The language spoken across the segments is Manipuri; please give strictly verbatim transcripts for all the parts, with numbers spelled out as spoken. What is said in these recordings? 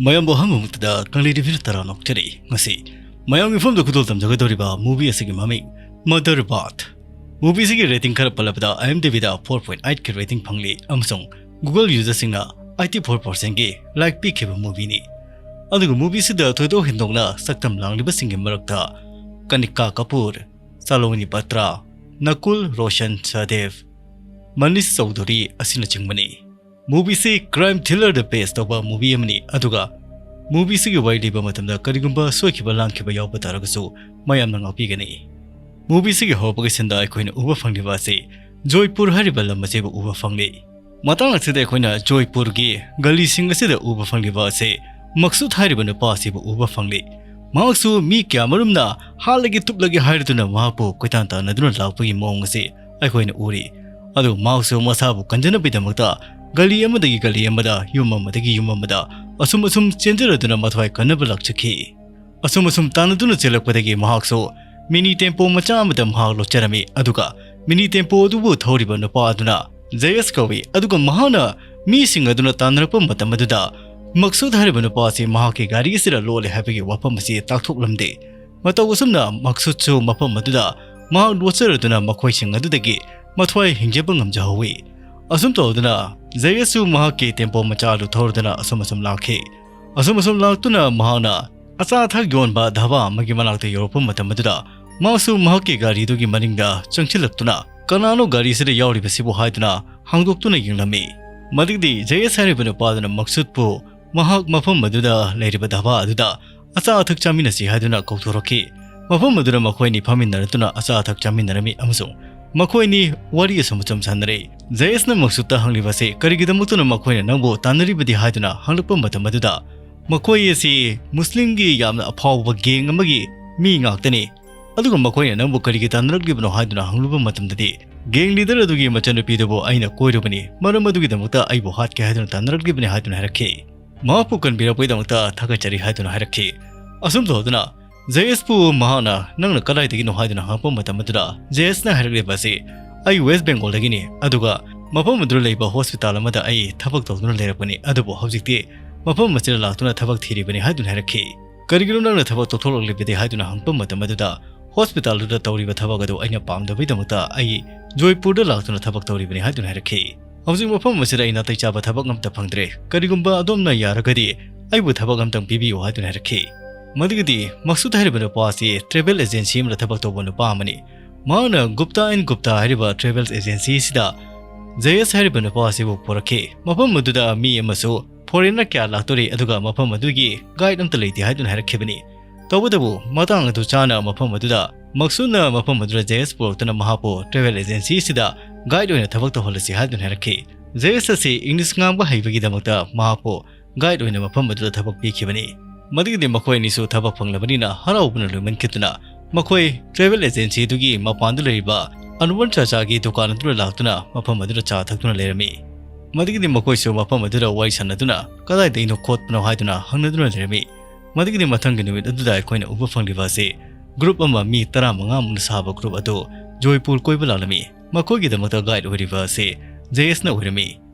ꯃꯌꯥꯝꯕꯨ ꯑꯍꯥꯟꯕꯃꯛꯇꯗ ꯀꯪꯂꯩ ꯇꯤꯚꯤꯗ ꯇꯔꯥꯝꯅ ꯑꯣꯛꯆꯔꯤ꯫ ꯉꯁꯤ ꯃꯌꯥꯝꯒꯤ ꯃꯐꯝꯗ ꯈꯨꯗꯣꯜ ꯇꯝꯖꯒꯗꯧꯔꯤꯕ movie ꯑꯁꯤꯒꯤ ꯃꯃꯤꯡ Mother Bath꯫ Movie ꯑꯁꯤꯒꯤ rating ꯈꯔ ꯄꯜꯂꯕꯗ IMDb ꯗ four point eight ꯀꯤ rating ꯐꯪꯂꯤ ꯑꯃꯁꯨꯡ Google user ꯁꯤꯡꯅ eighty four percent ꯀꯤ like ꯄꯤꯈꯤꯕ movie ꯅꯤ꯫ ꯑꯗꯨꯒ movie ꯁꯤꯗ ꯊꯣꯏꯗꯣꯛ ꯍꯦꯟꯗꯣꯛꯅ ꯁꯛꯇꯝ ꯂꯥꯡꯂꯤꯕꯁꯤꯡꯒꯤ ꯃꯔꯛꯇ ꯀꯅꯤꯀꯥ ꯀꯄꯨꯔ, ꯁꯥꯂꯣꯅꯤ ꯕꯇ꯭ꯔꯥ, ꯅꯀꯨꯜ ꯔꯣꯁꯟ ꯁꯍꯗꯦꯕ, ꯃꯅꯤꯁ ꯆꯧꯙꯨꯔꯤ ꯑꯁꯤꯅꯆꯤꯡꯕꯅꯤ꯫ Movie ꯁꯤ crime thriller ꯗ base ꯇꯧꯕ movie ꯑꯃꯅꯤ, ꯑꯗꯨꯒ movie ꯁꯤꯒꯤ ꯋꯥꯔꯤ ꯂꯤꯕ ꯃꯇꯝꯗ ꯀꯔꯤꯒꯨꯝꯕ ꯁꯣꯏꯈꯤꯕ ꯂꯥꯟꯈꯤꯕ ꯌꯥꯎꯕ ꯇꯥꯔꯒꯁꯨ ꯃꯌꯥꯝꯅ ꯉꯥꯛꯄꯤꯒꯅꯤ꯫ Movie ꯁꯤꯒꯤ ꯍꯧꯔꯛꯄꯒꯤ scene ꯗ ꯑꯩꯈꯣꯏꯅ ꯎꯕ ꯐꯪꯂꯤꯕ ꯑꯁꯤ ꯖꯣꯏꯄꯨꯔ ꯍꯥꯏꯔꯤꯕ ꯂꯝ ꯑꯁꯤꯕꯨ ꯎꯕ ꯐꯪꯂꯤ꯫ ꯃꯇꯥꯡ ꯑꯁꯤꯗ ꯑꯩꯈꯣꯏꯅ ꯖꯣꯏꯄꯨꯔꯒꯤ ꯒꯂꯤꯁꯤꯡ ꯑꯁꯤꯗ ꯎꯕ ꯐꯪꯂꯤꯕ ꯑꯁꯤ ꯃꯛꯁꯨꯗ ꯍꯥꯏꯔꯤꯕ ꯅꯨꯄꯥ ꯑꯁꯤꯕꯨ ꯎꯕ ꯐꯪꯂꯤ꯫ ꯃꯍꯥꯛꯁꯨ ꯃꯤ ꯀꯌꯥꯃꯔꯨꯝꯅ ꯍꯥꯠꯂꯒꯦ ꯇꯨꯞꯂꯒꯦ ꯍꯥꯏꯔꯗꯨꯅ ꯃꯍꯥꯛꯄꯨ ꯀꯣꯏꯇꯥꯟ ꯇꯥꯟꯅꯗꯨꯅ ꯂꯥꯛꯄꯒꯤ ꯃꯑꯣꯡ ꯑꯁꯤ ꯑꯩꯈꯣꯏꯅ ꯎꯔꯤ꯫ ꯑꯗꯨ ꯃꯍꯥꯛꯁꯨ ꯃꯁꯥꯕꯨ ꯀꯟꯖꯅꯕꯒꯤꯗꯃꯛꯇ ꯒꯂꯤ ꯑꯃꯗꯒꯤ ꯒꯂꯤ ꯑꯃꯗ, ꯌꯨꯝ ꯑꯃꯗꯒꯤ ꯌꯨꯝ ꯑꯃꯗ ꯑꯁꯨꯝ ꯑꯁꯨꯝ ꯆꯦꯟꯖꯔꯗꯨꯅ ꯃꯊ꯭ꯋꯥꯏ ꯀꯟꯅꯕ ꯂꯥꯛꯆꯈꯤ꯫ ꯑꯁꯨꯝ ꯑꯁꯨꯝ ꯇꯥꯟꯅꯗꯨꯅ ꯆꯦꯜꯂꯛꯄꯗꯒꯤ ꯃꯍꯥꯛꯁꯨ mini tempo ꯃꯆꯥ ꯑꯃꯗ ꯃꯍꯥꯛ ꯂꯣꯠꯆꯔꯝꯃꯤ꯫ ꯑꯗꯨꯒ mini tempo ꯑꯗꯨꯕꯨ ꯊꯧꯔꯤꯕ ꯅꯨꯄꯥ ꯑꯗꯨꯅ ꯖꯌꯁ ꯀꯧꯏ꯫ ꯑꯗꯨꯒ ꯃꯍꯥꯛꯅ ꯃꯤꯁꯤꯡ ꯑꯗꯨꯅ ꯇꯥꯟꯅꯔꯛꯄ ꯃꯇꯝ ꯑꯗꯨꯗ ꯃꯛꯁꯨꯗ ꯍꯥꯏꯔꯤꯕ ꯅꯨꯄꯥ ꯑꯁꯤ ꯃꯍꯥꯛꯀꯤ ꯒꯥꯔꯤ ꯑꯁꯤꯗ ꯂꯣꯠꯂꯦ ꯍꯥꯏꯕꯒꯤ ꯋꯥꯐꯝ ꯑꯁꯤ ꯇꯥꯛꯊꯣꯛꯂꯝꯗꯦ꯫ ꯃꯇꯧ ꯑꯁꯨꯝꯅ ꯃꯛꯁꯨꯗꯁꯨ ꯃꯐꯝ ꯑꯗꯨꯗ ꯃꯍꯥꯛ ꯂꯣꯠꯆꯔꯗꯨꯅ ꯃꯈꯣꯏꯁꯤꯡ ꯑꯗꯨꯗꯒꯤ ꯃꯊ꯭ꯋꯥꯏ ꯍꯤꯡꯖꯕ ꯉꯝꯖꯍꯧꯋꯤ꯫ ꯑꯁꯨꯝ ꯇꯧꯗꯨꯅ ꯖꯌꯁꯁꯨ ꯃꯍꯥꯛꯀꯤ tempo ꯃꯆꯥ ꯑꯗꯨ ꯊꯧꯔꯗꯨꯅ ꯑꯁꯨꯝ ꯑꯁꯨꯝ ꯂꯥꯛꯈꯤ꯫ ꯑꯁꯨꯝ ꯑꯁꯨꯝ ꯂꯥꯛꯇꯨꯅ ꯃꯍꯥꯛꯅ ꯑꯆꯥ ꯑꯊꯛ ꯌꯣꯟꯕ ꯙꯥꯕꯥ ꯑꯃꯒꯤ ꯃꯅꯥꯛꯇ ꯌꯧꯔꯛꯄ ꯃꯇꯝ ꯑꯗꯨꯗ ꯃꯍꯥꯛꯁꯨ ꯃꯍꯥꯛꯀꯤ ꯒꯥꯔꯤꯗꯨꯒꯤ ꯃꯅꯤꯡꯗ ꯆꯪꯁꯤꯜꯂꯛꯇꯨꯅ ꯀꯅꯥꯅꯣ ꯒꯥꯔꯤꯁꯤꯗ ꯌꯥꯎꯔꯤꯕꯁꯤꯕꯨ ꯍꯥꯏꯗꯨꯅ ꯍꯥꯡꯗꯣꯛꯇꯨꯅ ꯌꯦꯡꯂꯝꯃꯤ꯫ ꯃꯗꯨꯗꯤ ꯖꯌꯁ ꯍꯥꯏꯔꯤꯕ ꯅꯨꯄꯥꯗꯨꯅ ꯃꯛꯁꯨꯗꯄꯨ ꯃꯍꯥꯛ ꯃꯐꯝ ꯑꯗꯨꯗ ꯂꯩꯔꯤꯕ ꯙꯥꯕꯥ ꯑꯗꯨꯗ ꯑꯆꯥ ꯑꯊꯛ ꯆꯥꯃꯤꯟꯅꯁꯤ ꯍꯥꯏꯗꯨꯅ ꯀꯧꯊꯣꯔꯛꯈꯤ꯫ ꯃꯐꯝ ꯑꯗꯨꯗ ꯃꯈꯣꯏꯅꯤ ꯐꯝꯃꯤꯟꯅꯔꯗꯨꯅ ꯑꯆꯥ ꯑꯊꯛ ꯆꯥꯃꯤꯟꯅꯔꯝꯃꯤ ꯑꯃꯁꯨꯡ ꯃꯈꯣꯏꯅꯤ ꯋꯥꯔꯤ ꯑꯁꯨꯝ ꯑꯁꯨꯝ ꯁꯥꯟꯅꯔꯛꯏ꯫ ꯖꯌꯁꯅ ꯃꯛꯁꯨꯗꯇ ꯍꯪꯂꯤꯕ ꯑꯁꯤ ꯀꯔꯤꯒꯤꯗꯃꯛꯇꯅ ꯃꯈꯣꯏꯅ ꯅꯪꯕꯨ ꯇꯥꯟꯅꯔꯤꯕꯗꯤ ꯍꯥꯏꯗꯨꯅ ꯍꯪꯂꯛꯄ ꯃꯇꯝ ꯑꯗꯨꯗ ꯃꯈꯣꯏ ꯑꯁꯤ ꯃꯨꯁꯂꯤꯝꯒꯤ ꯌꯥꯝꯅ ꯑꯐꯥꯎꯕ gang ꯑꯃꯒꯤ ꯃꯤ ꯉꯥꯛꯇꯅꯤ꯫ ꯑꯗꯨꯒ ꯃꯈꯣꯏꯅ ꯅꯪꯕꯨ ꯀꯔꯤꯒꯤ ꯇꯥꯟꯅꯔꯛꯂꯤꯕꯅꯣ ꯍꯥꯏꯗꯨꯅ ꯍꯪꯂꯨꯕ ꯃꯇꯝꯗꯗꯤ gang leader ꯑꯗꯨꯒꯤ ꯃꯆꯟꯅꯨꯄꯤꯗꯨꯕꯨ ꯑꯩꯅ ꯀꯣꯏꯔꯨꯕꯅꯤ, ꯃꯔꯝ ꯑꯗꯨꯒꯤꯗꯃꯛꯇ ꯑꯩꯕꯨ ꯍꯥꯠꯀꯦ ꯍꯥꯏꯗꯨꯅ ꯇꯥꯟꯅꯔꯛꯂꯤꯕꯅꯤ ꯍꯥꯏꯗꯨꯅ ꯍꯥꯏꯔꯛꯈꯤ꯫ ꯃꯍꯥꯛꯄꯨ ꯀꯟꯕꯤꯔꯛꯄꯒꯤꯗꯃꯛꯇ ꯊꯥꯒꯠꯆꯔꯤ ꯍꯥꯏꯗꯨꯅ ꯍꯥꯏꯔꯛꯈꯤ꯫ ꯑꯁꯨꯝ ꯇꯧꯗꯨꯅ ꯖꯌꯁꯄꯨ ꯃꯍꯥꯛꯅ ꯅꯪꯅ ꯀꯗꯥꯏꯗꯒꯤꯅꯣ ꯍꯥꯏꯗꯨꯅ ꯍꯪꯉꯛꯄ ꯃꯇꯝ ꯑꯗꯨꯗ ꯖꯌꯁꯅ ꯍꯥꯏꯔꯛꯂꯤꯕ ꯑꯁꯤ ꯑꯩ West Bengalꯗꯒꯤꯅꯤ, ꯑꯗꯨꯒ ꯃꯐꯝ ꯑꯗꯨꯗ ꯂꯩꯕ hospital ꯑꯃꯗ ꯑꯩ ꯊꯕꯛ ꯇꯧꯗꯨꯅ ꯂꯩꯔꯛꯄꯅꯤ, ꯑꯗꯨꯕꯨ ꯍꯧꯖꯤꯛꯇꯤ ꯃꯐꯝ ꯑꯁꯤꯗ ꯂꯥꯛꯇꯨꯅ ꯊꯕꯛ ꯊꯤꯔꯤꯕꯅꯤ ꯍꯥꯏꯗꯨꯅ ꯍꯥꯏꯔꯛꯈꯤ꯫ "ꯀꯔꯤꯒꯤꯅꯣ ꯅꯪꯅ ꯊꯕꯛ ꯇꯣꯛꯊꯣꯛꯂꯛꯂꯤꯕꯗꯤ?" ꯍꯥꯏꯗꯨꯅ ꯍꯪꯂꯛꯄ ꯃꯇꯝ ꯑꯗꯨꯗ, "ꯍꯣꯁꯄꯤꯇꯥꯜꯗꯨꯗ ꯇꯧꯔꯤꯕ ꯊꯕꯛ ꯑꯗꯨ ꯑꯩꯅ ꯄꯥꯝꯗꯕꯒꯤꯗꯃꯛꯇ ꯑꯩ ꯖꯣꯏꯄꯨꯔꯗ ꯂꯥꯛꯇꯨꯅ ꯊꯕꯛ ꯇꯧꯔꯤꯕꯅꯤ" ꯍꯥꯏꯗꯨꯅ ꯍꯥꯏꯔꯛꯈꯤ꯫ "ꯍꯧꯖꯤꯛ ꯃꯐꯝ ꯑꯁꯤꯗ ꯑꯩ ꯅꯥꯇꯩ ꯆꯥꯕ ꯊꯕꯛ ꯑꯃꯠꯇ ꯐꯪꯗ꯭ꯔꯦ꯫ ꯀꯔꯤꯒꯨꯝꯕ ꯑꯗꯣꯝꯅ ꯌꯥꯔꯒꯗꯤ ꯑꯩꯕꯨ ꯊꯕꯛ ꯑꯃꯇꯪ ꯄꯤꯕꯤꯌꯨ" ꯍꯥꯏꯗꯨꯅ ꯍꯥꯏꯔꯛꯈꯤ꯫ ꯃꯗꯨꯒꯤꯗꯤ ꯃꯛꯁꯨꯗ ꯍꯥꯏꯔꯤꯕ ꯅꯨꯄꯥ ꯑꯁꯤ ꯇ꯭ꯔꯦꯚꯦꯜ ꯑꯦꯖꯦꯟꯁꯤ ꯑꯃꯗ ꯊꯕꯛ ꯇꯧꯕ ꯅꯨꯄꯥ ꯑꯃꯅꯤ꯫ ꯃꯍꯥꯛꯅ ꯒꯨꯞꯇꯥ ꯑꯦꯟ ꯒꯨꯞꯇꯥ ꯍꯥꯏꯔꯤꯕ ꯇ꯭ꯔꯦꯚꯦꯜ ꯑꯦꯖꯦꯟꯁꯤ ꯑꯁꯤꯗ ꯖꯦꯌꯁ ꯍꯥꯏꯔꯤꯕ ꯅꯨꯄꯥ ꯑꯁꯤꯕꯨ ꯄꯨꯔꯛꯈꯤ꯫ ꯃꯐꯝ ꯑꯗꯨꯗ ꯃꯤ ꯑꯃꯁꯨ ꯐꯣꯔꯦꯟꯅꯔ ꯀꯌꯥ ꯂꯥꯛꯇꯣꯔꯤ, ꯑꯗꯨꯒ ꯃꯐꯝ ꯑꯗꯨꯒꯤ ꯒꯥꯏꯗ ꯑꯝꯇ ꯂꯩꯇꯦ ꯍꯥꯏꯗꯨꯅ ꯍꯥꯏꯔꯛꯈꯤꯕꯅꯤ꯫ ꯇꯧꯕꯇꯕꯨ ꯃꯇꯥꯡ ꯑꯗꯨ ꯆꯥꯅ ꯃꯐꯝ ꯑꯗꯨꯗ ꯃꯛꯁꯨꯗꯅ ꯃꯐꯝ ꯑꯗꯨꯗ ꯖꯦꯌꯁ ꯄꯨꯔꯛꯇꯨꯅ ꯃꯍꯥꯛꯄꯨ ꯇ꯭ꯔꯦꯚꯦꯜ ꯑꯦꯖꯦꯟꯁꯤ ꯑꯁꯤꯗ ꯒꯥꯏꯗ ꯑꯣꯏꯅ ꯊꯕꯛ ꯇꯧꯍꯜꯂꯁꯤ ꯍꯥꯏꯗꯨꯅ ꯍꯥꯏꯔꯛꯈꯤ꯫ ꯖꯦꯌꯁ ꯑꯁꯤ ꯏꯪꯂꯤꯁ ꯉꯥꯡꯕ ꯍꯩꯕꯒꯤꯗꯃꯛꯇ ꯃꯍꯥꯛꯄꯨ ꯒꯥꯏꯗ ꯑꯣꯏꯅ ꯃꯐꯝ ꯑꯗꯨꯗ ꯊꯕꯛ ꯄꯤꯈꯤꯕꯅꯤ꯫ ꯃꯗꯨꯒꯤꯗꯤ ꯃꯈꯣꯏ ꯑꯅꯤꯁꯨ ꯊꯕꯛ ꯐꯪꯂꯕꯅꯤꯅ ꯍꯔꯥꯎꯕꯅ ꯂꯣꯏꯃꯟꯈꯤꯗꯨꯅ ꯃꯈꯣꯏ ꯇ꯭ꯔꯦꯚꯦꯜ ꯑꯦꯖꯦꯟꯁꯤ ꯑꯗꯨꯒꯤ ꯃꯄꯥꯟꯗ ꯂꯩꯔꯤꯕ ꯑꯅꯨꯋꯔ ꯆꯥꯆꯥꯒꯤ ꯗꯨꯀꯥꯟ ꯑꯗꯨꯗ ꯂꯥꯛꯇꯨꯅ ꯃꯐꯝ ꯑꯗꯨꯗ ꯆꯥ ꯊꯛꯇꯨꯅ ꯂꯩꯔꯝꯃꯤ꯫ ꯃꯗꯨꯒꯤꯗꯤ ꯃꯈꯣꯏꯁꯨ ꯃꯐꯝ ꯑꯗꯨꯗ ꯋꯥꯔꯤ ꯁꯥꯟꯅꯗꯨꯅ ꯀꯗꯥꯏꯗꯒꯤꯅꯣ ꯈꯣꯠꯄꯅꯣ ꯍꯥꯏꯗꯨꯅ ꯍꯪꯅꯗꯨꯅ ꯂꯩꯔꯝꯃꯤ꯫ ꯃꯗꯨꯒꯤꯗꯤ ꯃꯊꯪꯒꯤ ꯅꯨꯃꯤꯠ ꯑꯗꯨꯗ ꯑꯩꯈꯣꯏꯅ ꯎꯕ ꯐꯪꯂꯤꯕ ꯑꯁꯤ ꯒ꯭ꯔꯨꯞ ꯑꯃ ꯃꯤ ꯇꯔꯥꯃꯉꯥꯃꯨꯛꯅ ꯁꯥꯕ ꯒ꯭ꯔꯨꯞ ꯑꯗꯨ ꯖꯣꯏꯄꯨꯔ ꯀꯣꯏꯕ ꯂꯥꯛꯂꯝꯃꯤ꯫ ꯃꯈꯣꯏꯒꯤꯗꯃꯛꯇ ꯒꯥꯏꯗ ꯑꯣꯏꯔꯤꯕ ꯑꯁꯤ ꯖꯦꯌꯁꯅ ꯑꯣꯏꯔꯝꯃꯤ꯫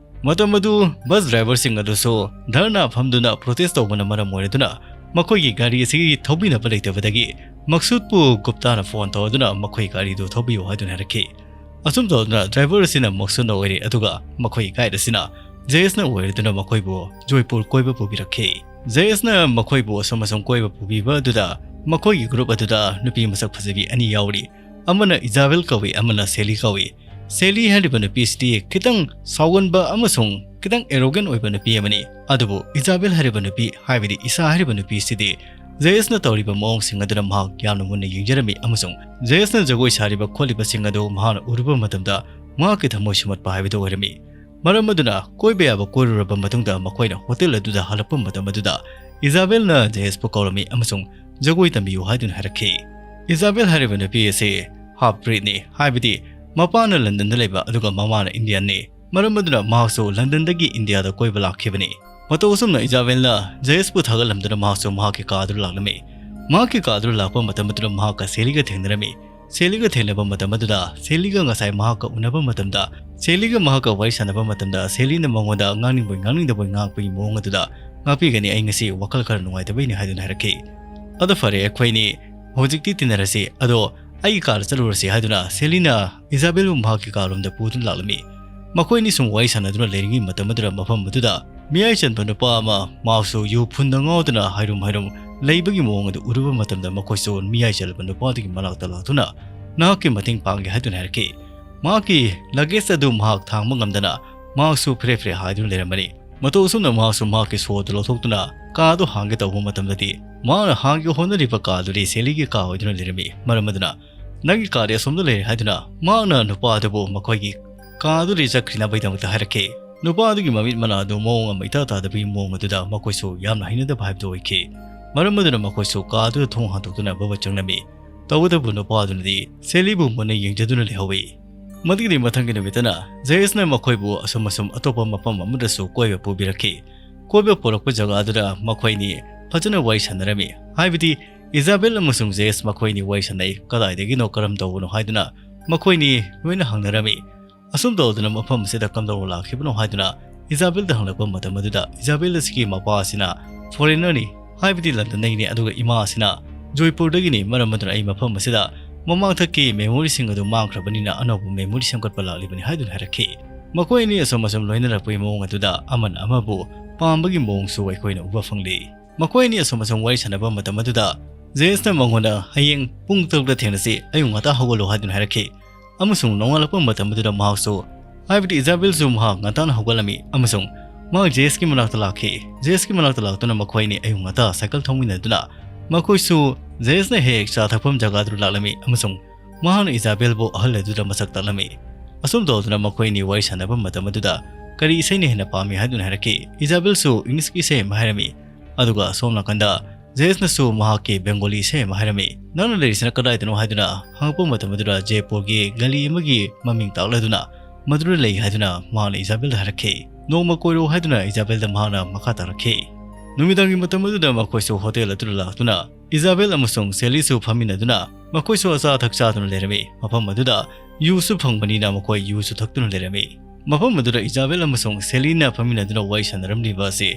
ꯃꯇꯝ ꯑꯗꯨ ꯕꯁ ꯗ꯭ꯔꯥꯏꯚꯔꯁꯤꯡ ꯑꯗꯨꯁꯨ ꯙꯔꯅꯥ ꯐꯝꯗꯨꯅ ꯄ꯭ꯔꯣꯇꯦꯁ ꯇꯧꯕꯅ ꯃꯔꯝ ꯑꯣꯏꯔꯗꯨꯅ ꯃꯈꯣꯏꯒꯤ ꯒꯥꯔꯤ ꯑꯁꯤꯒꯤ ꯊꯧꯕꯤꯅꯕ ꯂꯩꯇꯕꯗꯒꯤ ꯃꯛꯁꯨꯗꯄꯨ ꯒꯨꯞꯇꯥꯅ ꯐꯣꯟ ꯇꯧꯔꯗꯨꯅ ꯃꯈꯣꯏ ꯒꯥꯔꯤꯗꯨ ꯊꯧꯕꯤꯌꯨ ꯍꯥꯏꯗꯨꯅ ꯍꯥꯏꯔꯛꯈꯤ꯫ ꯑꯁꯨꯝ ꯇꯧꯗꯨꯅ ꯗ꯭ꯔꯥꯏꯚꯔ ꯑꯁꯤꯅ ꯃꯛꯁꯨꯗꯅ ꯑꯣꯏꯔꯦ, ꯑꯗꯨꯒ ꯃꯈꯣꯏꯒꯤ ꯒꯥꯏꯗ ꯑꯁꯤꯅ ꯖꯦꯌꯁꯅ ꯑꯣꯏꯔꯗꯨꯅ ꯃꯈꯣꯏꯕꯨ ꯖꯣꯏꯄꯨꯔ ꯀꯣꯏꯕ ꯄꯨꯕꯤꯔꯛꯈꯤ꯫ ꯖꯦꯌꯁꯅ ꯃꯈꯣꯏꯕꯨ ꯑꯁꯨꯝ ꯑꯁꯨꯝ ꯀꯣꯏꯕ ꯄꯨꯕꯤꯕ ꯑꯗꯨꯗ ꯃꯈꯣꯏꯒꯤ ꯒ꯭ꯔꯨꯞ ꯑꯗꯨꯗ ꯅꯨꯄꯤ ꯃꯁꯛ ꯐꯖꯕꯤ ꯑꯅꯤ ꯌꯥꯎꯔꯤ꯫ ꯑꯃꯅ ꯏꯖꯥꯕꯦꯜ ꯀꯧꯏ, ꯑꯃꯅ ꯁꯦꯂꯤ ꯀꯧꯏ꯫ ꯁꯦꯂꯤ ꯍꯥꯏꯔꯤꯕ ꯅꯨꯄꯤꯁꯤꯗꯤ ꯈꯤꯇꯪ ꯁꯥꯎꯒꯟꯕ ꯑꯃꯁꯨꯡ ꯈꯤꯇꯪ ꯑꯦꯔꯣꯒꯦꯟ ꯑꯣꯏꯕ ꯅꯨꯄꯤ ꯑꯃꯅꯤ꯫ ꯑꯗꯨꯕꯨ ꯏꯖꯥꯕꯦꯜ ꯍꯥꯏꯔꯤꯕ ꯅꯨꯄꯤ, ꯍꯥꯏꯕꯗꯤ ꯏꯁꯥ ꯍꯥꯏꯔꯤꯕ ꯅꯨꯄꯤꯁꯤꯗꯤ ꯖꯦꯌꯁꯅ ꯇꯧꯔꯤꯕ ꯃꯑꯣꯡꯁꯤꯡ ꯑꯗꯨꯅ ꯃꯍꯥꯛ ꯌꯥꯝꯅ ꯃꯨꯟꯅ ꯌꯦꯡꯖꯔꯝꯃꯤ ꯑꯃꯁꯨꯡ ꯖꯦꯌꯁꯅ ꯖꯒꯣꯏ ꯁꯥꯔꯤꯕ ꯈꯣꯠꯂꯤꯕꯁꯤꯡ ꯑꯗꯨ ꯃꯍꯥꯛꯅ ꯎꯔꯨꯕ ꯃꯇꯝꯗ ꯃꯍꯥꯛꯀꯤ ꯊꯃꯣꯏ ꯁꯨꯝꯍꯠꯄ ꯍꯥꯏꯕꯗꯨ ꯑꯣꯏꯔꯝꯃꯤ꯫ ꯃꯔꯝ ꯑꯗꯨꯅ ꯀꯣꯏꯕ ꯌꯥꯕ ꯀꯣꯏꯔꯨꯔꯕ ꯃꯇꯨꯡꯗ ꯃꯈꯣꯏꯅ ꯍꯣꯇꯦꯜ ꯑꯗꯨꯗ ꯍꯜꯂꯛꯄ ꯃꯇꯝ ꯑꯗꯨꯗ ꯏꯖꯥꯕꯦꯜꯅ ꯖꯦꯌꯁꯄꯨ ꯀꯧꯔꯝꯃꯤ ꯑꯃꯁꯨꯡ ꯖꯒꯣꯏ ꯇꯝꯕꯤꯌꯨ ꯍꯥꯏꯗꯨꯅ ꯍꯥꯏꯔꯛꯈꯤ꯫ ꯏꯖꯥꯕꯦꯜ ꯍꯥꯏꯔꯤꯕ ꯅꯨꯄꯤ ꯑꯁꯤ ꯍꯥꯐ ꯕ꯭ꯔꯤꯗꯅꯤ, ꯍꯥꯏꯕꯗꯤ ꯃꯄꯥꯅ ꯂꯟꯗꯟꯗ ꯂꯩꯕ ꯑꯗꯨꯒ ꯃꯃꯥꯅ ꯏꯟꯗꯤꯌꯟꯅꯤ꯫ ꯃꯔꯝ ꯑꯗꯨꯅ ꯃꯍꯥꯛꯁꯨ ꯂꯟꯗꯟꯗꯒꯤ ꯏꯟꯗꯤꯌꯥꯗ ꯀꯣꯏꯕ ꯂꯥꯛꯈꯤꯕꯅꯤ꯫ ꯃꯇꯧ ꯑꯁꯨꯝꯅ ꯏꯖꯥꯕꯦꯜꯅ ꯖꯦꯌꯁꯄꯨ ꯊꯥꯒꯠꯂꯝꯗꯨꯅ ꯃꯍꯥꯛꯁꯨ ꯃꯍꯥꯛꯀꯤ ꯀꯥ ꯑꯗꯨꯗ ꯂꯥꯛꯂꯝꯃꯤ꯫ ꯃꯍꯥꯛꯀꯤ ꯀꯥ ꯑꯗꯨꯗ ꯂꯥꯛꯄ ꯃꯇꯝ ꯑꯗꯨꯗ ꯃꯍꯥꯛꯀ ꯁꯦꯂꯤꯒ ꯊꯦꯡꯅꯔꯝꯃꯤ꯫ ꯁꯦꯂꯤꯒ ꯊꯦꯡꯅꯕ ꯃꯇꯝ ꯑꯗꯨꯗ ꯁꯦꯂꯤꯒ ꯉꯁꯥꯏ ꯃꯍꯥꯛꯀ ꯎꯅꯕ ꯃꯇꯝꯗ ꯁꯦꯂꯤꯒ ꯃꯍꯥꯛꯀ ꯋꯥꯔꯤ ꯁꯥꯟꯅꯕ ꯃꯇꯝꯗ ꯁꯦꯂꯤꯅ ꯃꯉꯣꯟꯗ ꯉꯥꯡꯅꯤꯡꯕꯣꯏ ꯉꯥꯡꯅꯤꯡꯗꯕꯣꯏ ꯉꯥꯡꯉꯛꯄꯒꯤ ꯃꯑꯣꯡ ꯑꯗꯨꯗ ꯉꯥꯛꯄꯤꯒꯅꯤ, ꯑꯩ ꯉꯁꯤ ꯋꯥꯈꯜ ꯈꯔ ꯅꯨꯡꯉꯥꯏꯇꯕꯩꯅꯤ" ꯍꯥꯏꯗꯨꯅ ꯍꯥꯏꯔꯛꯈꯤ꯫ "ꯑꯗꯣ ꯐꯔꯦ, ꯑꯩꯈꯣꯏꯅꯤ ꯍꯧꯖꯤꯛꯇꯤ ꯇꯤꯟꯅꯔꯁꯤ, ꯑꯗꯣ ꯑꯩꯒꯤ ꯀꯥꯔꯗ ꯆꯠꯂꯨꯔꯁꯤ" ꯍꯥꯏꯗꯨꯅ ꯁꯦꯂꯤꯅ ꯏꯖꯥꯕꯦꯜꯕꯨ ꯃꯍꯥꯛꯀꯤ ꯀꯥꯔ ꯔꯣꯝꯗ ꯄꯨꯗꯨꯅ ꯂꯥꯛꯂꯝꯃꯤ꯫ ꯃꯈꯣꯏ ꯑꯅꯤ ꯁꯨꯝ ꯋꯥꯔꯤ ꯁꯥꯟꯅꯗꯨꯅ ꯂꯩꯔꯤꯉꯩ ꯃꯇꯝ ꯑꯗꯨꯗ ꯃꯐꯝ ꯑꯗꯨꯗ ꯃꯤꯌꯥꯏ ꯆꯟꯕ ꯅꯨꯄꯥ ꯑꯃ, ꯃꯍꯥꯛꯁꯨ ꯌꯨ ꯐꯨꯟꯗ ꯉꯥꯎꯗꯨꯅ ꯍꯥꯏꯔꯨꯝ ꯍꯥꯏꯔꯨꯝ ꯂꯩꯕꯒꯤ ꯃꯑꯣꯡ ꯑꯗꯨ ꯎꯔꯨꯕ ꯃꯇꯝꯗ ꯃꯈꯣꯏꯁꯨ ꯃꯤꯌꯥꯏ ꯆꯜꯂꯕ ꯅꯨꯄꯥꯗꯨꯒꯤ ꯃꯅꯥꯛꯇ ꯂꯥꯛꯇꯨꯅ ꯅꯍꯥꯛꯀꯤ ꯃꯇꯦꯡ ꯄꯥꯡꯒꯦ ꯍꯥꯏꯗꯨꯅ ꯍꯥꯏꯔꯛꯈꯤ꯫ ꯃꯍꯥꯛꯀꯤ ꯂꯒꯦꯖ ꯑꯗꯨ ꯃꯍꯥꯛ ꯊꯥꯡꯕ ꯉꯝꯗꯅ ꯃꯍꯥꯛꯁꯨ ꯐꯦꯔꯦ ꯐꯦꯔꯦ ꯍꯥꯏꯗꯨꯅ ꯂꯩꯔꯝꯕꯅꯤ꯫ ꯃꯇꯧ ꯑꯁꯨꯝꯅ ꯃꯍꯥꯛꯁꯨ ꯃꯍꯥꯛꯀꯤ ꯁꯣ ꯑꯗꯨ ꯂꯧꯊꯣꯛꯇꯨꯅ ꯀꯥ ꯑꯗꯨ ꯍꯥꯡꯒꯦ ꯇꯧꯕ ꯃꯇꯝꯗꯗꯤ ꯃꯍꯥꯛꯅ ꯍꯥꯡꯒꯦ ꯍꯣꯠꯅꯔꯤꯕ ꯀꯥ ꯑꯗꯨꯗꯤ ꯁꯦꯂꯤꯒꯤ ꯀꯥ ꯑꯣꯏꯗꯨꯅ ꯂꯩꯔꯝꯃꯤ꯫ ꯃꯔꯝ ꯑꯗꯨꯅ "ꯅꯪꯒꯤ ꯀꯥꯗꯤ ꯑꯁꯣꯝꯗ ꯂꯩꯔꯦ" ꯍꯥꯏꯗꯨꯅ ꯃꯍꯥꯛꯅ ꯅꯨꯄꯥ ꯑꯗꯨꯕꯨ ꯃꯈꯣꯏꯒꯤ ꯀꯥ ꯑꯗꯨꯗ ꯆꯠꯈ꯭ꯔꯤꯅꯕꯒꯤꯗꯃꯛꯇ ꯍꯥꯏꯔꯛꯈꯤ꯫ ꯅꯨꯄꯥ ꯑꯗꯨꯒꯤ ꯃꯃꯤꯠ ꯃꯅꯥ ꯑꯗꯨ ꯃꯑꯣꯡ ꯑꯃ ꯏꯇꯥ ꯇꯥꯗꯕꯒꯤ ꯃꯑꯣꯡ ꯑꯗꯨꯗ ꯃꯈꯣꯏꯁꯨ ꯌꯥꯝꯅ ꯍꯩꯅꯗꯕ ꯍꯥꯏꯕꯗꯨ ꯑꯣꯏꯈꯤ꯫ ꯃꯔꯝ ꯑꯗꯨꯅ ꯃꯈꯣꯏꯁꯨ ꯀꯥ ꯑꯗꯨꯗ ꯊꯣꯡ ꯍꯥꯡꯗꯣꯛꯇꯨꯅ ꯕꯕ ꯆꯪꯂꯝꯃꯤ꯫ ꯇꯧꯕꯇꯕꯨ ꯅꯨꯄꯥ ꯑꯗꯨꯅꯗꯤ ꯁꯦꯂꯤꯕꯨ ꯃꯨꯟꯅ ꯌꯦꯡꯖꯗꯨꯅ ꯂꯩꯍꯧꯏ꯫ ꯃꯗꯨꯒꯤꯗꯤ ꯃꯊꯪꯒꯤ ꯅꯨꯃꯤꯠꯇꯅ ꯖꯦꯁꯅ ꯃꯈꯣꯏꯕꯨ ꯑꯁꯨꯝ ꯑꯁꯨꯝ ꯑꯇꯣꯞꯄ ꯃꯐꯝ ꯑꯃꯗꯁꯨ ꯀꯣꯏꯕ ꯄꯨꯕꯤꯔꯛꯈꯤ꯫ ꯀꯣꯏꯕ ꯄꯨꯔꯛꯄ ꯖꯒꯥ ꯑꯗꯨꯗ ꯃꯈꯣꯏꯅꯤ ꯐꯖꯅ ꯋꯥꯔꯤ ꯁꯥꯟꯅꯔꯝꯃꯤ꯫ ꯍꯥꯏꯕꯗꯤ ꯏꯖꯥꯕꯦꯜ ꯑꯃꯁꯨꯡ ꯖꯦꯁ ꯃꯈꯣꯏꯅꯤ ꯋꯥꯔꯤ ꯁꯥꯟꯅꯩ, ꯀꯗꯥꯏꯗꯒꯤꯅꯣ, ꯀꯔꯝ ꯇꯧꯕꯅꯣ ꯍꯥꯏꯗꯨꯅ ꯃꯈꯣꯏꯅꯤ ꯂꯣꯏꯅ ꯍꯪꯅꯔꯝꯃꯤ꯫ ꯑꯁꯨꯝ ꯇꯧꯗꯨꯅ ꯃꯐꯝ ꯑꯁꯤꯗ ꯀꯝꯗꯧꯅ ꯂꯥꯛꯈꯤꯕꯅꯣ ꯍꯥꯏꯗꯨꯅ ꯏꯖꯥꯕꯦꯜꯗ ꯍꯪꯂꯛꯄ ꯃꯇꯝ ꯑꯗꯨꯗ ꯏꯖꯥꯕꯦꯜ ꯑꯁꯤꯒꯤ ꯃꯄꯥ ꯑꯁꯤꯅ ꯐꯣꯔꯦꯅꯔꯅꯤ, ꯍꯥꯏꯕꯗꯤ ꯂꯟꯗꯟꯗꯒꯤꯅꯤ, ꯑꯗꯨꯒ ꯏꯃꯥ ꯑꯁꯤꯅ ꯖꯣꯏꯄꯨꯔꯗꯒꯤꯅꯤ꯫ ꯃꯔꯝ ꯑꯗꯨꯅ ꯑꯩ ꯃꯐꯝ ꯑꯁꯤꯗ ꯃꯃꯥꯡꯊꯛꯀꯤ ꯃꯦꯃꯣꯔꯤꯁꯤꯡ ꯑꯗꯨ ꯃꯥꯡꯈ꯭ꯔꯕꯅꯤꯅ ꯑꯅꯧꯕ ꯃꯦꯃꯣꯔꯤ ꯁꯦꯝꯒꯠꯄ ꯂꯥꯛꯂꯤꯕꯅꯤ ꯍꯥꯏꯗꯨꯅ ꯍꯥꯏꯔꯛꯈꯤ꯫ ꯃꯈꯣꯏ ꯑꯅꯤ ꯑꯁꯨꯝ ꯑꯁꯨꯝ ꯂꯣꯏꯅꯔꯛꯄꯒꯤ ꯃꯑꯣꯡ ꯑꯗꯨꯗ ꯑꯃꯅ ꯑꯃꯕꯨ ꯄꯥꯝꯕꯒꯤ ꯃꯑꯣꯡꯁꯨ ꯑꯩꯈꯣꯏꯅ ꯎꯕ ꯐꯪꯂꯤ꯫ ꯃꯈꯣꯏ ꯑꯅꯤ ꯑꯁꯨꯝ ꯑꯁꯨꯝ ꯋꯥꯔꯤ ꯁꯥꯟꯅꯕ ꯃꯇꯝ ꯑꯗꯨꯗ ꯖꯦꯁꯅ ꯃꯉꯣꯟꯗ "ꯍꯌꯦꯡ ꯄꯨꯡ ꯇꯔꯨꯛꯇ ꯊꯦꯡꯅꯁꯤ, ꯑꯌꯨꯛ ꯉꯟꯇꯥ ꯍꯧꯒꯠꯂꯨ" ꯍꯥꯏꯗꯨꯅ ꯍꯥꯏꯔꯛꯈꯤ꯫ ꯑꯃꯁꯨꯡ ꯅꯣꯡꯉꯥꯜꯂꯛꯄ ꯃꯇꯝ ꯑꯗꯨꯗ ꯃꯍꯥꯛꯁꯨ, ꯍꯥꯏꯕꯗꯤ ꯏꯖꯥꯕꯦꯜꯁꯨ, ꯃꯍꯥꯛ ꯉꯟꯇꯥꯅ ꯍꯧꯒꯠꯂꯝꯃꯤ ꯑꯃꯁꯨꯡ ꯃꯍꯥꯛ ꯖꯦꯁꯀꯤ ꯃꯅꯥꯛꯇ ꯂꯥꯛꯈꯤ꯫ ꯖꯦꯁꯀꯤ ꯃꯅꯥꯛꯇ ꯂꯥꯛꯇꯨꯅ ꯃꯈꯣꯏ ꯑꯅꯤ ꯑꯌꯨꯛ ꯉꯟꯇꯥ ꯁꯥꯏꯀꯜ ꯊꯧꯃꯤꯟꯅꯗꯨꯅ ꯃꯈꯣꯏꯁꯨ ꯖꯦꯁꯅ ꯍꯦꯛ ꯍꯦꯛ ꯆꯥ ꯊꯛꯐꯝ ꯖꯒꯥꯗꯨ ꯂꯥꯛꯂꯝꯃꯤ ꯑꯃꯁꯨꯡ ꯃꯍꯥꯛꯅ ꯏꯖꯥꯕꯦꯜꯕꯨ ꯑꯍꯜ ꯑꯗꯨꯗ ꯃꯁꯛ ꯇꯥꯛꯂꯝꯃꯤ꯫ ꯑꯁꯨꯝ ꯇꯧꯗꯨꯅ ꯃꯈꯣꯏ ꯑꯅꯤ ꯋꯥꯔꯤ ꯁꯥꯟꯅꯕ ꯃꯇꯝ ꯑꯗꯨꯗ "ꯀꯔꯤ ꯏꯁꯩꯅ ꯍꯦꯟꯅ ꯄꯥꯝꯃꯤ?" ꯍꯥꯏꯗꯨꯅ ꯍꯥꯏꯔꯛꯈꯤ꯫ ꯏꯖꯥꯕꯦꯜꯁꯨ ꯏꯪꯂꯤꯁꯀꯤ ꯏꯁꯩ ꯑꯃ ꯍꯥꯏꯔꯝꯃꯤ꯫ ꯑꯗꯨꯒ ꯑꯁꯣꯝ ꯅꯥꯀꯟꯗ ꯖꯦꯁꯅꯁꯨ ꯃꯍꯥꯛꯀꯤ ꯕꯦꯡꯒꯣꯂꯤ ꯏꯁꯩ ꯑꯃ ꯍꯥꯏꯔꯝꯃꯤ꯫ "ꯅꯪꯅ ꯂꯩꯔꯤꯁꯤꯅ ꯀꯗꯥꯏꯗꯅꯣ?" ꯍꯥꯏꯗꯨꯅ ꯍꯪꯉꯛꯄ ꯃꯇꯝ ꯑꯗꯨꯗ ꯖꯦꯄꯨꯔꯒꯤ ꯒꯂꯤ ꯑꯃꯒꯤ ꯃꯃꯤꯡ ꯇꯥꯛꯂꯗꯨꯅ ꯃꯗꯨꯗ ꯂꯩ ꯍꯥꯏꯗꯨꯅ ꯃꯍꯥꯛꯅ ꯏꯖꯥꯕꯦꯜꯗ ꯍꯥꯏꯔꯛꯈꯤ꯫ "ꯅꯣꯡꯃ ꯀꯣꯏꯔꯛꯎ" ꯍꯥꯏꯗꯨꯅ ꯏꯖꯥꯕꯦꯜꯗ ꯃꯍꯥꯛꯅ ꯃꯈꯥ ꯇꯥꯔꯛꯈꯤ꯫ ꯅꯨꯃꯤꯗꯥꯡꯒꯤ ꯃꯇꯝ ꯑꯗꯨꯗ ꯃꯈꯣꯏꯁꯨ ꯍꯣꯇꯦꯜ ꯑꯗꯨꯗ ꯂꯥꯛꯇꯨꯅ ꯏꯖꯥꯕꯦꯜ ꯑꯃꯁꯨꯡ ꯁꯦꯂꯤꯁꯨ ꯐꯝꯃꯤꯟꯅꯗꯨꯅ ꯃꯈꯣꯏꯁꯨ ꯑꯆꯥ ꯑꯊꯛ ꯆꯥꯗꯨꯅ ꯂꯩꯔꯝꯃꯤ꯫ ꯃꯐꯝ ꯑꯗꯨꯗ ꯌꯨꯁꯨ ꯐꯪꯕꯅꯤꯅ ꯃꯈꯣꯏ ꯌꯨꯁꯨ ꯊꯛꯇꯨꯅ ꯂꯩꯔꯝꯃꯤ꯫ ꯃꯐꯝ ꯑꯗꯨꯗ ꯏꯖꯥꯕꯦꯜ ꯑꯃꯁꯨꯡ ꯁꯦꯂꯤꯅ ꯐꯝꯃꯤꯟꯅꯗꯨꯅ ꯋꯥꯔꯤ ꯁꯥꯟꯅꯔꯝꯂꯤꯕ ꯑꯁꯤ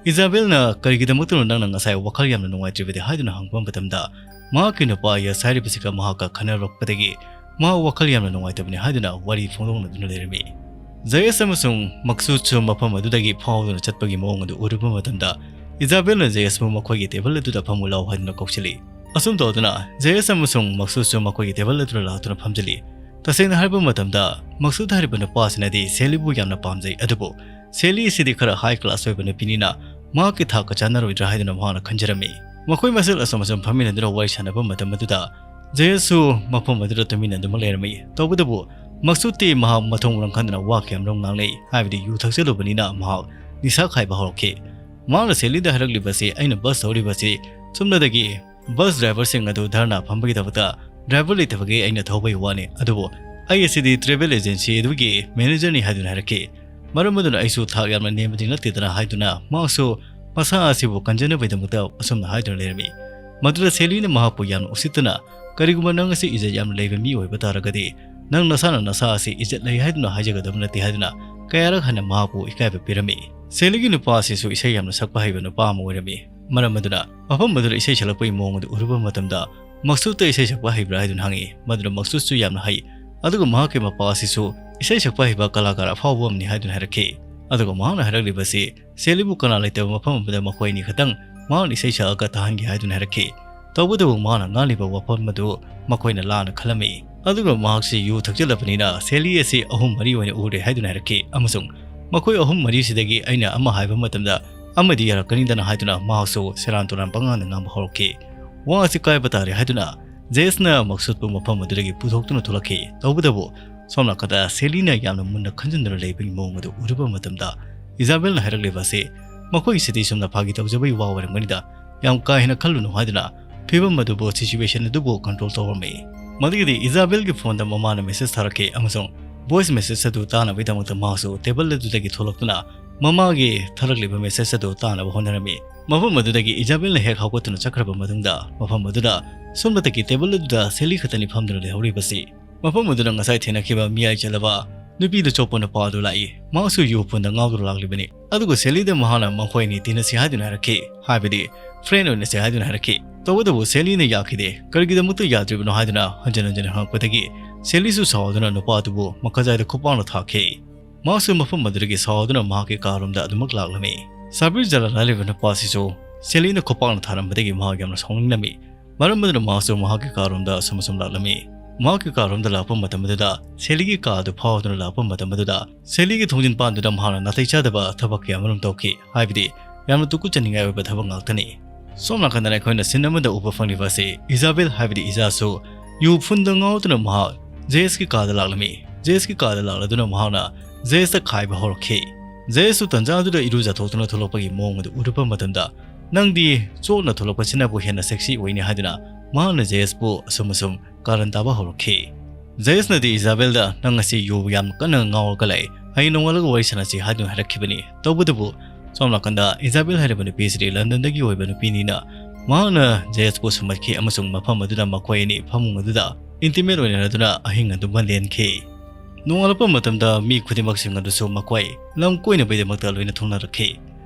ꯏꯖꯥꯕꯦꯜꯅ "ꯀꯔꯤꯒꯤꯗꯃꯛꯇꯅꯣ ꯅꯪꯅ ꯉꯁꯥꯏ ꯋꯥꯈꯜ ꯌꯥꯝꯅ ꯅꯨꯡꯉꯥꯏꯇ꯭ꯔꯤꯕꯗꯤ?" ꯍꯥꯏꯗꯨꯅ ꯍꯪꯕ ꯃꯇꯝꯗ, ꯃꯍꯥꯛꯀꯤ ꯅꯨꯄꯥ ꯌꯦꯁ ꯍꯥꯏꯔꯤꯕꯁꯤꯒ ꯃꯍꯥꯛꯀ ꯈꯟꯅꯔꯛꯄꯗꯒꯤ ꯃꯍꯥꯛ ꯋꯥꯈꯜ ꯌꯥꯝꯅ ꯅꯨꯡꯉꯥꯏꯇꯕꯅꯤ ꯍꯥꯏꯗꯨꯅ ꯋꯥꯔꯤ ꯐꯣꯡꯗꯣꯛꯅꯗꯨꯅ ꯂꯩꯔꯝꯃꯤ꯫ ꯖꯌꯦꯁ ꯑꯃꯁꯨꯡ ꯃꯛꯁꯨꯠꯁꯨ ꯃꯐꯝ ꯑꯗꯨꯗꯒꯤ ꯐꯥꯎꯗꯨꯅ ꯆꯠꯄꯒꯤ ꯃꯑꯣꯡ ꯑꯗꯨ ꯎꯔꯨꯕ ꯃꯇꯝꯗ, ꯏꯖꯥꯕꯦꯜꯅ ꯖꯌꯦꯁꯄꯨ ꯃꯈꯣꯏꯒꯤ ꯇꯦꯕꯜ ꯑꯗꯨꯗ ꯐꯝꯃꯨ ꯂꯥꯎ ꯍꯥꯏꯗꯨꯅ ꯀꯧꯁꯤꯜꯂꯤ꯫ ꯑꯁꯨꯝ ꯇꯧꯗꯨꯅ ꯖꯌꯦꯁ ꯑꯃꯁꯨꯡ ꯃꯛꯁꯨꯠꯁꯨ ꯃꯈꯣꯏꯒꯤ ꯇꯦꯕꯜ ꯑꯗꯨꯗ ꯂꯥꯛꯇꯨꯅ ꯐꯝꯖꯤꯜꯂꯤ꯫ ꯇꯁꯦꯡꯅ ꯍꯥꯏꯔꯕ ꯃꯇꯝꯗ, ꯃꯛꯁꯨꯠ ꯍꯥꯏꯔꯤꯕ ꯅꯨꯄꯥ ꯑꯁꯤꯅꯗꯤ ꯁꯦꯂꯤꯕꯨ ꯌꯥꯝꯅ ꯄꯥꯝꯖꯩ, ꯑꯗꯨꯕꯨ ꯁꯦꯂꯤ ꯑꯁꯤꯗꯤ ꯈꯔ ꯍꯥꯏ ꯀ꯭ꯂꯥꯁ ꯑꯣꯏꯕ ꯅꯨꯄꯤꯅꯤꯅ ꯃꯍꯥꯛꯀꯤ ꯊꯥꯛꯀ ꯆꯥꯟꯅꯔꯣꯏꯗ꯭ꯔꯥ ꯍꯥꯏꯗꯨꯅ ꯃꯍꯥꯛꯅ ꯈꯟꯖꯔꯝꯃꯤ꯫ ꯃꯈꯣꯏ ꯃꯁꯦꯜ ꯑꯁꯨꯝ ꯑꯁꯨꯝ ꯐꯝꯃꯤꯟꯅꯗꯨꯅ ꯋꯥꯔꯤ ꯁꯥꯟꯅꯕ ꯃꯇꯝ ꯑꯗꯨꯗ ꯖꯌꯦꯁꯁꯨ ꯃꯐꯝ ꯑꯗꯨꯗ ꯇꯨꯃꯤꯟꯅꯗꯨꯅ ꯂꯩꯔꯝꯃꯤ꯫ ꯇꯧꯕꯇꯕꯨ ꯃꯛꯁꯨꯠꯇꯤ ꯃꯍꯥꯛ ꯃꯊꯣꯡ ꯃꯔꯝ ꯈꯪꯗꯅ ꯋꯥ ꯀꯌꯥꯃꯔꯨꯝ ꯉꯥꯡꯂꯛꯏ, ꯍꯥꯏꯕꯗꯤ ꯌꯨ ꯊꯛꯆꯜꯂꯨꯕꯅꯤꯅ ꯃꯍꯥꯛ ꯅꯤꯁꯥ ꯈꯥꯏꯕ ꯍꯧꯔꯛꯈꯤ꯫ ꯃꯍꯥꯛꯅ ꯁꯦꯂꯤꯗ ꯍꯥꯏꯔꯛꯂꯤꯕꯁꯤ, "ꯑꯩꯅ ꯕꯁ ꯊꯧꯔꯤꯕꯁꯤ ꯆꯨꯝꯅꯗꯒꯤ ꯕꯁ ꯗ꯭ꯔꯥꯏꯚꯔꯁꯤꯡ ꯑꯗꯨ ꯙꯔꯅꯥ ꯐꯝꯕꯒꯤꯗꯃꯛꯇ ꯗ꯭ꯔꯥꯏꯚꯔ ꯂꯩꯇꯕꯒꯤ ꯑꯩꯅ ꯊꯧꯕꯒꯤ ꯋꯥꯅꯤ, ꯑꯗꯨꯕꯨ ꯑꯩ ꯑꯁꯤꯗꯤ ꯇ꯭ꯔꯦꯚꯦꯜ ꯑꯦꯖꯦꯟꯁꯤ ꯑꯗꯨꯒꯤ ꯃꯦꯅꯦꯖꯔꯅꯤ" ꯍꯥꯏꯗꯨꯅ ꯍꯥꯏꯔꯛꯈꯤ꯫ ꯃꯔꯝ ꯑꯗꯨꯅ ꯑꯩꯁꯨ ꯊꯥꯛ ꯌꯥꯝꯅ ꯅꯦꯝꯕꯗꯤ ꯅꯠꯇꯦꯗꯅ ꯍꯥꯏꯗꯨꯅ ꯃꯍꯥꯛꯁꯨ ꯃꯁꯥ ꯑꯁꯤꯕꯨ ꯀꯟꯖꯅꯕꯒꯤꯗꯃꯛꯇ ꯑꯁꯨꯝꯅ ꯍꯥꯏꯗꯨꯅ ꯂꯩꯔꯝꯃꯤ꯫ ꯃꯗꯨꯗ ꯁꯦꯂꯤꯅ ꯃꯍꯥꯛꯄꯨ ꯌꯥꯝꯅ ꯎꯁꯤꯠꯇꯅ, "ꯀꯔꯤꯒꯨꯝꯕ ꯅꯪ ꯑꯁꯤ ꯏꯖꯠ ꯌꯥꯝꯅ ꯂꯩꯕ ꯃꯤ ꯑꯣꯏꯕ ꯇꯥꯔꯒꯗꯤ, ꯅꯪ ꯅꯁꯥꯅ ꯅꯁꯥ ꯑꯁꯤ ꯏꯖꯠ ꯂꯩ ꯍꯥꯏꯗꯨꯅ ꯍꯥꯏꯖꯒꯗꯕ ꯅꯠꯇꯦ" ꯍꯥꯏꯗꯨꯅ ꯀꯌꯥꯔꯛ ꯍꯟꯅ ꯃꯍꯥꯛꯄꯨ ꯏꯀꯥꯏꯕ ꯄꯤꯔꯝꯃꯤ꯫ ꯁꯦꯂꯤꯒꯤ ꯅꯨꯄꯥ ꯑꯁꯤꯁꯨ ꯏꯁꯩ ꯌꯥꯝꯅ ꯁꯛꯄ ꯍꯩꯕ ꯅꯨꯄꯥ ꯑꯃ ꯑꯣꯏꯔꯝꯃꯤ꯫ ꯃꯔꯝ ꯑꯗꯨꯅ ꯃꯐꯝ ꯑꯗꯨꯗ ꯏꯁꯩ ꯁꯛꯂꯛꯄꯒꯤ ꯃꯑꯣꯡ ꯑꯗꯨ ꯎꯔꯨꯕ ꯃꯇꯝꯗ, "ꯃꯛꯁꯨꯠꯇ ꯏꯁꯩ ꯁꯛꯄ ꯍꯩꯕ꯭ꯔꯥ?" ꯍꯥꯏꯗꯨꯅ ꯍꯪꯉꯤ꯫ ꯃꯗꯨꯗ ꯃꯛꯁꯨꯠꯁꯨ ꯌꯥꯝꯅ ꯍꯩ, ꯑꯗꯨꯒ ꯃꯍꯥꯛꯀꯤ ꯃꯄꯥ ꯑꯁꯤꯁꯨ ꯏꯁꯩ ꯁꯛꯄ ꯍꯩꯕ ꯀꯂꯥꯀꯥꯔ ꯑꯐꯥꯎꯕ ꯑꯃꯅꯤ ꯍꯥꯏꯗꯨꯅ ꯍꯥꯏꯔꯛꯈꯤ꯫ ꯑꯗꯨꯒ ꯃꯍꯥꯛꯅ ꯍꯥꯏꯔꯛꯂꯤꯕꯁꯤ, ꯁꯦꯂꯤꯕꯨ ꯀꯅꯥ ꯂꯩꯇꯕ ꯃꯐꯝ ꯑꯃꯗ ꯃꯈꯣꯏ ꯑꯅꯤ ꯈꯛꯇꯪ ꯃꯍꯥꯛꯅ ꯏꯁꯩ ꯁꯛꯑꯒ ꯇꯥꯍꯟꯒꯦ ꯍꯥꯏꯗꯨꯅ ꯍꯥꯏꯔꯛꯈꯤ꯫ ꯇꯧꯕꯇꯕꯨ ꯃꯍꯥꯛꯅ ꯉꯥꯡꯂꯤꯕ ꯋꯥꯐꯝ ꯑꯗꯨ ꯃꯈꯣꯏꯅ ꯂꯥꯟꯅ ꯈꯜꯂꯝꯃꯤ꯫ ꯑꯗꯨꯒ ꯃꯍꯥꯛꯁꯤ ꯌꯨ ꯊꯛꯆꯜꯂꯕꯅꯤꯅ ꯁꯦꯂꯤ ꯑꯁꯤ ꯑꯍꯨꯝ ꯃꯔꯤ ꯑꯣꯏꯅ ꯎꯔꯦ ꯍꯥꯏꯗꯨꯅ ꯍꯥꯏꯔꯛꯈꯤ, ꯑꯃꯁꯨꯡ ꯃꯈꯣꯏ ꯑꯍꯨꯝ ꯃꯔꯤꯁꯤꯗꯒꯤ ꯑꯩꯅ ꯑꯃ ꯍꯥꯏꯕ ꯃꯇꯝꯗ ꯑꯃꯗꯤ ꯌꯥꯔꯛꯀꯅꯤꯗꯅ ꯍꯥꯏꯗꯨꯅ ꯃꯍꯥꯛꯁꯨ ꯁꯦꯔꯥꯟ ꯇꯨꯔꯥꯟ ꯄꯉꯥꯡꯗ ꯉꯥꯡꯕ ꯍꯧꯔꯛꯈꯤ꯫ ꯋꯥ ꯑꯁꯤ ꯀꯥꯏꯕ ꯇꯥꯔꯦ ꯍꯥꯏꯗꯨꯅ ꯖꯦꯁꯅ ꯃꯛꯁꯨꯠꯄꯨ ꯃꯐꯝ ꯑꯗꯨꯗꯒꯤ ꯄꯨꯊꯣꯛꯇꯨꯅ ꯊꯣꯛꯂꯛꯈꯤ꯫ ꯇꯧꯕꯇꯕꯨ ꯁꯣꯝ ꯅꯥꯀꯟꯗ ꯁꯦꯂꯤꯅ ꯌꯥꯝꯅ ꯃꯨꯟꯅ ꯈꯟꯖꯤꯟꯗꯨꯅ ꯂꯩꯕꯒꯤ ꯃꯑꯣꯡ ꯑꯗꯨ ꯎꯔꯨꯕ ꯃꯇꯝꯗ, ꯏꯖꯥꯕꯦꯜꯅ ꯍꯥꯏꯔꯛꯂꯤꯕ ꯑꯁꯤ, "ꯃꯈꯣꯏꯒꯤꯁꯤꯗꯤ ꯁꯨꯝꯅ ꯐꯥꯒꯤ ꯇꯧꯖꯕꯒꯤ ꯋꯥ ꯑꯣꯏꯔꯝꯒꯅꯤꯗ, ꯌꯥꯝ ꯀꯥ ꯍꯦꯟꯅ ꯈꯜꯂꯨꯅꯨ" ꯍꯥꯏꯗꯨꯅ ꯐꯤꯕꯝ ꯑꯗꯨꯕꯨ, ꯁꯤꯆꯨꯋꯦꯁꯟ ꯑꯗꯨꯕꯨ ꯀꯟꯇ꯭ꯔꯣꯜ ꯇꯧꯔꯝꯃꯤ꯫ ꯃꯗꯨꯒꯤꯗꯤ ꯏꯖꯥꯕꯦꯜꯒꯤ ꯐꯣꯟꯗ ꯃꯃꯥꯅ ꯃꯦꯁꯦꯖ ꯊꯥꯔꯛꯈꯤ ꯑꯃꯁꯨꯡ ꯚꯣꯏꯁ ꯃꯦꯁꯦꯖ ꯑꯗꯨ ꯇꯥꯅꯕꯒꯤꯗꯃꯛꯇ ꯃꯍꯥꯛꯁꯨ ꯇꯦꯕꯜ ꯑꯗꯨꯗꯒꯤ ꯊꯣꯛꯂꯛꯇꯨꯅ ꯃꯃꯥꯒꯤ ꯊꯥꯔꯛꯂꯤꯕ ꯃꯦꯁꯦꯖ ꯑꯗꯨ ꯇꯥꯅꯕ ꯍꯣꯠꯅꯔꯝꯃꯤ꯫ ꯃꯐꯝ ꯑꯗꯨꯗꯒꯤ ꯏꯖꯥꯕꯦꯜꯅ ꯍꯦꯛ ꯍꯧꯒꯠꯇꯨꯅ ꯆꯠꯈ꯭ꯔꯕ ꯃꯇꯨꯡꯗ, ꯃꯐꯝ ꯑꯗꯨꯗ ꯁꯣꯝꯗꯇꯒꯤ ꯇꯦꯕꯜ ꯑꯗꯨꯗ ꯁꯦꯂꯤ ꯈꯛꯇꯅꯤ ꯐꯝꯗꯨꯅ ꯂꯩꯍꯧꯔꯤꯕꯁꯤ꯫ ꯃꯐꯝ ꯑꯗꯨꯗ ꯉꯁꯥꯏ ꯊꯦꯡꯅꯈꯤꯕ ꯃꯤꯌꯥꯏ ꯆꯜꯂꯕ ꯅꯨꯄꯤꯗ ꯆꯣꯞꯄ ꯅꯨꯄꯥ ꯑꯗꯨ ꯂꯥꯛꯏ꯫ ꯃꯍꯥꯛꯁꯨ ꯌꯨ ꯐꯨꯟꯗ ꯉꯥꯎꯗꯨꯅ ꯂꯥꯛꯂꯤꯕꯅꯤ꯫ ꯑꯗꯨꯒ ꯁꯦꯂꯤꯗ ꯃꯍꯥꯛꯅ ꯃꯈꯣꯏ ꯑꯅꯤ ꯇꯤꯟꯅꯁꯤ ꯍꯥꯏꯗꯨꯅ ꯍꯥꯏꯔꯛꯈꯤ, ꯍꯥꯏꯕꯗꯤ friend ꯑꯣꯏꯅꯁꯤ ꯍꯥꯏꯗꯨꯅ ꯍꯥꯏꯔꯛꯈꯤ꯫ ꯇꯧꯕꯇꯕꯨ ꯁꯦꯂꯤꯅ ꯌꯥꯈꯤꯗꯦ꯫ ꯀꯔꯤꯒꯤꯗꯃꯛꯇ ꯌꯥꯗ꯭ꯔꯤꯕꯅꯣ ꯍꯥꯏꯗꯨꯅ ꯍꯟꯖꯤꯟ ꯍꯟꯖꯤꯟ ꯍꯪꯉꯛꯄꯗꯒꯤ ꯁꯦꯂꯤꯁꯨ ꯁꯥꯎꯗꯨꯅ ꯅꯨꯄꯥ ꯑꯗꯨꯕꯨ ꯃꯈꯥꯖꯥꯏꯗ ꯈꯨꯄꯥꯛꯅ ꯊꯥꯈꯤ꯫ ꯃꯍꯥꯛꯁꯨ ꯃꯐꯝ ꯑꯗꯨꯗꯒꯤ ꯁꯥꯎꯗꯨꯅ ꯃꯍꯥꯛꯀꯤ ꯀꯥꯔꯣꯝꯗ ꯑꯗꯨꯃꯛ ꯂꯥꯛꯂꯝꯃꯤ꯫ ꯁꯥꯕꯤꯔ ꯖꯂꯥꯜ ꯍꯥꯏꯔꯤꯕ ꯅꯨꯄꯥ ꯑꯁꯤꯁꯨ ꯁꯦꯂꯤꯅ ꯈꯨꯄꯥꯛꯅ ꯊꯥꯔꯝꯕꯗꯒꯤ ꯃꯍꯥꯛ ꯌꯥꯝꯅ ꯁꯥꯎꯅꯤꯡꯂꯝꯃꯤ꯫ ꯃꯔꯝ ꯑꯗꯨꯅ ꯃꯍꯥꯛꯁꯨ ꯃꯍꯥꯛꯀꯤ ꯀꯥꯔꯣꯝꯗ ꯑꯁꯨꯝ ꯑꯁꯨꯝ ꯂꯥꯛꯂꯝꯃꯤ꯫ ꯃꯍꯥꯛꯀꯤ ꯀꯥꯔꯣꯝꯗ ꯂꯥꯛꯄ ꯃꯇꯝ ꯑꯗꯨꯗ ꯁꯦꯂꯤꯒꯤ ꯀꯥ ꯑꯗꯨ ꯐꯥꯎꯗꯨꯅ ꯂꯥꯛꯄ ꯃꯇꯝ ꯑꯗꯨꯗ ꯁꯦꯂꯤꯒꯤ ꯊꯣꯡꯖꯤꯟ ꯄꯥꯟꯗꯨꯗ ꯃꯍꯥꯛꯅ ꯅꯥꯇꯩ ꯆꯥꯗꯕ ꯊꯕꯛ ꯀꯌꯥ ꯑꯃꯔꯣꯝ ꯇꯧꯈꯤ꯫ ꯍꯥꯏꯕꯗꯤ ꯌꯥꯝꯅ ꯇꯨꯀꯠꯆꯅꯤꯡꯉꯥꯏ ꯑꯣꯏꯕ ꯊꯕꯛ ꯉꯥꯛꯇꯅꯤ꯫ ꯁꯣꯝ ꯅꯥꯀꯟꯗꯅ ꯑꯩꯈꯣꯏꯅ scene ꯑꯃꯗ ꯎꯕ ꯐꯪꯂꯤꯕ ꯑꯁꯤ ꯏꯖꯥꯕꯦꯜ ꯍꯥꯏꯕꯗꯤ ꯏꯖꯥꯁꯨ ꯌꯨ ꯐꯨꯟꯗ ꯉꯥꯎꯗꯨꯅ ꯃꯍꯥꯛ ꯖꯦꯁꯀꯤ ꯀꯥꯗ ꯂꯥꯛꯂꯝꯃꯤ꯫ ꯖꯦꯁꯀꯤ ꯀꯥꯗ ꯂꯥꯛꯂꯗꯨꯅ ꯃꯍꯥꯛꯅ ꯖꯦꯁꯇ ꯈꯥꯏꯕ ꯍꯧꯔꯛꯈꯤ꯫ ꯖꯦꯁꯁꯨ ꯇꯟꯖꯥ ꯑꯗꯨꯗ ꯏꯔꯨꯖꯊꯣꯛꯇꯨꯅ ꯊꯣꯛꯂꯛꯄꯒꯤ ꯃꯑꯣꯡ ꯑꯗꯨ ꯎꯔꯨꯕ ꯃꯇꯝꯗ, "ꯅꯪꯗꯤ ꯆꯣꯠꯅ ꯊꯣꯛꯂꯛꯄꯁꯤꯅꯕꯨ ꯍꯦꯟꯅ sexy ꯑꯣꯏꯅꯤ" ꯍꯥꯏꯗꯨꯅ ꯃꯍꯥꯛꯅ ꯖꯦꯁꯄꯨ ꯑꯁꯨꯝ ꯑꯁꯨꯝ ꯀꯥꯔꯟ ꯇꯥꯕ ꯍꯧꯔꯛꯈꯤ꯫ ꯖꯦꯁꯅꯗꯤ ꯏꯖꯥꯕꯦꯜꯗ, "ꯅꯪ ꯉꯁꯤ ꯌꯨ ꯌꯥꯝ ꯀꯟꯅ ꯉꯥꯎꯔꯒ ꯂꯩ, ꯍꯌꯦꯡ ꯅꯣꯡꯉꯥꯜꯂꯒ ꯋꯥꯔꯤ ꯁꯥꯟꯅꯁꯤ" ꯍꯥꯏꯗꯨꯅ ꯍꯥꯏꯔꯛꯈꯤꯕꯅꯤ꯫ ꯇꯧꯕꯇꯕꯨ ꯁꯣꯝ ꯅꯥꯀꯟꯗ ꯏꯖꯥꯕꯦꯜ ꯍꯥꯏꯔꯤꯕ ꯅꯨꯄꯤꯁꯤꯗꯤ ꯂꯟꯗꯟꯗꯒꯤ ꯑꯣꯏꯕ ꯅꯨꯄꯤꯅꯤꯅ ꯃꯍꯥꯛꯅ ꯖꯦꯁꯄꯨ ꯁꯨꯝꯍꯠꯈꯤ ꯑꯃꯁꯨꯡ ꯃꯐꯝ ꯑꯗꯨꯗ ꯃꯈꯣꯏ ꯑꯅꯤ ꯐꯃꯨꯡ ꯑꯗꯨꯗ intimate ꯑꯣꯏꯅꯔꯗꯨꯅ ꯑꯍꯤꯡ ꯑꯗꯨꯃ ꯂꯦꯟꯈꯤ꯫ ꯅꯣꯡꯉꯥꯜꯂꯛꯄ ꯃꯇꯝꯗ ꯃꯤ ꯈꯨꯗꯤꯡꯃꯛꯁꯤꯡ ꯑꯗꯨꯁꯨ ꯃꯈꯣꯏ ꯂꯝ ꯀꯣꯏꯅꯕꯒꯤꯗꯃꯛꯇ ꯂꯣꯏꯅ ꯊꯨꯡꯅꯔꯛꯈꯤ꯫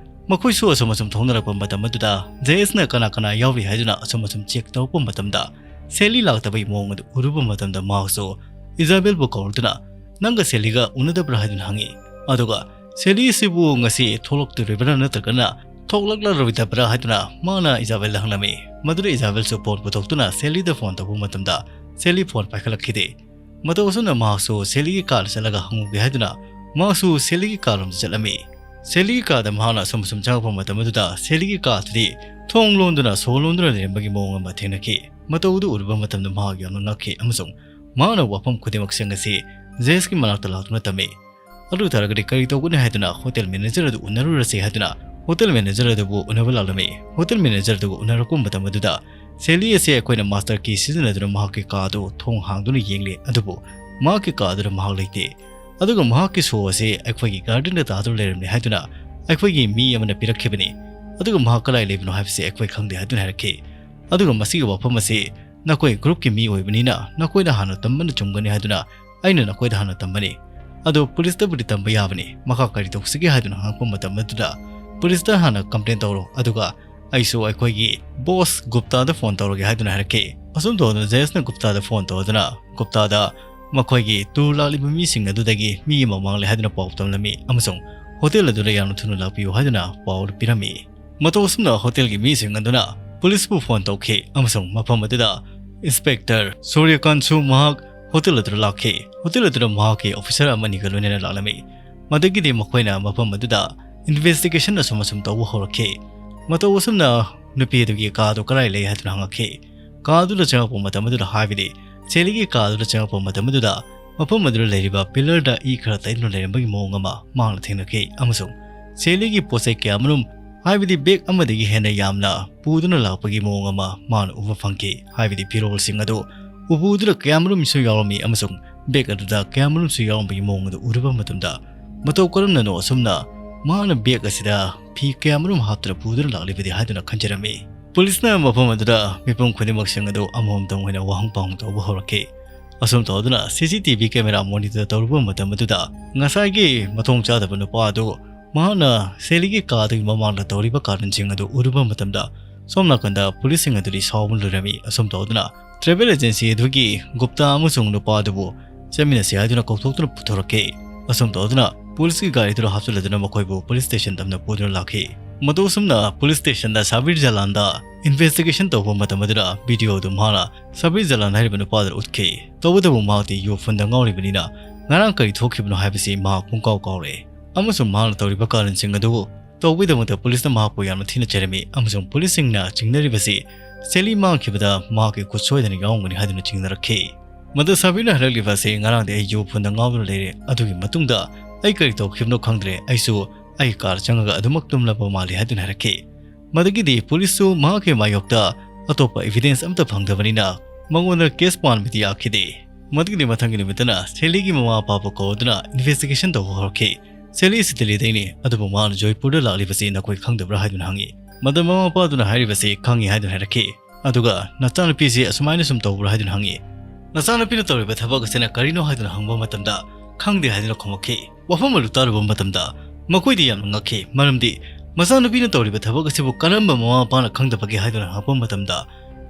ꯃꯈꯣꯏꯁꯨ ꯑꯁꯨꯝ ꯑꯁꯨꯝ ꯊꯣꯡꯅꯔꯛꯄ ꯃꯇꯝ ꯑꯗꯨꯗ ꯖꯦꯁꯅ ꯀꯅꯥ ꯀꯅꯥ ꯌꯥꯎꯔꯤ ꯍꯥꯏꯗꯨꯅ ꯑꯁꯨꯝ ꯑꯁꯨꯝ check ꯇꯧꯔꯛꯄ ꯃꯇꯝꯗ ꯁꯦꯂꯤ ꯂꯥꯛꯇꯕꯒꯤ ꯃꯑꯣꯡ ꯑꯗꯨ ꯎꯔꯨꯕ ꯃꯇꯝꯗ ꯃꯍꯥꯛꯁꯨ ꯏꯖꯥꯕꯦꯜꯕꯨ ꯀꯧꯔꯛꯇꯨꯅ, "ꯅꯪꯒ ꯁꯦꯂꯤꯒ ꯎꯅꯗꯕ꯭ꯔꯥ?" ꯍꯥꯏꯗꯨꯅ ꯍꯪꯉꯤ꯫ ꯑꯗꯨꯒ ꯁꯦꯂꯤ ꯑꯁꯤꯕꯨ ꯉꯁꯤ ꯊꯣꯛꯂꯛꯇꯣꯔꯤꯕ꯭ꯔꯥ ꯅꯠꯇ꯭ꯔꯒꯅ ꯊꯣꯛꯂꯛꯂꯔꯣꯏꯗꯕ꯭ꯔꯥ ꯍꯥꯏꯗꯨꯅ ꯃꯥꯅ ꯏꯖꯥꯕꯦꯜꯗ ꯍꯪꯂꯝꯃꯤ꯫ ꯃꯗꯨꯗ ꯏꯖꯥꯕꯦꯜꯁꯨ phone ꯄꯨꯊꯣꯛꯇꯨꯅ ꯁꯦꯂꯤꯗ phone ꯇꯧꯕ ꯃꯇꯝꯗ ꯁꯦꯂꯤ phone ꯄꯥꯏꯈꯠꯂꯛꯈꯤꯗꯦ꯫ ꯃꯇꯧ ꯑꯁꯨꯝꯅ ꯃꯍꯥꯛꯁꯨ ꯁꯦꯂꯤꯒꯤ ꯀꯥꯗ ꯆꯠꯂꯒ ꯍꯪꯉꯨꯒꯦ ꯍꯥꯏꯗꯨꯅ ꯃꯍꯥꯛꯁꯨ ꯁꯦꯂꯤꯒꯤ ꯀꯥꯔꯣꯝꯗ ꯆꯠꯂꯝꯃꯤ꯫ ꯁꯦꯂꯤꯒꯤ ꯀꯥꯗ ꯃꯍꯥꯛꯅ ꯑꯁꯨꯝ ꯑꯁꯨꯝ ꯆꯪꯉꯛꯄ ꯃꯇꯝ ꯑꯗꯨꯗ ꯁꯦꯂꯤꯒꯤ ꯀꯥ ꯑꯗꯨꯗꯤ ꯊꯣꯡ ꯂꯣꯟꯗꯨꯅ, ꯁꯣ ꯂꯣꯟꯗꯨꯅ ꯂꯩꯔꯝꯕꯒꯤ ꯃꯑꯣꯡ ꯑꯃ ꯊꯦꯡꯅꯈꯤ꯫ ꯃꯇꯧ ꯑꯗꯨ ꯎꯔꯨꯕ ꯃꯇꯝꯗ ꯃꯍꯥꯛ ꯌꯥꯝꯅ ꯉꯛꯈꯤ ꯑꯃꯁꯨꯡ ꯃꯍꯥꯛꯅ ꯋꯥꯐꯝ ꯈꯨꯗꯤꯡꯃꯛꯁꯤꯡ ꯑꯁꯤ ꯖꯦꯁꯀꯤ ꯃꯅꯥꯛꯇ ꯂꯥꯛꯇꯨꯅ ꯇꯝꯃꯤ꯫ ꯑꯗꯨ ꯑꯣꯏꯇꯥꯔꯒꯗꯤ ꯀꯔꯤ ꯇꯧꯒꯅꯤ ꯍꯥꯏꯗꯨꯅ hotel manager ꯑꯗꯨ ꯎꯅꯔꯨꯔꯁꯤ ꯍꯥꯏꯗꯨꯅ hotel manager ꯑꯗꯨꯕꯨ ꯎꯅꯕ ꯂꯥꯛꯂꯝꯃꯤ꯫ Hotel manager ꯑꯗꯨꯒ ꯎꯅꯔꯛꯄ ꯃꯇꯝ ꯑꯗꯨꯗ ꯁꯦꯂꯤ ꯑꯁꯤ ꯑꯩꯈꯣꯏꯅ master key ꯁꯤꯖꯤꯟꯅꯗꯨꯅ ꯃꯍꯥꯛꯀꯤ ꯀꯥ ꯑꯗꯨ ꯊꯣꯡ ꯍꯥꯡꯗꯨꯅ ꯌꯦꯡꯂꯤ, ꯑꯗꯨꯕꯨ ꯃꯍꯥꯛꯀꯤ ꯀꯥ ꯑꯗꯨꯗ ꯃꯍꯥꯛ ꯂꯩꯇꯦ꯫ ꯑꯗꯨꯒ ꯃꯍꯥꯛꯀꯤ ꯁꯣ ꯑꯁꯤ ꯑꯩꯈꯣꯏꯒꯤ garden ꯗ ꯇꯥꯗꯨꯅ ꯂꯩꯔꯝꯂꯦ ꯍꯥꯏꯗꯨꯅ ꯑꯩꯈꯣꯏꯒꯤ ꯃꯤ ꯑꯃꯅ ꯄꯤꯔꯛꯈꯤꯕꯅꯤ꯫ ꯑꯗꯨꯒ ꯃꯍꯥꯛ ꯀꯗꯥꯏ ꯂꯩꯕꯅꯣ ꯍꯥꯏꯕꯁꯤ ꯑꯩꯈꯣꯏ ꯈꯪꯗꯦ ꯍꯥꯏꯗꯨꯅ ꯍꯥꯏꯔꯛꯈꯤ꯫ ꯑꯗꯨꯒ ꯃꯁꯤꯒꯤ ꯋꯥꯐꯝ ꯑꯁꯤ ꯅꯈꯣꯏ group ꯀꯤ ꯃꯤ ꯑꯣꯏꯕꯅꯤꯅ ꯅꯈꯣꯏꯅ ꯍꯥꯟꯅ ꯇꯝꯕꯅ ꯆꯨꯝꯒꯅꯤ ꯍꯥꯏꯗꯨꯅ ꯑꯩꯅ ꯅꯈꯣꯏꯗ ꯍꯥꯟꯅ ꯇꯝꯕꯅꯤ꯫ ꯑꯗꯣ ꯄꯨꯂꯤꯁꯇꯕꯨꯗꯤ ꯇꯝꯕ ꯌꯥꯕꯅꯤ, ꯃꯈꯥ ꯀꯔꯤ ꯇꯧꯁꯤꯒꯦ ꯍꯥꯏꯗꯨꯅ ꯍꯪꯉꯛꯄ ꯃꯇꯝ ꯑꯗꯨꯗ ꯄꯨꯂꯤꯁꯇ ꯍꯥꯟꯅ ꯀꯝꯄ꯭ꯂꯦꯟ ꯇꯧꯔꯣ, ꯑꯗꯨꯒ ꯑꯩꯁꯨ ꯑꯩꯈꯣꯏꯒꯤ ꯕꯣꯁ ꯒꯨꯞꯇꯥꯗ ꯐꯣꯟ ꯇꯧꯔꯒꯦ ꯍꯥꯏꯗꯨꯅ ꯍꯥꯏꯔꯛꯈꯤ꯫ ꯑꯁꯨꯝ ꯇꯧꯗꯅ ꯖꯦꯁꯅ ꯒꯨꯞꯇꯥꯗ ꯐꯣꯟ ꯇꯧꯗꯨꯅ ꯒꯨꯞꯇꯥꯗ ꯃꯈꯣꯏꯒꯤ ꯇꯨꯔ ꯂꯥꯛꯂꯤꯕ ꯃꯤꯁꯤꯡ ꯑꯗꯨꯗꯒꯤ ꯃꯤ ꯑꯃ ꯃꯥꯡꯂꯦ ꯍꯥꯏꯗꯨꯅ ꯄꯥꯎ ꯇꯝꯂꯝꯃꯤ ꯑꯃꯁꯨꯡ ꯍꯣꯇꯦꯜ ꯑꯗꯨꯗ ꯌꯥꯝꯅ ꯊꯨꯅ ꯂꯥꯛꯄꯤꯌꯨ ꯍꯥꯏꯗꯨꯅ ꯄꯥꯎ ꯄꯤꯔꯝꯃꯤ꯫ ꯃꯇꯧ ꯑꯁꯨꯝꯅ ꯍꯣꯇꯦꯜꯒꯤ ꯃꯤꯁꯤꯡ ꯑꯗꯨꯅ ꯄꯨꯂꯤꯁꯄꯨ ꯐꯣꯟ ꯇꯧꯈꯤ ꯑꯃꯁꯨꯡ ꯃꯐꯝ ꯑꯗꯨꯗ ꯏꯟꯁꯄꯦꯛꯇꯔ ꯁꯨꯔ꯭ꯌꯀꯥꯟꯠꯁꯨ ꯃꯍꯥꯛ ꯍꯣꯇꯦꯜ ꯑꯗꯨꯗ ꯂꯥꯛꯈꯤ꯫ ꯍꯣꯇꯦꯜ ꯑꯗꯨꯗ ꯃꯍꯥꯛꯀꯤ ꯑꯣꯐꯤꯁꯔ ꯑꯃꯅꯤꯒ ꯂꯣꯏꯅꯅ ꯂꯥꯛꯂꯝꯃꯤ꯫ ꯃꯗꯨꯒꯤꯗꯤ ꯃꯈꯣꯏꯅ ꯃꯐꯝ ꯑꯗꯨꯗ ꯏꯟꯚꯦꯁꯇꯤꯒꯦꯁꯟ ꯑꯁꯨꯝ ꯑꯁꯨꯝ ꯇꯧꯕ ꯍꯧꯔꯛꯈꯤ꯫ ꯃꯇꯧ ꯑꯁꯨꯝꯅ ꯅꯨꯄꯤ ꯑꯗꯨꯒꯤ ꯀꯥ ꯑꯗꯨ ꯀꯗꯥꯏ ꯂꯩ ꯍꯥꯏꯗꯨꯅ ꯍꯪꯉꯛꯈꯤ꯫ ꯀꯥ ꯑꯗꯨꯗ ꯆꯪꯉꯛꯄ ꯃꯇꯝ ꯑꯗꯨꯗ, ꯍꯥꯏꯕꯗꯤ ꯁꯦꯂꯤꯒꯤ ꯀꯥ ꯑꯗꯨꯗ ꯆꯪꯉꯛꯄ ꯃꯇꯝ ꯑꯗꯨꯗ, ꯃꯐꯝ ꯑꯗꯨꯗ ꯂꯩꯔꯤꯕ ꯄꯤꯂꯔꯗ ꯏ ꯈꯔ ꯇꯩꯗꯨꯅ ꯂꯩꯔꯝꯕꯒꯤ ꯃꯑꯣꯡ ꯑꯃ ꯃꯍꯥꯛꯅ ꯊꯦꯡꯅꯈꯤ ꯑꯃꯁꯨꯡ ꯁꯦꯂꯤꯒꯤ ꯄꯣꯠ ꯆꯩ ꯀꯌꯥꯃꯔꯨꯝ, ꯍꯥꯏꯕꯗꯤ ꯕꯦꯒ ꯑꯃꯗꯒꯤ ꯍꯦꯟꯅ ꯌꯥꯝꯅ ꯄꯨꯗꯨꯅ ꯂꯥꯛꯄꯒꯤ ꯃꯑꯣꯡ ꯑꯃ ꯃꯍꯥꯛꯅ ꯎꯕ ꯐꯪꯈꯤ꯫ ꯍꯥꯏꯕꯗꯤ ꯐꯤꯔꯣꯜꯁꯤꯡ ꯑꯗꯨ ꯎꯄꯨꯗꯨꯗ ꯀꯌꯥꯃꯔꯨꯝꯁꯨ ꯌꯥꯎꯔꯝꯃꯤ ꯑꯃꯁꯨꯡ ꯕꯦꯒ ꯑꯗꯨꯗ ꯀꯌꯥꯃꯔꯨꯝꯁꯨ ꯌꯥꯎꯔꯝꯕꯒꯤ ꯃꯑꯣꯡ ꯑꯗꯨ ꯎꯔꯨꯕ ꯃꯇꯝꯗ, ꯃꯇꯧ ꯀꯔꯝꯅꯅꯣ ꯑꯁꯨꯝꯅ ꯃꯍꯥꯛꯅ ꯕꯦꯒ ꯑꯁꯤꯗ ꯐꯤ ꯀꯌꯥꯃꯔꯨꯝ ꯍꯥꯞꯇꯨꯅ ꯄꯨꯗꯨꯅ ꯂꯥꯛꯂꯤꯕꯗꯤ ꯍꯥꯏꯗꯨꯅ ꯈꯟꯖꯔꯝꯃꯤ꯫ ꯄꯨꯂꯤꯁꯅ ꯃꯐꯝ ꯑꯗꯨꯗ ꯃꯤꯄꯨꯝ ꯈꯨꯗꯤꯡꯃꯛꯁꯤꯡ ꯑꯗꯨ ꯑꯃꯃꯝꯇꯪ ꯑꯣꯏꯅ ꯋꯥꯍꯪ ꯄꯥꯎꯍꯪ ꯇꯧꯕ ꯍꯧꯔꯛꯈꯤ꯫ ꯑꯁꯨꯝ ꯇꯧꯗꯨꯅ ꯁꯤ C T V camera monitor ꯇꯧꯔꯨꯕ ꯃꯇꯝ ꯑꯗꯨꯗ, ꯉꯁꯥꯏꯒꯤ ꯃꯊꯣꯡ ꯆꯥꯗꯕ ꯅꯨꯄꯥ ꯑꯗꯨ ꯃꯍꯥꯛꯅ ꯁꯦꯂꯤꯒꯤ ꯀꯥꯗꯨꯒꯤ ꯃꯃꯥꯡꯗ ꯇꯧꯔꯤꯕ ꯀꯥꯔꯟꯁꯤꯡ ꯑꯗꯨ ꯎꯔꯨꯕ ꯃꯇꯝꯗ, ꯁꯣꯝ ꯅꯥꯀꯟꯗ ꯄꯨꯂꯤꯁꯁꯤꯡ ꯑꯗꯨꯗꯤ ꯁꯥꯎꯕꯅ ꯂꯣꯏꯔꯝꯃꯤ꯫ ꯑꯁꯨꯝ ꯇꯧꯗꯨꯅ ꯇ꯭ꯔꯦꯚꯦꯜ ꯑꯦꯖꯦꯟꯁꯤ ꯑꯗꯨꯒꯤ ꯒꯨꯞꯇꯥ ꯑꯃꯁꯨꯡ ꯅꯨꯄꯥ ꯑꯗꯨꯕꯨ ꯆꯠꯃꯤꯟꯅꯁꯤ ꯍꯥꯏꯗꯨꯅ ꯀꯧꯊꯣꯛꯇꯨꯅ ꯄꯨꯊꯣꯔꯛꯈꯤ꯫ ꯑꯁꯨꯝ ꯇꯧꯗꯨꯅ ꯄꯨꯂꯤꯁꯀꯤ ꯒꯥꯔꯤꯗꯨꯗ ꯍꯥꯞꯆꯤꯜꯂꯗꯨꯅ ꯃꯈꯣꯏꯕꯨ ꯄꯨꯂꯤꯁ ꯁ꯭ꯇꯦꯁꯟ ꯇꯝꯅ ꯄꯨꯗꯨꯅ ꯂꯥꯛꯈꯤ꯫ ꯃꯇꯧ ꯑꯁꯨꯝꯅ ꯄꯨꯂꯤꯁ ꯁ꯭ꯇꯦꯁꯟꯗ ꯁꯥꯕꯤꯔ ꯖꯂꯥꯟꯗ ꯏꯟꯚꯦꯁꯇꯤꯒꯦꯁꯟ ꯇꯧꯕ ꯃꯇꯝ ꯑꯗꯨꯗ ꯚꯤꯗꯤꯑꯣ ꯑꯗꯨ ꯃꯍꯥꯛꯅ ꯁꯥꯕꯤꯔ ꯖꯂꯥꯟ ꯍꯥꯏꯔꯤꯕ ꯅꯨꯄꯥꯗꯨꯗ ꯎꯠꯈꯤ꯫ ꯇꯧꯕꯇꯕꯨ ꯃꯍꯥꯛꯇꯤ ꯌꯨ ꯐꯨꯟꯗ ꯉꯥꯎꯔꯤꯕꯅꯤꯅ ꯉꯔꯥꯡ ꯀꯔꯤ ꯊꯣꯛꯈꯤꯕꯅꯣ ꯍꯥꯏꯕꯁꯤ ꯃꯍꯥꯛ ꯄꯨꯡꯀꯥꯎ ꯀꯥꯎꯔꯦ꯫ ꯑꯃꯁꯨꯡ ꯃꯍꯥꯛꯅ ꯇꯧꯔꯤꯕ ꯀꯥꯔꯟꯁꯤꯡ ꯑꯗꯨꯕꯨ ꯇꯧꯕꯒꯤꯗꯃꯛꯇ ꯄꯨꯂꯤꯁꯅ ꯃꯍꯥꯛꯄꯨ ꯌꯥꯝꯅ ꯊꯤꯅ ꯆꯩꯔꯝꯃꯤ ꯑꯃꯁꯨꯡ ꯄꯨꯂꯤꯁꯁꯤꯡꯅ ꯆꯤꯡꯅꯔꯤꯕꯁꯤ ꯁꯦꯂꯤ ꯃꯥꯡꯈꯤꯕꯗ ꯃꯍꯥꯛꯀꯤ ꯈꯨꯠ ꯁꯣꯏꯗꯅ ꯌꯥꯎꯔꯝꯒꯅꯤ ꯍꯥꯏꯗꯨꯅ ꯆꯤꯡꯅꯔꯛꯈꯤ꯫ ꯃꯗꯨ ꯁꯥꯕꯤꯔꯅ ꯍꯥꯏꯔꯛꯂꯤꯕ ꯑꯁꯤ ꯉꯔꯥꯡꯗꯤ ꯑꯩ ꯌꯨ ꯐꯨꯟꯗ ꯉꯥꯎꯗꯨꯅ ꯂꯩꯔꯦ, ꯑꯗꯨꯒꯤ ꯃꯇꯨꯡꯗ ꯑꯩ ꯀꯔꯤ ꯇꯧꯈꯤꯕꯅꯣ ꯈꯪꯗ꯭ꯔꯦ, ꯑꯩꯁꯨ ꯑꯩ ꯀꯥꯔ ꯆꯪꯉꯒ ꯑꯗꯨꯃꯛ ꯇꯨꯝꯂꯕ ꯃꯥꯜꯂꯤ ꯍꯥꯏꯗꯨꯅ ꯍꯥꯏꯔꯛꯈꯤ꯫ ꯃꯗꯨꯒꯤꯗꯤ ꯄꯨꯂꯤꯁꯁꯨ ꯃꯍꯥꯛꯀꯤ ꯃꯥꯌꯣꯛꯇ ꯑꯇꯣꯞꯄ ꯏꯚꯤꯗꯦꯟꯁ ꯑꯃꯠꯇ ꯐꯪꯗꯕꯅꯤꯅ ꯃꯉꯣꯟꯗ ꯀꯦꯁ ꯄꯥꯟꯕꯗꯤ ꯌꯥꯈꯤꯗꯦ꯫ ꯃꯗꯨꯒꯤꯗꯤ ꯃꯊꯪꯒꯤ ꯅꯨꯃꯤꯠꯇꯅ ꯁꯦꯂꯤꯒꯤ ꯃꯃꯥ ꯃꯄꯥꯕꯨ ꯀꯧꯗꯨꯅ ꯏꯟꯚꯦꯁꯇꯤꯒꯦꯁꯟ ꯇꯧꯕ ꯍꯧꯔꯛꯈꯤ꯫ ꯁꯦꯂꯤ ꯑꯁꯤ ꯗꯤꯜꯂꯤꯗꯩꯅꯤ, ꯑꯗꯨꯕꯨ ꯃꯍꯥꯛꯅ ꯖꯣꯏꯄꯨꯔꯗ ꯂꯥꯛꯂꯤꯕꯁꯤ ꯅꯈꯣꯏ ꯈꯪꯗꯕ꯭ꯔꯥ ꯍꯥꯏꯗꯨꯅ ꯍꯪꯉꯤ꯫ ꯃꯗꯨ ꯃꯃꯥ ꯃꯄꯥꯗꯨꯅ ꯍꯥꯏꯔꯤꯕꯁꯤ ꯈꯪꯉꯤ ꯍꯥꯏꯗꯨꯅ ꯍꯥꯏꯔꯛꯈꯤ꯫ ꯑꯗꯨꯒ ꯅꯆꯥꯅꯨꯄꯤꯁꯤ ꯑꯁꯨꯃꯥꯏꯅ ꯁꯨꯝ ꯇꯧꯕ꯭ꯔꯥ ꯍꯥꯏꯗꯨꯅ ꯍꯪꯉꯤ꯫ ꯅꯆꯥꯅꯨꯄꯤꯅ ꯇꯧꯔꯤꯕ ꯊꯕꯛ ꯑꯁꯤꯅ ꯀꯔꯤꯅꯣ ꯍꯥꯏꯗꯨꯅ ꯍꯪꯕ ꯃꯇꯝꯗ, "ꯈꯪꯗꯦ" ꯍꯥꯏꯗꯨꯅ ꯈꯨꯝꯃꯛꯈꯤ꯫ ꯋꯥꯐꯝ ꯑꯗꯨ ꯇꯥꯔꯨꯕ ꯃꯇꯝꯗ ꯃꯈꯣꯏꯗꯤ ꯌꯥꯝꯅ ꯉꯛꯈꯤ, ꯃꯔꯝꯗꯤ ꯃꯆꯥꯅꯨꯄꯤꯅ ꯇꯧꯔꯤꯕ ꯊꯕꯛ ꯑꯁꯤꯕꯨ ꯀꯔꯝꯕ ꯃꯃꯥ ꯃꯄꯥꯅ ꯈꯪꯗꯕꯒꯦ ꯍꯥꯏꯗꯨꯅ ꯍꯪꯉꯛꯄ ꯃꯇꯝꯗ,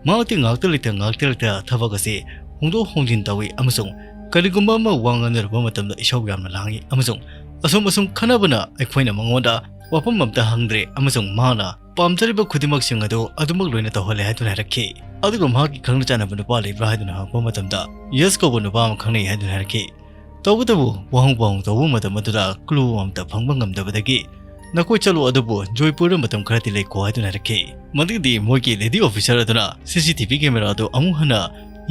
ꯃꯍꯥꯛꯇꯤ ꯉꯥꯛꯇ ꯂꯩꯇ ꯉꯥꯛꯇ ꯂꯩꯇ ꯊꯕꯛ ꯑꯁꯤ ꯍꯣꯡꯗꯣꯛ ꯍꯣꯡꯖꯤꯟ ꯇꯧꯏ ꯑꯃꯁꯨꯡ ꯀꯔꯤꯒꯨꯝꯕ ꯑꯃ ꯋꯥ ꯉꯥꯡꯅꯔꯨꯕ ꯃꯇꯝꯗ ꯏꯁꯧ ꯌꯥꯝꯅ ꯂꯥꯡꯏ ꯑꯃꯁꯨꯡ ꯑꯁꯨꯝ ꯑꯁꯨꯝ ꯈꯟꯅꯕꯅ ꯑꯩꯈꯣꯏꯅ ꯃꯉꯣꯟꯗ ꯋꯥꯐꯝ ꯑꯝꯇ ꯍꯪꯗ꯭ꯔꯦ ꯑꯃꯁꯨꯡ ꯃꯍꯥꯛꯅ ꯄꯥꯝꯖꯔꯤꯕ ꯈꯨꯗꯤꯡꯃꯛꯁꯤꯡ ꯑꯗꯨ ꯑꯗꯨꯃꯛ ꯂꯣꯏꯅ ꯇꯧꯍꯜꯂꯦ ꯍꯥꯏꯗꯨꯅ ꯍꯥꯏꯔꯛꯈꯤ꯫ ꯑꯗꯨꯒ ꯃꯍꯥꯛꯀꯤ ꯈꯪꯅ ꯆꯥꯟꯅꯕ ꯅꯨꯄꯥ ꯂꯩꯕ꯭ꯔꯥ ꯍꯥꯏꯗꯨꯅ ꯍꯪꯉꯛꯄ ꯃꯇꯝꯗ, ꯌꯦꯁ ꯀꯧꯕ ꯅꯨꯄꯥ ꯑꯃ ꯈꯪꯅꯩ ꯍꯥꯏꯗꯨꯅ ꯍꯥꯏꯔꯛꯈꯤ꯫ ꯇꯧꯕꯇꯕꯨ ꯋꯥꯍꯪ ꯄꯥꯎꯍꯪ ꯇꯧꯕ ꯃꯇꯝ ꯑꯗꯨꯗ ꯀ꯭ꯂꯨ ꯑꯃꯠꯇ ꯐꯪꯕ ꯉꯝꯗꯕꯗꯒꯤ, "ꯅꯈꯣꯏ ꯆꯠꯂꯣ, ꯑꯗꯨꯕꯨ ꯖꯣꯏꯄꯨꯔꯗ ꯃꯇꯝ ꯈꯔꯗꯤ ꯂꯩꯈꯣ" ꯍꯥꯏꯗꯨꯅ ꯍꯥꯏꯔꯛꯈꯤ꯫ ꯃꯗꯨꯗꯤ ꯃꯣꯏꯒꯤ ꯂꯦꯗꯤ ꯑꯣꯐꯤꯁꯥꯔ ꯑꯗꯨꯅ ꯁꯤ ꯁꯤ ꯇꯤ ꯚꯤ ꯀꯦꯃꯦꯔꯥ ꯑꯗꯨ ꯑꯃꯨꯛ ꯍꯟꯅ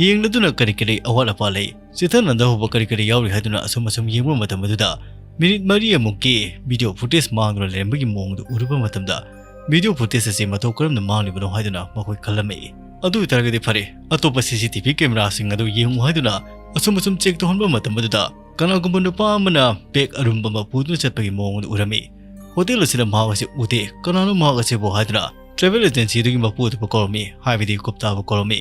ꯌꯦꯡꯂꯗꯨꯅ ꯀꯔꯤ ꯀꯔꯤ ꯑꯋꯥꯠ ꯑꯄꯥ ꯂꯩ, ꯆꯤꯊꯅꯗ ꯍꯧꯕ ꯀꯔꯤ ꯀꯔꯤ ꯌꯥꯎꯔꯤ ꯍꯥꯏꯗꯨꯅ ꯑꯁꯨꯝ ꯑꯁꯨꯝ ꯌꯦꯡꯕ ꯃꯇꯝ ꯑꯗꯨꯗ, ꯃꯤꯅꯤꯠ ꯃꯔꯤ ꯑꯃꯨꯛꯀꯤ ꯚꯤꯗꯤꯑꯣ ꯐꯨꯇꯦꯖ ꯃꯥꯡꯗꯨꯅ ꯂꯩꯔꯝꯕꯒꯤ ꯃꯑꯣꯡꯗꯨ ꯎꯔꯨꯕ ꯃꯇꯝꯗ, ꯚꯤꯗꯤꯑꯣ ꯐꯨꯇꯦꯖ ꯑꯁꯤ ꯃꯇꯧ ꯀꯔꯝꯅ ꯃꯥꯡꯂꯤꯕꯅꯣ ꯍꯥꯏꯗꯨꯅ ꯃꯈꯣꯏ ꯈꯜꯂꯝꯃꯤ꯫ ꯑꯗꯨ ꯑꯣꯏꯇꯥꯔꯒꯗꯤ ꯐꯔꯦ, ꯑꯇꯣꯞꯄ ꯁꯤ ꯁꯤ ꯇꯤ ꯚꯤ ꯀꯦꯃꯦꯔꯥꯁꯤꯡ ꯑꯗꯨ ꯌꯦꯡꯉꯨ ꯍꯥꯏꯗꯨꯅ ꯑꯁꯨꯝ ꯑꯁꯨꯝ ꯆꯦꯛ ꯇꯧꯍꯟꯕ ꯃꯇꯝ ꯑꯗꯨꯗ, ꯀꯅꯥꯒꯨꯝꯕ ꯅꯨꯄꯥ ꯑꯃꯅ ꯕꯦꯒ ꯑꯔꯨꯝꯕ ꯑꯃ ꯄꯨꯗꯨꯅ ꯆꯠꯄꯒꯤ ꯃꯑꯣꯡ ꯑꯗꯨ ꯎꯔꯝꯃꯤ꯫ ꯍꯣꯇꯦꯜ ꯑꯁꯤꯗ ꯃꯍꯥꯛ ꯑꯁꯤ ꯎꯗꯦ, "ꯀꯅꯥꯅꯣ ꯃꯍꯥꯛ ꯑꯁꯤꯕꯨ?" ꯍꯥꯏꯗꯨꯅ ꯇ꯭ꯔꯥꯚꯦꯜ ꯑꯦꯖꯦꯟꯁꯤꯗꯨꯒꯤ ꯃꯄꯨ ꯑꯗꯨꯕꯨ ꯀꯧꯔꯝꯃꯤ, ꯍꯥꯏꯕꯗꯤ ꯒꯨꯞꯇꯥꯕꯨ ꯀꯧꯔꯝꯃꯤ꯫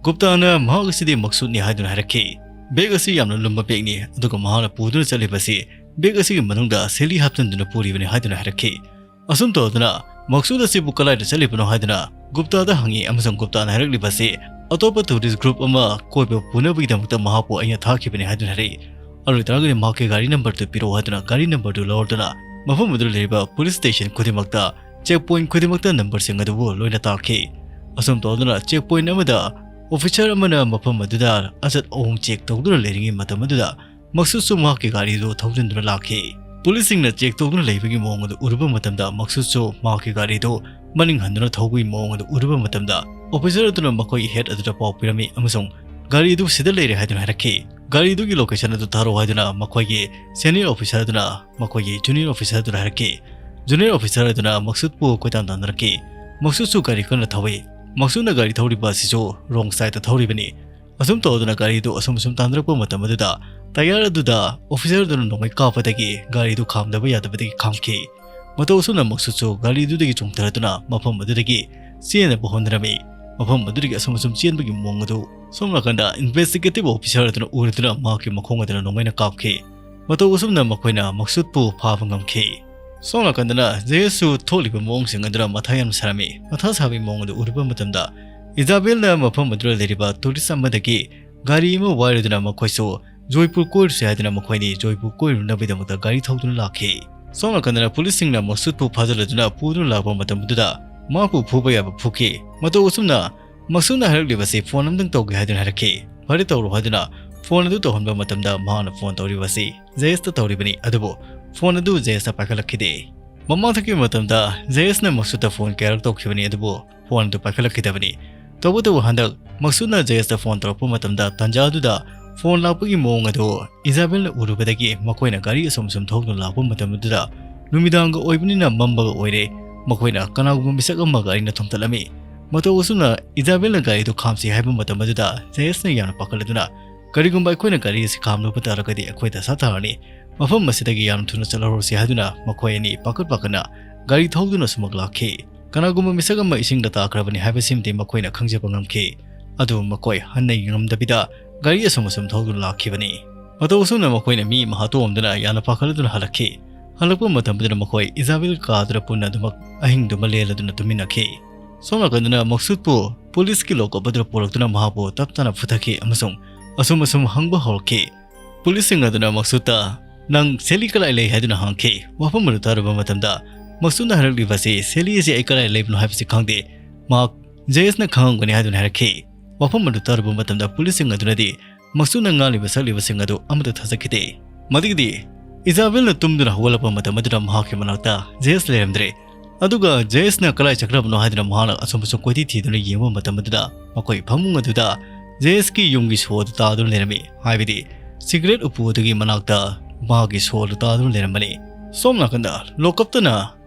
ꯒꯨꯞꯇꯥꯅ ꯃꯍꯥꯛ ꯑꯁꯤꯗꯤ ꯃꯛꯁꯨꯗꯅꯤ ꯍꯥꯏꯗꯨꯅ ꯍꯥꯏꯔꯛꯈꯤ꯫ ꯕꯦꯒ ꯑꯁꯤ ꯌꯥꯝꯅ ꯂꯨꯝꯕ ꯕꯦꯒꯅꯤ, ꯑꯗꯨꯒ ꯃꯍꯥꯛꯅ ꯄꯨꯗꯨꯅ ꯆꯠꯂꯤꯕ ꯑꯁꯤ ꯕꯦꯒ ꯑꯁꯤꯒꯤ ꯃꯅꯨꯡꯗ ꯁꯦꯂꯤ ꯍꯥꯞꯆꯤꯟꯗꯨꯅ ꯄꯨꯔꯤꯕꯅꯤ ꯍꯥꯏꯗꯨꯅ ꯍꯥꯏꯔꯛꯈꯤ꯫ ꯑꯁꯨꯝ ꯇꯧꯗꯨꯅ ꯃꯛꯁꯨꯗ ꯑꯁꯤꯕꯨ ꯀꯗꯥꯏꯗ ꯆꯠꯂꯤꯕꯅꯣ ꯍꯥꯏꯗꯨꯅ ꯒꯨꯞꯇꯥꯗ ꯍꯪꯉꯤ, ꯑꯃꯁꯨꯡ ꯒꯨꯞꯇꯥꯅ ꯍꯥꯏꯔꯛꯂꯤꯕ ꯑꯁꯤ ꯑꯇꯣꯞꯄ ꯇꯨꯔꯤꯁ ꯒ꯭ꯔꯨꯞ ꯑꯃ ꯀꯣꯏꯕ ꯄꯨꯅꯕꯒꯤꯗꯃꯛꯇ ꯃꯍꯥꯛꯄꯨ ꯑꯩꯅ ꯊꯥꯈꯤꯕꯅꯤ ꯍꯥꯏꯗꯨꯅ ꯍꯥꯏꯔꯛꯏ꯫ ꯑꯗꯨ ꯑꯣꯏꯇꯥꯔꯒꯗꯤ ꯃꯍꯥꯛꯀꯤ ꯒꯥꯔꯤ ꯅꯝꯕꯔꯗꯨ ꯄꯤꯔꯛꯑꯣ ꯍꯥꯏꯗꯨꯅ ꯒꯥꯔꯤ ꯅꯝꯕꯔꯗꯨ ꯂꯧꯔꯗꯨꯅ ꯃꯐꯝ ꯑꯗꯨꯗ ꯂꯩꯔꯤꯕ ꯄꯨꯂꯤꯁ ꯁ꯭ꯇꯦꯁꯟ ꯈꯨꯗꯤꯡꯃꯛꯇ, ꯆꯦꯛ ꯄꯣꯏꯟꯠ ꯈꯨꯗꯤꯡꯃꯛꯇ ꯅꯝꯕꯔꯁꯤꯡ ꯑꯗꯨꯕꯨ ꯂꯣꯏꯅ ꯇꯥꯛꯈꯤ꯫ ꯑꯁꯨꯝ ꯇꯧꯗꯨꯅ ꯆꯦꯛ ꯄꯣꯏꯟꯠ ꯑꯃꯗ ꯑꯣꯐꯤꯁꯥꯔ ꯑꯃꯅ ꯃꯐꯝ ꯑꯗꯨꯗ ꯑꯆꯠ ꯑꯋꯣꯡ ꯆꯦꯛ ꯇꯧꯗꯨꯅ ꯂꯩꯔꯤꯉꯩ ꯃꯇꯝ ꯑꯗꯨꯗ, ꯃꯛꯁꯨꯗꯁꯨ ꯃꯍꯥꯛꯀꯤ ꯒꯥꯔꯤꯗꯨ ꯊꯧꯖꯤꯟꯗꯨꯅ ꯂꯥꯛꯈꯤ꯫ ꯄꯨꯂꯤꯁꯁꯤꯡꯅ ꯆꯦꯛ ꯇꯧꯗꯨꯅ ꯂꯩꯕꯒꯤ ꯃꯑꯣꯡ ꯑꯗꯨ ꯎꯔꯨꯕ ꯃꯇꯝꯗ, ꯃꯛꯁꯨꯗꯁꯨ ꯃꯍꯥꯛꯀꯤ ꯒꯥꯔꯤꯗꯨ ꯃꯅꯤꯡ ꯍꯟꯗꯨꯅ ꯊꯧꯕꯒꯤ ꯃꯑꯣꯡ ꯑꯗꯨ ꯎꯔꯨꯕ ꯃꯇꯝꯗ, ꯑꯣꯐꯤꯁꯥꯔ ꯑꯗꯨꯅ ꯃꯈꯣꯏꯒꯤ ꯍꯦꯗ ꯑꯗꯨꯗ ꯄꯥꯎ ꯄꯤꯔꯝꯃꯤ ꯑꯃꯁꯨꯡ ꯒꯥꯔꯤ ꯑꯗꯨ ꯁꯤꯗ ꯂꯩꯔꯦ ꯍꯥꯏꯗꯨꯅ ꯍꯥꯏꯔꯛꯈꯤ꯫ "ꯒꯥꯔꯤꯗꯨꯒꯤ ꯂꯣꯀꯦꯁꯟ ꯑꯗꯨ ꯊꯥꯔꯛꯑꯣ" ꯍꯥꯏꯗꯨꯅ ꯃꯈꯣꯏꯒꯤ ꯁꯦꯅꯤꯌꯔ ꯑꯣꯐꯤꯁꯥꯔ ꯑꯗꯨꯅ ꯃꯈꯣꯏꯒꯤ ꯖꯨꯅꯤꯌꯔ ꯑꯣꯐꯤꯁꯥꯔ ꯑꯗꯨꯗ ꯍꯥꯏꯔꯛꯈꯤ꯫ ꯖꯨꯅꯤꯌꯔ ꯑꯣꯐꯤꯁꯥꯔ ꯑꯗꯨꯅ ꯃꯛꯁꯨꯗꯄꯨ ꯀꯣꯏꯇꯥꯟ ꯇꯥꯟꯅꯔꯛꯈꯤ꯫ ꯃꯛꯁꯨꯗꯁꯨ ꯒꯥꯔꯤ ꯀꯟꯅ ꯊꯧꯏ꯫ ꯃꯛꯁꯨꯗꯅ ꯒꯥꯔꯤ ꯊꯧꯔꯤꯕ ꯑꯁꯤꯁꯨ ꯔꯣꯡ ꯁꯥꯏꯗꯇ ꯊꯧꯔꯤꯕꯅꯤ꯫ ꯑꯁꯨꯝ ꯇꯧꯗꯨꯅ ꯒꯥꯔꯤꯗꯨ ꯑꯁꯨꯝ ꯑꯁꯨꯝ ꯇꯥꯟꯅꯔꯛꯄ ꯃꯇꯝ ꯑꯗꯨꯗ, ꯇꯌꯥꯔ ꯑꯗꯨꯗ ꯑꯣꯐꯤꯁꯥꯔ ꯑꯗꯨꯅ ꯅꯣꯡꯃꯩ ꯀꯥꯞꯄꯗꯒꯤ ꯒꯥꯔꯤꯗꯨ ꯈꯥꯝꯗꯕ ꯌꯥꯗꯕꯗꯒꯤ ꯈꯥꯝꯈꯤ꯫ ꯃꯇꯧ ꯑꯁꯨꯝꯅ ꯃꯛꯁꯨꯗꯁꯨ ꯒꯥꯔꯤꯗꯨꯗꯒꯤ ꯆꯣꯡꯊꯔꯗꯨꯅ ꯃꯐꯝ ꯑꯗꯨꯗꯒꯤ ꯆꯦꯟꯅꯕ ꯍꯣꯠꯅꯔꯝꯃꯤ꯫ ꯃꯐꯝ ꯑꯗꯨꯗꯒꯤ ꯑꯁꯨꯝ ꯑꯁꯨꯝ ꯆꯦꯟꯕꯒꯤ ꯃꯑꯣꯡ ꯑꯗꯨ ꯁꯣꯝ ꯅꯥꯀꯟꯗ ꯏꯟꯚꯦꯁꯇꯤꯒꯦꯇꯤꯚ ꯑꯣꯐꯤꯁꯥꯔ ꯑꯗꯨꯅ ꯎꯔꯗꯨꯅ ꯃꯍꯥꯛꯀꯤ ꯃꯈꯣꯡ ꯑꯗꯨꯅ ꯅꯣꯡꯃꯩꯅ ꯀꯥꯞꯈꯤ꯫ ꯃꯇꯧ ꯑꯁꯨꯝꯅ ꯃꯈꯣꯏꯅ ꯃꯛꯁꯨꯗꯄꯨ ꯐꯥꯕ ꯉꯝꯈꯤ꯫ ꯁꯣꯝ ꯅꯥꯀꯟꯗꯅ ꯖꯦꯁꯁꯨ ꯊꯣꯛꯂꯤꯕ ꯃꯑꯣꯡꯁꯤꯡ ꯑꯗꯨꯗ ꯃꯊꯥ ꯌꯥꯝꯅ ꯁꯥꯔꯝꯃꯤ꯫ ꯃꯊꯥ ꯁꯥꯕꯒꯤ ꯃꯑꯣꯡ ꯑꯗꯨ ꯎꯔꯨꯕ ꯃꯇꯝꯗ ꯏꯖꯥꯕꯦꯜꯅ ꯃꯐꯝ ꯑꯗꯨꯗ ꯂꯩꯔꯤꯕ ꯇꯨꯔꯤꯁ ꯑꯃꯗꯒꯤ ꯒꯥꯔꯤ ꯑꯃ ꯋꯥꯏꯔꯗꯨꯅ ꯃꯈꯣꯏꯁꯨ ꯖꯣꯏꯄꯨꯔ ꯀꯣꯏꯔꯨꯁꯦ ꯍꯥꯏꯗꯨꯅ ꯃꯈꯣꯏ ꯑꯅꯤ ꯖꯣꯏꯄꯨꯔ ꯀꯣꯏꯔꯨꯅꯕꯒꯤꯗꯃꯛꯇ ꯒꯥꯔꯤ ꯊꯧꯗꯨꯅ ꯂꯥꯛꯈꯤ꯫ ꯁꯣꯝ ꯅꯥꯀꯟꯗꯅ ꯄꯨꯂꯤꯁꯁꯤꯡꯅ ꯃꯛꯁꯨꯗꯄꯨ ꯐꯥꯖꯤꯜꯂꯗꯨꯅ ꯄꯨꯗꯨꯅ ꯂꯥꯛꯄ ꯃꯇꯝ ꯑꯗꯨꯗ ꯃꯍꯥꯛꯄꯨ ꯐꯨꯕ ꯌꯥꯕ ꯐꯨꯈꯤ꯫ ꯃꯇꯧ ꯑꯁꯨꯝꯅ ꯃꯛꯁꯨꯗꯅ ꯍꯥꯏꯔꯛꯂꯤꯕꯁꯤ ꯐꯣꯟ ꯑꯃꯇꯪ ꯇꯧꯒꯦ ꯍꯥꯏꯗꯨꯅ ꯍꯥꯏꯔꯛꯈꯤ꯫ ꯐꯔꯦ, ꯇꯧꯔꯣ ꯍꯥꯏꯗꯨꯅ ꯐꯣꯟ ꯑꯗꯨ ꯇꯧꯍꯟꯕ ꯃꯇꯝꯗ ꯃꯍꯥꯛꯅ ꯐꯣꯟ ꯇꯧꯔꯤꯕꯁꯤ ꯖꯦꯁꯇ ꯇꯧꯔꯤꯕꯅꯤ, ꯑꯗꯨꯕꯨ ꯐꯣꯟ ꯑꯗꯨ ꯖꯦꯁꯅ ꯄꯥꯏꯈꯠꯂꯛꯈꯤꯗꯦ꯫ ꯃꯃꯥꯡꯊꯛꯀꯤ ꯃꯇꯝꯗ ꯖꯦꯁꯅ ꯃꯛꯁꯨꯗꯇ ꯐꯣꯟ ꯀꯌꯥꯔꯛ ꯇꯧꯈꯤꯕꯅꯤ, ꯑꯗꯨꯕꯨ ꯐꯣꯟ ꯑꯗꯨ ꯄꯥꯏꯈꯠꯂꯛꯈꯤꯗꯕꯅꯤ꯫ ꯇꯧꯕꯇꯕꯨ ꯍꯟꯗꯛ ꯃꯛꯁꯨꯗꯅ ꯖꯦꯁꯇ ꯐꯣꯟ ꯇꯧꯔꯛꯄ ꯃꯇꯝꯗ ꯇꯥꯟꯖꯥ ꯑꯗꯨꯗ ꯐꯣꯟ ꯂꯥꯛꯄꯒꯤ ꯃꯑꯣꯡ ꯑꯗꯨ ꯏꯖꯥꯕꯦꯜꯅ ꯎꯔꯨꯕꯗꯒꯤ ꯃꯈꯣꯏꯅ ꯒꯥꯔꯤ ꯑꯁꯨꯝ ꯑꯁꯨꯝ ꯊꯧꯗꯨꯅ ꯂꯥꯛꯄ ꯃꯇꯝ ꯑꯗꯨꯗ ꯅꯨꯃꯤꯗꯥꯡꯒ ꯑꯣꯏꯕꯅꯤꯅ ꯃꯝꯕꯒ ꯑꯣꯏꯔꯦ꯫ ꯃꯈꯣꯏꯅ ꯀꯅꯥꯒꯨꯝꯕ ꯃꯤꯁꯛ ꯑꯃ ꯒꯥꯔꯤꯅ ꯊꯣꯝꯇꯠꯂꯝꯃꯤ꯫ ꯃꯇꯧ ꯑꯁꯨꯝꯅ ꯏꯖꯥꯕꯦꯜꯅ ꯒꯥꯔꯤꯗꯨ ꯈꯥꯝꯁꯤ ꯍꯥꯏꯕ ꯃꯇꯝ ꯑꯗꯨꯗ ꯖꯦꯁꯅ ꯌꯥꯝꯅ ꯄꯥꯈꯠꯂꯗꯨꯅ, "ꯀꯔꯤꯒꯨꯝꯕ ꯑꯩꯈꯣꯏꯅ ꯒꯥꯔꯤ ꯑꯁꯤ ꯈꯥꯝꯂꯨꯕ ꯇꯥꯔꯒꯗꯤ ꯑꯩꯈꯣꯏ ꯗꯁꯥ ꯇꯥꯔꯅꯤ꯫ ꯃꯐꯝ ꯑꯁꯤꯗꯒꯤ ꯌꯥꯝꯅ ꯊꯨꯅ ꯆꯠꯍꯧꯔꯁꯤ" ꯍꯥꯏꯗꯨꯅ ꯃꯈꯣꯏ ꯑꯅꯤ ꯄꯥꯈꯠ ꯄꯥꯈꯠꯅ ꯒꯥꯔꯤ ꯊꯧꯗꯨꯅ ꯁꯨꯃꯛ ꯂꯥꯛꯈꯤ꯫ ꯀꯅꯥꯒꯨꯝꯕ ꯃꯤꯁꯛ ꯑꯃ ꯏꯁꯤꯡꯗ ꯇꯥꯈ꯭ꯔꯕꯅꯤ ꯍꯥꯏꯕꯁꯤꯃꯗꯤ ꯃꯈꯣꯏꯅ ꯈꯪꯖꯕ ꯉꯝꯈꯤ꯫ ꯑꯗꯨ ꯃꯈꯣꯏ ꯍꯟꯅ ꯌꯦꯡꯉꯝꯗꯕꯤꯗ ꯒꯥꯔꯤ ꯑꯁꯨꯝ ꯑꯁꯨꯝ ꯊꯧꯗꯨꯅ ꯂꯥꯛꯈꯤꯕꯅꯤ꯫ ꯃꯇꯧ ꯑꯁꯨꯝꯅ ꯃꯈꯣꯏꯅ ꯃꯤ ꯑꯃ ꯍꯥꯠꯇꯣꯛꯑꯝꯗꯨꯅ ꯌꯥꯝꯅ ꯄꯥꯈꯠꯂꯗꯨꯅ ꯍꯜꯂꯛꯈꯤ꯫ ꯍꯜꯂꯛꯄ ꯃꯇꯝꯗꯨꯗ ꯃꯈꯣꯏ ꯏꯖꯥꯕꯦꯜ ꯀꯥꯗꯨꯅ ꯄꯨꯟꯅ ꯑꯗꯨꯃꯛ ꯑꯍꯤꯡꯗꯨꯃ ꯂꯦꯜꯂꯗꯨꯅ ꯇꯨꯝꯃꯤꯟꯅꯈꯤ꯫ ꯁꯣꯝ ꯅꯥꯀꯟꯗꯅ ꯃꯛꯁꯨꯗꯄꯨ ꯄꯨꯂꯤꯁꯀꯤ ꯂꯣꯀꯞ ꯑꯗꯨꯗ ꯄꯨꯔꯛꯇꯨꯅ ꯃꯍꯥꯛꯄꯨ ꯇꯞ ꯇꯞꯅ ꯐꯨꯊꯈꯤ ꯑꯃꯁꯨꯡ ꯑꯁꯨꯝ ꯑꯁꯨꯝ ꯍꯪꯕ ꯍꯧꯔꯛꯈꯤ꯫ ꯄꯨꯂꯤꯁꯁꯤꯡ ꯑꯗꯨꯅ ꯃꯛꯁꯨꯗꯇ, "ꯅꯪ ꯁꯦꯂꯤ ꯀꯗꯥꯏ ꯂꯩ?" ꯍꯥꯏꯗꯨꯅ ꯍꯪꯈꯤ꯫ ꯋꯥꯐꯝ ꯑꯗꯨ ꯇꯥꯔꯨꯕ ꯃꯇꯝꯗ ꯃꯛꯁꯨꯗꯅ ꯍꯥꯏꯔꯛꯂꯤꯕ ꯑꯁꯤ ꯁꯦꯂꯤ ꯑꯁꯤ ꯑꯩ ꯀꯗꯥꯏ ꯂꯩꯕꯅꯣ ꯍꯥꯏꯕꯁꯤ ꯈꯪꯗꯦ꯫ ꯃꯍꯥꯛ ꯖꯦꯁꯅ ꯈꯪꯉꯝꯒꯅꯤ ꯍꯥꯏꯗꯨꯅ ꯍꯥꯏꯔꯛꯈꯤ꯫ ꯋꯥꯐꯝ ꯑꯗꯨ ꯇꯥꯔꯨꯕ ꯃꯇꯝꯗ ꯄꯨꯂꯤꯁꯁꯤꯡ ꯑꯗꯨꯅꯗꯤ ꯃꯛꯁꯨꯗꯅ ꯉꯥꯡꯂꯤꯕ ꯁꯛꯂꯤꯕꯁꯤꯡ ꯑꯗꯨ ꯑꯃꯠꯇ ꯊꯥꯖꯈꯤꯗꯦ꯫ ꯃꯗꯨꯒꯤꯗꯤ ꯏꯖꯥꯕꯦꯜꯅ ꯇꯨꯝꯗꯨꯅ ꯍꯧꯒꯠꯂꯛꯄ ꯃꯇꯝ ꯑꯗꯨꯗ ꯃꯍꯥꯛꯀꯤ ꯃꯅꯥꯛꯇ ꯖꯦꯁ ꯂꯩꯔꯝꯗ꯭ꯔꯦ꯫ ꯑꯗꯨꯒ ꯖꯦꯁꯅ ꯀꯗꯥꯏ ꯆꯠꯈ꯭ꯔꯕꯅꯣ ꯍꯥꯏꯗꯨꯅ ꯃꯍꯥꯛꯅ ꯑꯁꯣꯝ ꯑꯁꯣꯝ ꯀꯣꯏꯊꯤ ꯊꯤꯗꯨꯅ ꯌꯦꯡꯕ ꯃꯇꯝ ꯑꯗꯨꯗ ꯃꯈꯣꯏ ꯐꯃꯨꯡ ꯑꯗꯨꯗ ꯖꯦꯁꯀꯤ ꯌꯨꯝꯒꯤ ꯁꯣ ꯑꯗꯨ ꯇꯥꯗꯨꯅ ꯂꯩꯔꯝꯃꯤ, ꯍꯥꯏꯕꯗꯤ ꯁꯤꯒꯔꯦꯠ ꯎꯄꯨ ꯑꯗꯨꯒꯤ ꯃꯅꯥꯛꯇ ꯃꯍꯥꯛꯀꯤ ꯁꯣ ꯑꯗꯨ ꯇꯥꯗꯨꯅ ꯂꯩꯔꯝꯕꯅꯤ꯫ ꯁꯣꯝ ꯅꯥꯀꯟꯗ ꯂꯣꯀꯞꯇꯅ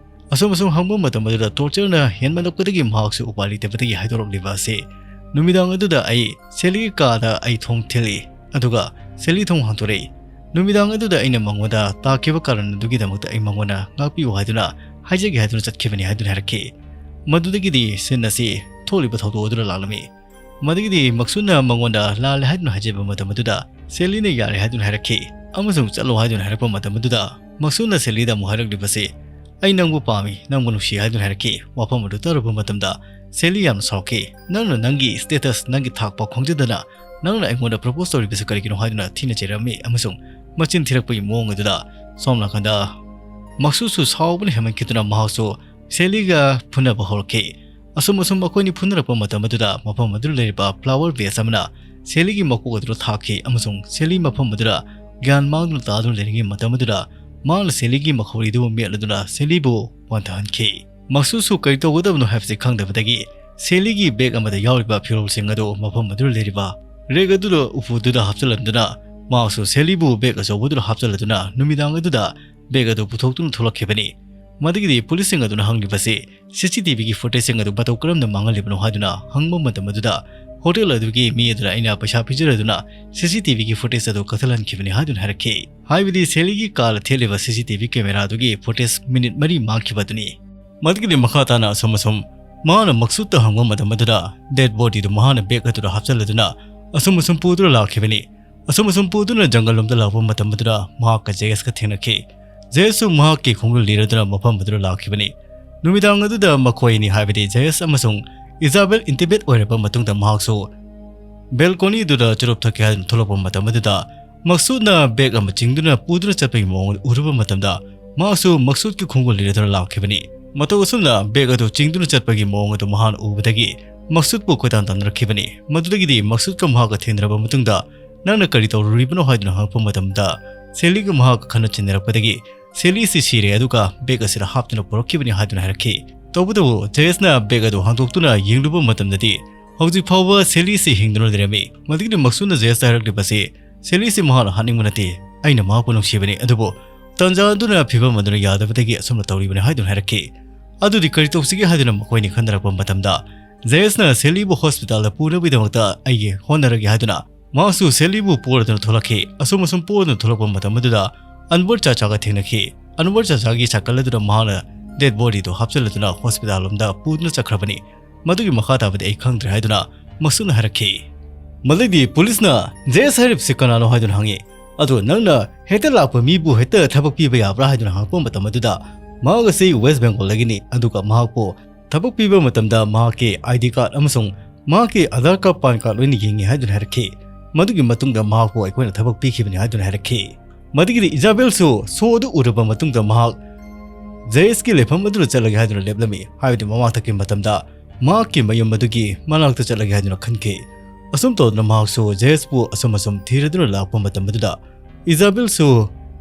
ꯑꯁꯨꯝ ꯑꯁꯨꯝ ꯍꯪꯕ ꯃꯇꯝ ꯑꯗꯨꯗ ꯇꯣꯔꯆꯔꯅ ꯍꯦꯟꯃꯜꯂꯛꯄꯗꯒꯤ ꯃꯍꯥꯛꯁꯨ ꯎꯄꯥꯏ ꯂꯩꯇꯕꯗꯒꯤ ꯍꯥꯏꯗꯣꯔꯛꯂꯤꯕ ꯑꯁꯤ, "ꯅꯨꯃꯤꯗꯥꯡ ꯑꯗꯨꯗ ꯑꯩ ꯁꯦꯂꯤꯒꯤ ꯀꯥꯗ ꯑꯩ ꯊꯣꯡ ꯊꯤꯜꯂꯤ, ꯑꯗꯨꯒ ꯁꯦꯂꯤ ꯊꯣꯡ ꯍꯥꯡꯗꯣꯔꯛꯏ꯫ ꯅꯨꯃꯤꯗꯥꯡ ꯑꯗꯨꯗ ꯑꯩꯅ ꯃꯉꯣꯟꯗ ꯇꯥꯈꯤꯕ ꯀꯥꯔꯟ ꯑꯗꯨꯒꯤꯗꯃꯛꯇ ꯑꯩ ꯃꯉꯣꯟꯗ ꯉꯥꯛꯄꯤꯌꯨ ꯍꯥꯏꯗꯨꯅ ꯍꯥꯏꯖꯒꯦ ꯍꯥꯏꯗꯨꯅ ꯆꯠꯈꯤꯕꯅꯤ" ꯍꯥꯏꯗꯨꯅ ꯍꯥꯏꯔꯛꯈꯤ꯫ ꯃꯗꯨꯗꯒꯤꯗꯤ ꯁꯤꯟ ꯑꯁꯤ ꯊꯣꯛꯂꯤꯕ ꯊꯧꯗꯣꯛ ꯑꯗꯨꯗ ꯂꯥꯛꯂꯝꯃꯤ꯫ ꯃꯗꯨꯒꯤꯗꯤ ꯃꯛꯁꯨꯗꯅ ꯃꯉꯣꯟꯗ ꯂꯥꯜꯂꯦ ꯍꯥꯏꯗꯨꯅ ꯍꯥꯏꯖꯕ ꯃꯇꯝ ꯑꯗꯨꯗ ꯁꯦꯂꯤꯅ ꯌꯥꯔꯦ ꯍꯥꯏꯗꯨꯅ ꯍꯥꯏꯔꯛꯈꯤ꯫ ꯑꯃꯁꯨꯡ ꯆꯠꯂꯣ ꯍꯥꯏꯗꯨꯅ ꯍꯥꯏꯔꯛꯄ ꯃꯇꯝ ꯑꯗꯨꯗ ꯃꯛꯁꯨꯠꯅ ꯁꯦꯂꯤꯗ ꯑꯃꯨꯛ ꯍꯥꯏꯔꯛꯂꯤꯕꯁꯤ, "ꯑꯩ ꯅꯪꯕꯨ ꯄꯥꯝꯃꯤ, ꯅꯪꯕꯨ ꯅꯨꯡꯁꯤ" ꯍꯥꯏꯗꯨꯅ ꯍꯥꯏꯔꯛꯈꯤ꯫ ꯋꯥꯐꯝ ꯑꯗꯨ ꯇꯥꯔꯨꯕ ꯃꯇꯝꯗ ꯁꯦꯂꯤ ꯌꯥꯝꯅ ꯁꯥꯎꯈꯤ꯫ "ꯅꯪꯅ ꯅꯪꯒꯤ status, ꯅꯪꯒꯤ ꯊꯥꯛ ꯄꯥꯎ ꯈꯪꯖꯗꯅ ꯅꯪꯅ ꯑꯩꯉꯣꯟꯗ propose ꯇꯧꯔꯤꯕꯁꯤ ꯀꯔꯤꯒꯤꯅꯣ?" ꯍꯥꯏꯗꯨꯅ ꯊꯤꯅ ꯆꯩꯔꯝꯃꯤ ꯑꯃꯁꯨꯡ ꯃꯆꯤꯟ ꯊꯤꯔꯛꯄꯒꯤ ꯃꯑꯣꯡ ꯑꯗꯨꯗ ꯁꯣꯝ ꯅꯥꯀꯟꯗ ꯃꯛꯁꯨꯠꯁꯨ ꯁꯥꯎꯕꯅ ꯍꯦꯟꯃꯟꯈꯤꯗꯨꯅ ꯃꯍꯥꯛꯁꯨ ꯁꯦꯂꯤꯒ ꯐꯨꯅꯕ ꯍꯧꯔꯛꯈꯤ꯫ ꯑꯁꯨꯝ ꯑꯁꯨꯝ ꯃꯈꯣꯏꯅꯤ ꯐꯨꯅꯔꯛꯄ ꯃꯇꯝ ꯑꯗꯨꯗ ꯃꯐꯝ ꯑꯗꯨꯗ ꯂꯩꯔꯤꯕ flower vase ꯑꯃꯅ ꯁꯦꯂꯤꯒꯤ ꯃꯀꯣꯛ ꯑꯗꯨꯗ ꯊꯥꯈꯤ ꯑꯃꯁꯨꯡ ꯁꯦꯂꯤ ꯃꯐꯝ ꯑꯗꯨꯗ ꯒ꯭ꯌꯥꯟ ꯃꯥꯡꯗꯨꯅ ꯇꯥꯗꯨꯅ ꯂꯩꯔꯤꯉꯩ ꯃꯇꯝ ꯑꯗꯨꯗ ꯃꯍꯥꯛꯅ ꯁꯦꯂꯤꯒꯤ ꯃꯈꯧꯔꯤꯗꯨ ꯃꯦꯠꯂꯗꯨꯅ ꯁꯦꯂꯤꯕꯨ ꯋꯥꯟꯊꯍꯟꯈꯤ꯫ ꯃꯛꯁꯨꯠꯁꯨ ꯀꯔꯤ ꯇꯧꯒꯗꯕꯅꯣ ꯍꯥꯏꯕꯁꯤ ꯈꯪꯗꯕꯗꯒꯤ ꯁꯦꯂꯤꯒꯤ bag ꯑꯃꯗ ꯌꯥꯎꯔꯤꯕ ꯐꯤꯔꯣꯜꯁꯤꯡ ꯑꯗꯨ ꯃꯐꯝ ꯑꯗꯨꯗ ꯂꯩꯔꯤꯕ rack ꯑꯗꯨꯗ ꯎꯄꯨꯗꯨꯗ ꯍꯥꯞꯆꯤꯜꯂꯝꯗꯨꯅ ꯃꯍꯥꯛꯁꯨ ꯁꯦꯂꯤꯕꯨ bag ꯑꯆꯧꯕꯗꯨꯗ ꯍꯥꯞꯆꯤꯜꯂꯗꯨꯅ ꯅꯨꯃꯤꯗꯥꯡ ꯑꯗꯨꯗ bag ꯑꯗꯨ ꯄꯨꯊꯣꯛꯇꯨꯅ ꯊꯣꯛꯂꯛꯈꯤꯕꯅꯤ꯫ ꯃꯗꯨꯒꯤꯗꯤ ꯄꯨꯂꯤꯁꯁꯤꯡ ꯑꯗꯨꯅ ꯍꯪꯂꯤꯕꯁꯤ CCTVꯒꯤ footageꯁꯤꯡ ꯑꯗꯨ ꯃꯇꯧ ꯀꯔꯝꯅ ꯃꯥꯡꯍꯜꯂꯤꯕꯅꯣ ꯍꯥꯏꯗꯨꯅ ꯍꯪꯕ ꯃꯇꯝ ꯑꯗꯨꯗ ꯍꯣꯇꯦꯜ ꯑꯗꯨꯒꯤ ꯃꯤ ꯑꯗꯨꯅ ꯑꯩꯅ ꯄꯩꯁꯥ ꯄꯤꯖꯔꯗꯨꯅ CCTVꯒꯤ footage ꯑꯗꯨ ꯀꯛꯊꯠꯍꯟꯈꯤꯕꯅꯤ ꯍꯥꯏꯗꯨꯅ ꯍꯥꯏꯔꯛꯈꯤ꯫ ꯍꯥꯏꯕꯗꯤ ꯁꯦꯂꯤꯒꯤ ꯀꯥꯔꯗ ꯊꯦꯠꯂꯤꯕ CCTV cameraꯗꯨꯒꯤ footage minute ꯃꯔꯤ ꯃꯥꯡꯈꯤꯕ ꯑꯗꯨꯅꯤ꯫ ꯃꯗꯨꯒꯤꯗꯤ ꯃꯈꯥ ꯇꯥꯅ ꯑꯁꯨꯝ ꯑꯁꯨꯝ ꯃꯍꯥꯛꯅ ꯃꯛꯁꯨꯠꯇ ꯍꯪꯕ ꯃꯇꯝ ꯑꯗꯨꯗ dead bodyꯗꯨ ꯃꯍꯥꯛꯅ bag ꯑꯗꯨꯗ ꯍꯥꯞꯆꯤꯜꯂꯗꯨꯅ ꯑꯁꯨꯝ ꯑꯁꯨꯝ ꯄꯨꯗꯨꯅ ꯂꯥꯛꯈꯤꯕꯅꯤ꯫ ꯑꯁꯨꯝ ꯑꯁꯨꯝ ꯄꯨꯗꯨꯅ ꯖꯪꯒꯜ ꯂꯣꯝꯗ ꯂꯥꯛꯄ ꯃꯇꯝ ꯑꯗꯨꯗ ꯃꯍꯥꯛꯀ ꯖꯦꯁꯀ ꯊꯦꯡꯅꯈꯤ꯫ ꯖꯦꯁꯁꯨ ꯃꯍꯥꯛꯀꯤ ꯈꯣꯡꯒꯨꯜ ꯂꯤꯔꯗꯨꯅ ꯃꯐꯝ ꯑꯗꯨꯗ ꯂꯥꯛꯈꯤꯕꯅꯤ꯫ ꯅꯨꯃꯤꯗꯥꯡ ꯑꯗꯨꯗ ꯃꯈꯣꯏ ꯑꯅꯤ, ꯍꯥꯏꯕꯗꯤ ꯖꯦꯁ ꯑꯃꯁꯨꯡ ꯏꯖꯥꯕꯦꯜ, intimate ꯑꯣꯏꯔꯕ ꯃꯇꯨꯡꯗ ꯃꯍꯥꯛꯁꯨ balconyꯗꯨꯗ ꯆꯨꯔꯨꯞ ꯊꯛꯀꯦ ꯍꯥꯏꯗꯨꯅ ꯊꯣꯛꯂꯛꯄ ꯃꯇꯝ ꯑꯗꯨꯗ ꯃꯛꯁꯨꯠꯅ bag ꯑꯃ ꯆꯤꯡꯗꯨꯅ ꯄꯨꯗꯨꯅ ꯆꯠꯄꯒꯤ ꯃꯑꯣꯡ ꯑꯗꯨ ꯎꯔꯨꯕ ꯃꯇꯝꯗ ꯃꯍꯥꯛꯁꯨ ꯃꯛꯁꯨꯠꯀꯤ ꯈꯣꯡꯒꯨꯜ ꯂꯤꯔꯗꯨꯅ ꯂꯥꯛꯈꯤꯕꯅꯤ꯫ ꯃꯇꯧ ꯑꯁꯨꯝꯅ bag ꯑꯗꯨ ꯆꯤꯡꯗꯨꯅ ꯆꯠꯄꯒꯤ ꯃꯑꯣꯡ ꯑꯗꯨ ꯃꯍꯥꯛꯅ ꯎꯕꯗꯒꯤ ꯃꯛꯁꯨꯠꯄꯨ ꯀꯣꯏꯇꯥꯟ ꯇꯥꯟꯅꯔꯛꯈꯤꯕꯅꯤ꯫ ꯃꯗꯨꯗꯒꯤꯗꯤ ꯃꯛꯁꯨꯠꯀ ꯃꯍꯥꯛꯀ ꯊꯦꯡꯅꯔꯕ ꯃꯇꯨꯡꯗ ꯅꯪꯅ ꯀꯔꯤ ꯇꯧꯔꯨꯔꯤꯕꯅꯣ ꯍꯥꯏꯗꯨꯅ ꯍꯪꯉꯛꯄ ꯃꯇꯝꯗ ꯁꯦꯂꯤꯒ ꯃꯍꯥꯛꯀ ꯈꯟꯅ ꯆꯩꯅꯔꯛꯄꯗꯒꯤ ꯁꯦꯂꯤꯁꯤ ꯁꯤꯔꯦ ꯑꯗꯨꯒ bag ꯑꯁꯤꯗ ꯍꯥꯞꯇꯨꯅ ꯄꯨꯔꯛꯈꯤꯕꯅꯤ ꯍꯥꯏꯗꯨꯅ ꯍꯥꯏꯔꯛꯈꯤ꯫ ꯇꯧꯕꯇꯕꯨ ꯖꯦꯁꯅ bag ꯑꯗꯨ ꯍꯥꯡꯗꯣꯛꯇꯨꯅ ꯌꯦꯡꯂꯨꯕ ꯃꯇꯝꯗꯗꯤ ꯍꯧꯖꯤꯛ ꯐꯥꯎꯕ ꯁꯦꯂꯤꯁꯤ ꯍꯤꯡꯗꯨꯅ ꯂꯩꯔꯝꯃꯤ꯫ ꯃꯗꯨꯒꯤꯗꯤ ꯃꯛꯁꯨꯠꯅ ꯖꯦꯁꯇ ꯍꯥꯏꯔꯛꯂꯤꯕꯁꯤ ꯁꯦꯂꯤꯁꯤ ꯃꯍꯥꯛꯅ ꯍꯥꯠꯅꯤꯡꯕ ꯅꯠꯇꯦ, ꯑꯩꯅ ꯃꯍꯥꯛꯄꯨ ꯅꯨꯡꯁꯤꯕꯅꯤ, ꯑꯗꯨꯕꯨ ꯇꯥꯟꯖꯥ ꯑꯗꯨꯅ ꯐꯤꯕꯝ ꯑꯗꯨꯅ ꯌꯥꯗꯕꯗꯒꯤ ꯑꯁꯨꯝꯅ ꯇꯧꯔꯤꯕꯅꯤ ꯍꯥꯏꯗꯨꯅ ꯍꯥꯏꯔꯛꯈꯤ꯫ ꯑꯗꯨꯗꯤ ꯀꯔꯤ ꯇꯧꯁꯤꯒꯦ ꯍꯥꯏꯗꯨꯅ ꯃꯈꯣꯏꯅꯤ ꯈꯟꯅꯔꯛꯄ ꯃꯇꯝꯗ ꯖꯦꯁꯅ ꯁꯦꯂꯤꯕꯨ ꯍꯣꯁꯄꯤꯇꯥꯜꯗ ꯄꯨꯅꯕꯒꯤꯗꯃꯛꯇ ꯑꯩꯒꯤ ꯍꯣꯠꯅꯔꯒꯦ ꯍꯥꯏꯗꯨꯅ ꯃꯍꯥꯛꯁꯨ ꯁꯦꯂꯤꯕꯨ ꯄꯣꯔꯗꯨꯅ ꯊꯣꯛꯂꯛꯈꯤ꯫ ꯑꯁꯨꯝ ꯑꯁꯨꯝ ꯄꯣꯔꯗꯨꯅ ꯊꯣꯛꯂꯛꯄ ꯃꯇꯝ ꯑꯗꯨꯗ ꯑꯟꯋꯔ ꯆꯥꯆꯥꯒ ꯊꯦꯡꯅꯈꯤ꯫ ꯑꯟꯋꯔ ꯆꯥꯆꯥꯒꯤ ꯁꯥꯏꯀꯜ ꯑꯗꯨꯗ ꯃꯍꯥꯛꯅ dead bodyꯗꯨ ꯍꯥꯞꯆꯤꯜꯂꯗꯨꯅ ꯍꯣꯁꯄꯤꯇꯥꯜ ꯂꯣꯝꯗ ꯄꯨꯗꯨꯅ ꯆꯠꯈ꯭ꯔꯕꯅꯤ꯫ ꯃꯗꯨꯒꯤ ꯃꯈꯥ ꯇꯥꯕꯗꯤ ꯑꯩ ꯈꯪꯗ꯭ꯔꯦ ꯍꯥꯏꯗꯨꯅ ꯃꯛꯁꯨꯠꯅ ꯍꯥꯏꯔꯛꯈꯤ꯫ ꯃꯗꯩꯗꯤ ꯄꯨꯂꯤꯁꯅ ꯖꯦꯁ ꯍꯥꯏꯔꯤꯕꯁꯤ ꯀꯅꯥꯅꯣ ꯍꯥꯏꯗꯨꯅ ꯍꯪꯉꯤ꯫ ꯑꯗꯣ ꯅꯪꯅ ꯍꯦꯛꯇ ꯂꯥꯛꯄ ꯃꯤꯕꯨ ꯍꯦꯛꯇ ꯊꯕꯛ ꯄꯤꯕ ꯌꯥꯕ꯭ꯔꯥ ꯍꯥꯏꯗꯨꯅ ꯍꯪꯉꯛꯄ ꯃꯇꯝ ꯑꯗꯨꯗ, ꯃꯍꯥꯛ ꯑꯁꯤ ꯋꯦꯁ ꯕꯦꯡꯒꯣꯜꯗꯒꯤꯅꯤ, ꯑꯗꯨꯒ ꯃꯍꯥꯛꯄꯨ ꯊꯕꯛ ꯄꯤꯕ ꯃꯇꯝꯗ ꯃꯍꯥꯛꯀꯤ ꯑꯥꯏ ꯗꯤ ꯀꯥꯔꯗ ꯑꯃꯁꯨꯡ ꯃꯍꯥꯛꯀꯤ ꯑꯙꯥꯔ ꯀꯥꯔꯗ, ꯄꯥꯟ ꯀꯥꯔꯗ ꯂꯣꯏꯅ ꯌꯦꯡꯉꯤ ꯍꯥꯏꯗꯨꯅ ꯍꯥꯏꯔꯛꯈꯤ꯫ ꯃꯗꯨꯒꯤ ꯃꯇꯨꯡꯗ ꯃꯍꯥꯛꯄꯨ ꯑꯩꯈꯣꯏꯅ ꯊꯕꯛ ꯄꯤꯈꯤꯕꯅꯤ ꯍꯥꯏꯗꯨꯅ ꯍꯥꯏꯔꯛꯈꯤ꯫ ꯃꯗꯨꯒꯤꯗꯤ ꯏꯖꯥꯕꯦꯜꯁꯨ ꯁꯣ ꯑꯗꯨ ꯎꯔꯕ ꯃꯇꯨꯡꯗ ꯃꯍꯥꯛ ꯖꯦ ꯑꯦꯁꯀꯤ ꯂꯩꯐꯝ ꯑꯗꯨꯗ ꯆꯠꯂꯒꯦ ꯍꯥꯏꯗꯨꯅ ꯂꯦꯞꯂꯝꯃꯤ꯫ ꯍꯥꯏꯕꯗꯤ ꯃꯃꯥꯡꯊꯛꯀꯤ ꯃꯇꯝꯗ ꯃꯍꯥꯛꯀꯤ ꯃꯌꯨꯝ ꯑꯗꯨꯒꯤ ꯃꯅꯥꯛꯇ ꯆꯠꯂꯒꯦ ꯍꯥꯏꯗꯨꯅ ꯈꯟꯈꯤ꯫ ꯑꯁꯨꯝ ꯇꯧꯗꯨꯅ ꯃꯍꯥꯛꯁꯨ ꯖꯦ ꯑꯦꯁꯄꯨ ꯑꯁꯨꯝ ꯑꯁꯨꯝ ꯊꯤꯔꯗꯨꯅ ꯂꯥꯛꯄ ꯃꯇꯝ ꯑꯗꯨꯗ ꯏꯖꯥꯕꯦꯜꯁꯨ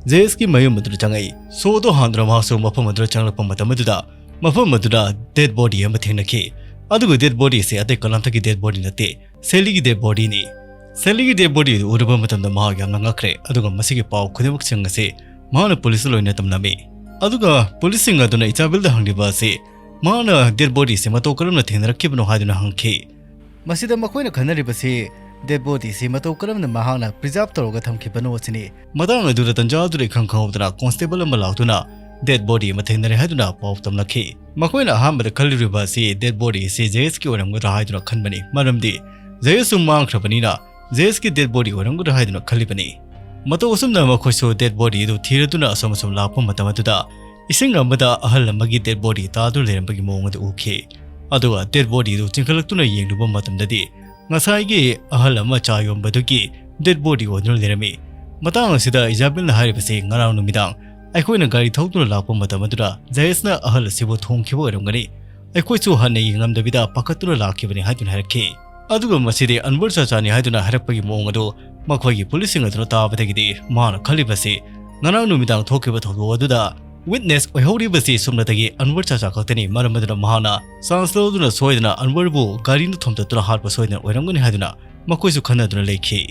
ꯖꯦ ꯑꯦꯁꯀꯤ ꯃꯌꯨꯝ ꯑꯗꯨꯗ ꯆꯪꯉꯛꯏ꯫ ꯁꯣ ꯑꯗꯨ ꯍꯥꯡꯗꯨꯅ ꯃꯍꯥꯛꯁꯨ ꯃꯐꯝ ꯑꯗꯨꯗ ꯆꯪꯂꯛꯄ ꯃꯇꯝ ꯑꯗꯨꯗ ꯃꯐꯝ ꯑꯗꯨꯗ ꯗꯦꯗ ꯕꯣꯗꯤ ꯑꯃ ꯊꯦꯡꯅꯈꯤ꯫ ꯑꯗꯨꯒ ꯗꯦꯗ ꯕꯣꯗꯤ ꯑꯁꯤ ꯑꯇꯩ ꯀꯅꯥꯝꯇꯒꯤ ꯗꯦꯗ ꯕꯣꯗꯤ ꯅꯠꯇꯦ, ꯁꯦꯂꯤꯒꯤ ꯗꯦꯗ ꯕꯣꯗꯤꯅꯤ꯫ ꯁꯦꯂꯤꯒꯤ ꯗꯦꯗ ꯕꯣꯗꯤ ꯑꯗꯨ ꯎꯔꯨꯕ ꯃꯇꯝꯗ ꯃꯍꯥꯛ ꯌꯥꯝꯅ ꯉꯛꯈ꯭ꯔꯦ, ꯑꯗꯨꯒ ꯃꯁꯤꯒꯤ ꯄꯥꯎ ꯈꯨꯗꯤꯡꯃꯛꯁꯤꯡ ꯑꯁꯤ ꯃꯍꯥꯛꯅ ꯄꯨꯂꯤꯁꯇ ꯂꯣꯏꯅ ꯇꯝꯂꯝꯃꯤ꯫ ꯑꯗꯨꯒ ꯄꯨꯂꯤꯁꯁꯤꯡ ꯑꯗꯨꯅ ꯏꯖꯥꯕꯦꯜꯗ ꯍꯪꯂꯤꯕ ꯑꯁꯤ ꯃꯍꯥꯛꯅ ꯗꯦꯗ ꯕꯣꯗꯤ ꯑꯁꯤ ꯃꯇꯧ ꯀꯔꯝꯅ ꯊꯦꯡꯅꯔꯛꯈꯤꯕꯅꯣ ꯍꯥꯏꯗꯨꯅ ꯍꯪꯈꯤ꯫ ꯃꯁꯤꯗ ꯃꯈꯣꯏꯅ ꯈꯟꯅꯔꯤꯕꯁꯤ ꯗꯦꯗ ꯕꯣꯗꯤ ꯑꯁꯤ ꯃꯇꯧ ꯀꯔꯝꯅ ꯃꯍꯥꯛꯅ ꯄ꯭ꯔꯤꯖꯥꯔꯚ ꯇꯧꯔꯒ ꯊꯝꯈꯤꯕꯅꯣ ꯑꯁꯤꯅꯤ꯫ ꯃꯇꯥꯡ ꯑꯗꯨꯗ ꯇꯟꯖꯥ ꯑꯗꯨꯗ ꯏꯈꯪ ꯈꯪꯍꯧꯗꯅ ꯀꯣꯟꯁꯇꯦꯕꯜ ꯑꯃ ꯂꯥꯛꯇꯨꯅ ꯗꯦꯗ ꯕꯣꯗꯤ ꯑꯃ ꯊꯦꯡꯅꯔꯦ ꯍꯥꯏꯗꯨꯅ ꯄꯥꯎ ꯇꯝꯂꯛꯈꯤ꯫ ꯃꯈꯣꯏꯅ ꯑꯍꯥꯟꯕꯗ ꯈꯜꯂꯨꯔꯤꯕ ꯑꯁꯤ ꯗꯦꯗ ꯕꯣꯗꯤ ꯑꯁꯤ ꯖꯦ ꯑꯦꯁꯀꯤ ꯑꯣꯏꯔꯝꯒꯗ꯭ꯔꯥ ꯍꯥꯏꯗꯨꯅ ꯈꯟꯕꯅꯤ, ꯃꯔꯝꯗꯤ ꯖꯦ ꯑꯦꯁꯁꯨ ꯃꯥꯡꯈ꯭ꯔꯕꯅꯤꯅ ꯖꯦ ꯑꯦꯁꯀꯤ ꯗꯦꯗ ꯕꯣꯗꯤ ꯑꯣꯏꯔꯝꯒꯗ꯭ꯔꯥ ꯍꯥꯏꯗꯨꯅ ꯈꯜꯂꯤꯕꯅꯤ꯫ ꯃꯇꯧ ꯑꯁꯨꯝꯅ ꯃꯈꯣꯏꯁꯨ ꯗꯦꯗ ꯕꯣꯗꯤ ꯑꯗꯨ ꯊꯤꯔꯗꯨꯅ ꯑꯁꯨꯝ ꯑꯁꯨꯝ ꯂꯥꯛꯄ ꯃꯇꯝ ꯑꯗꯨꯗ ꯏꯁꯤꯡ ꯑꯃꯗ ꯑꯍꯜ ꯑꯃꯒꯤ ꯗꯦꯗ ꯕꯣꯗꯤ ꯇꯥꯗꯨꯅ ꯂꯩꯔꯝꯕꯒꯤ ꯃꯑꯣꯡ ꯑꯗꯨ ꯎꯈꯤ꯫ ꯑꯗꯨꯒ ꯗꯦꯗ ꯕꯣꯗꯤ ꯑꯗꯨ ꯆꯤꯡꯈꯠꯂꯛꯇꯨꯅ ꯌꯦꯡꯂꯨꯕ ꯃꯇꯝꯗꯗꯤ ꯉꯁꯥꯏꯒꯤ ꯑꯍꯜ ꯑꯃ ꯆꯥ ꯌꯣꯟꯕꯗꯨꯒꯤ ꯗꯦꯗ ꯕꯣꯗꯤ ꯑꯣꯏꯗꯨꯅ ꯂꯩꯔꯝꯃꯤ꯫ ꯃꯇꯥꯡ ꯑꯁꯤꯗ ꯏꯖꯥꯕꯦꯜꯅ ꯍꯥꯏꯔꯤꯕꯁꯤ ꯉꯔꯥꯡ ꯅꯨꯃꯤꯗꯥꯡ ꯑꯩꯈꯣꯏꯅ ꯒꯥꯔꯤ ꯊꯧꯗꯨꯅ ꯂꯥꯛꯄ ꯃꯇꯝ ꯑꯗꯨꯗ ꯖꯦ ꯑꯦꯁꯅ ꯑꯍꯜ ꯑꯁꯤꯕꯨ ꯊꯣꯡꯈꯤꯕ ꯑꯣꯏꯔꯝꯒꯅꯤ꯫ ꯑꯩꯈꯣꯏꯁꯨ ꯍꯟꯅ ꯌꯦꯡꯂꯝꯗꯕꯤꯗ ꯄꯥꯈꯠꯇꯨꯅ ꯂꯥꯛꯈꯤꯕꯅꯤ ꯍꯥꯏꯗꯨꯅ ꯍꯥꯏꯔꯛꯈꯤ꯫ ꯑꯗꯨꯒ ꯃꯁꯤꯗꯤ ꯑꯟꯋꯔ ꯆꯥꯆꯥꯅꯤ ꯍꯥꯏꯗꯨꯅ ꯍꯥꯏꯔꯛꯄꯒꯤ ꯃꯑꯣꯡ ꯑꯗꯨ ꯃꯈꯣꯏꯒꯤ ꯄꯨꯂꯤꯁꯁꯤꯡ ꯑꯗꯨꯅ ꯇꯥꯕꯗꯒꯤꯗꯤ ꯃꯍꯥꯛꯅ ꯈꯜꯂꯤꯕꯁꯤ ꯉꯔꯥꯡ ꯅꯨꯃꯤꯗꯥꯡ ꯊꯣꯛꯈꯤꯕ ꯊꯧꯗꯣꯛ ꯑꯗꯨꯗ ꯋꯤꯠꯅꯦꯁ ꯑꯣꯏꯍꯧꯔꯤꯕꯁꯤ ꯁꯨꯞꯅꯇꯒꯤ ꯑꯟꯋꯔ ꯆꯥꯆꯥ ꯈꯛꯇꯅꯤ꯫ ꯃꯔꯝ ꯑꯗꯨꯅ ꯃꯍꯥꯛꯅ ꯆꯥꯟꯁ ꯂꯧꯗꯨꯅ ꯁꯣꯏꯗꯅ ꯑꯟꯋꯔꯕꯨ ꯒꯥꯔꯤꯅ ꯊꯣꯝꯇꯠꯇꯨꯅ ꯍꯥꯠꯄ ꯁꯣꯏꯗꯅ ꯑꯣꯏꯔꯝꯒꯅꯤ ꯍꯥꯏꯗꯨꯅ ꯃꯈꯣꯏꯁꯨ ꯈꯟꯅꯗꯨꯅ ꯂꯩꯈꯤ꯫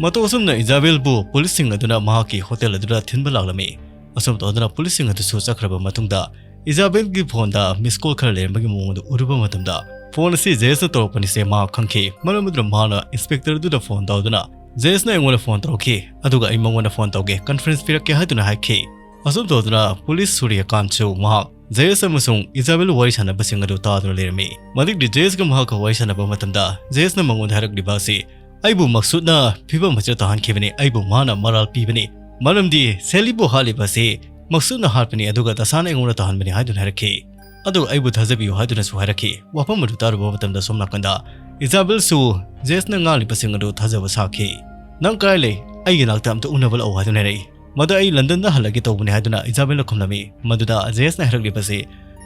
ꯃꯇꯧ ꯑꯁꯨꯝꯅ ꯏꯖꯥꯕꯦꯜꯕꯨ ꯄꯨꯂꯤꯁꯁꯤꯡ ꯑꯗꯨꯅ ꯃꯍꯥꯛꯀꯤ ꯍꯣꯇꯦꯜ ꯑꯗꯨꯗ ꯊꯤꯟꯕ ꯂꯥꯛꯂꯝꯃꯤ꯫ ꯑꯁꯨꯝ ꯇꯧꯗꯨꯅ ꯄꯨꯂꯤꯁꯁꯤꯡ ꯑꯗꯨꯁꯨ ꯆꯠꯈ꯭ꯔꯕ ꯃꯇꯨꯡꯗ ꯏꯖꯥꯕꯦꯜꯒꯤ ꯐꯣꯟꯗ ꯃꯤꯁ ꯀꯣꯜ ꯈꯔ ꯂꯩꯔꯝꯕꯒꯤ ꯃꯑꯣꯡ ꯑꯗꯨ ꯎꯔꯨꯕ ꯃꯇꯝꯗ ꯐꯣꯟ ꯑꯁꯤ ꯖꯦ ꯑꯦꯁꯅ ꯇꯧꯔꯛꯄꯅꯤꯁꯦ ꯃꯍꯥꯛ ꯈꯪꯈꯤ꯫ ꯃꯔꯝ ꯑꯗꯨꯅ ꯃꯍꯥꯛꯅ ꯏꯟꯁꯄꯦꯛꯇꯔ ꯑꯗꯨꯗ ꯐꯣꯟ ꯇꯧꯗꯨꯅ ꯖꯦ ꯑꯦꯁꯅ ꯑꯩꯉꯣꯟꯗ ꯐꯣꯟ ꯇꯧꯔꯛꯈꯤ, ꯑꯗꯨꯒ ꯑꯩ ꯃꯉꯣꯟꯗ ꯐꯣꯟ ꯇꯧꯒꯦ, ꯀꯟꯐꯔꯦꯟꯁ ꯄꯤꯔꯛꯀꯦ ꯍꯥꯏꯗꯨꯅ ꯍꯥꯏꯈꯤ꯫ ꯑꯁꯨꯝ ꯇꯧꯗꯨꯅ ꯄꯨꯂꯤꯁ ꯁꯨꯔꯤꯌꯥꯀꯥꯟꯠꯁꯨ ꯃꯍꯥꯛ ꯖꯦ ꯑꯦꯁ ꯑꯃꯁꯨꯡ ꯏꯖꯥꯕꯦꯜ ꯋꯥꯔꯤ ꯁꯥꯟꯅꯕꯁꯤꯡ ꯑꯗꯨ ꯇꯥꯗꯨꯅ ꯂꯩꯔꯝꯃꯤ꯫ ꯃꯗꯨꯒꯤ ꯖꯦ ꯑꯦꯁꯀ ꯃꯍꯥꯛꯀ ꯋꯥꯔꯤ ꯁꯥꯟꯅꯕ ꯃꯇꯝꯗ ꯖꯦ ꯑꯦꯁꯅ ꯃꯉꯣꯟꯗ ꯍꯥꯏꯔꯛꯂꯤꯕ ꯑꯁꯤ "ꯑꯩꯕꯨ ꯃꯛꯁꯨꯗꯅ ꯐꯤꯕꯝ ꯑꯁꯤꯗ ꯇꯥꯍꯟꯈꯤꯕꯅꯤ, ꯑꯩꯕꯨ ꯃꯥꯅ ꯃꯔꯥꯜ ꯄꯤꯕꯅꯤ, ꯃꯔꯝꯗꯤ ꯁꯦꯂꯤꯕꯨ ꯍꯥꯠꯂꯤꯕ ꯑꯁꯤ ꯃꯛꯁꯨꯗꯅ ꯍꯥꯠꯄꯅꯤ, ꯑꯗꯨꯒ ꯇꯁꯥꯅ ꯑꯩꯉꯣꯟꯗ ꯇꯥꯍꯟꯕꯅꯤ" ꯍꯥꯏꯗꯨꯅ ꯍꯥꯏꯔꯛꯈꯤ꯫ "ꯑꯗꯨꯒ ꯑꯩꯕꯨ ꯊꯥꯖꯕꯤꯌꯨ" ꯍꯥꯏꯗꯨꯅꯁꯨ ꯍꯥꯏꯔꯛꯈꯤ꯫ ꯋꯥꯐꯝ ꯑꯗꯨ ꯇꯥꯔꯨꯕ ꯃꯇꯝꯗ ꯁꯣꯝ ꯅꯥꯀꯟꯗ ꯏꯖꯥꯕꯦꯜꯁꯨ ꯖꯦꯁꯅ ꯉꯥꯡꯂꯤꯕꯁꯤꯡ ꯑꯗꯨ ꯊꯥꯖꯕ ꯁꯥꯈꯤ꯫ "ꯅꯪ ꯀꯗꯥꯏ ꯂꯩ? ꯑꯩꯒꯤ ꯅꯥꯛꯇ ꯑꯝꯇ ꯎꯅꯕ ꯂꯥꯛꯎ" ꯍꯥꯏꯗꯨꯅ ꯍꯥꯏꯔꯛꯏ꯫ "ꯃꯗꯨ ꯑꯩ ꯂꯟꯗꯟꯗ ꯍꯜꯂꯒꯦ ꯇꯧꯕꯅꯤ" ꯍꯥꯏꯗꯨꯅ ꯏꯖꯥꯕꯦꯜꯅ ꯈꯨꯝꯂꯝꯃꯤ꯫ ꯃꯗꯨꯗ ꯖꯦꯁꯅ ꯍꯥꯏꯔꯛꯂꯤꯕꯁꯤ,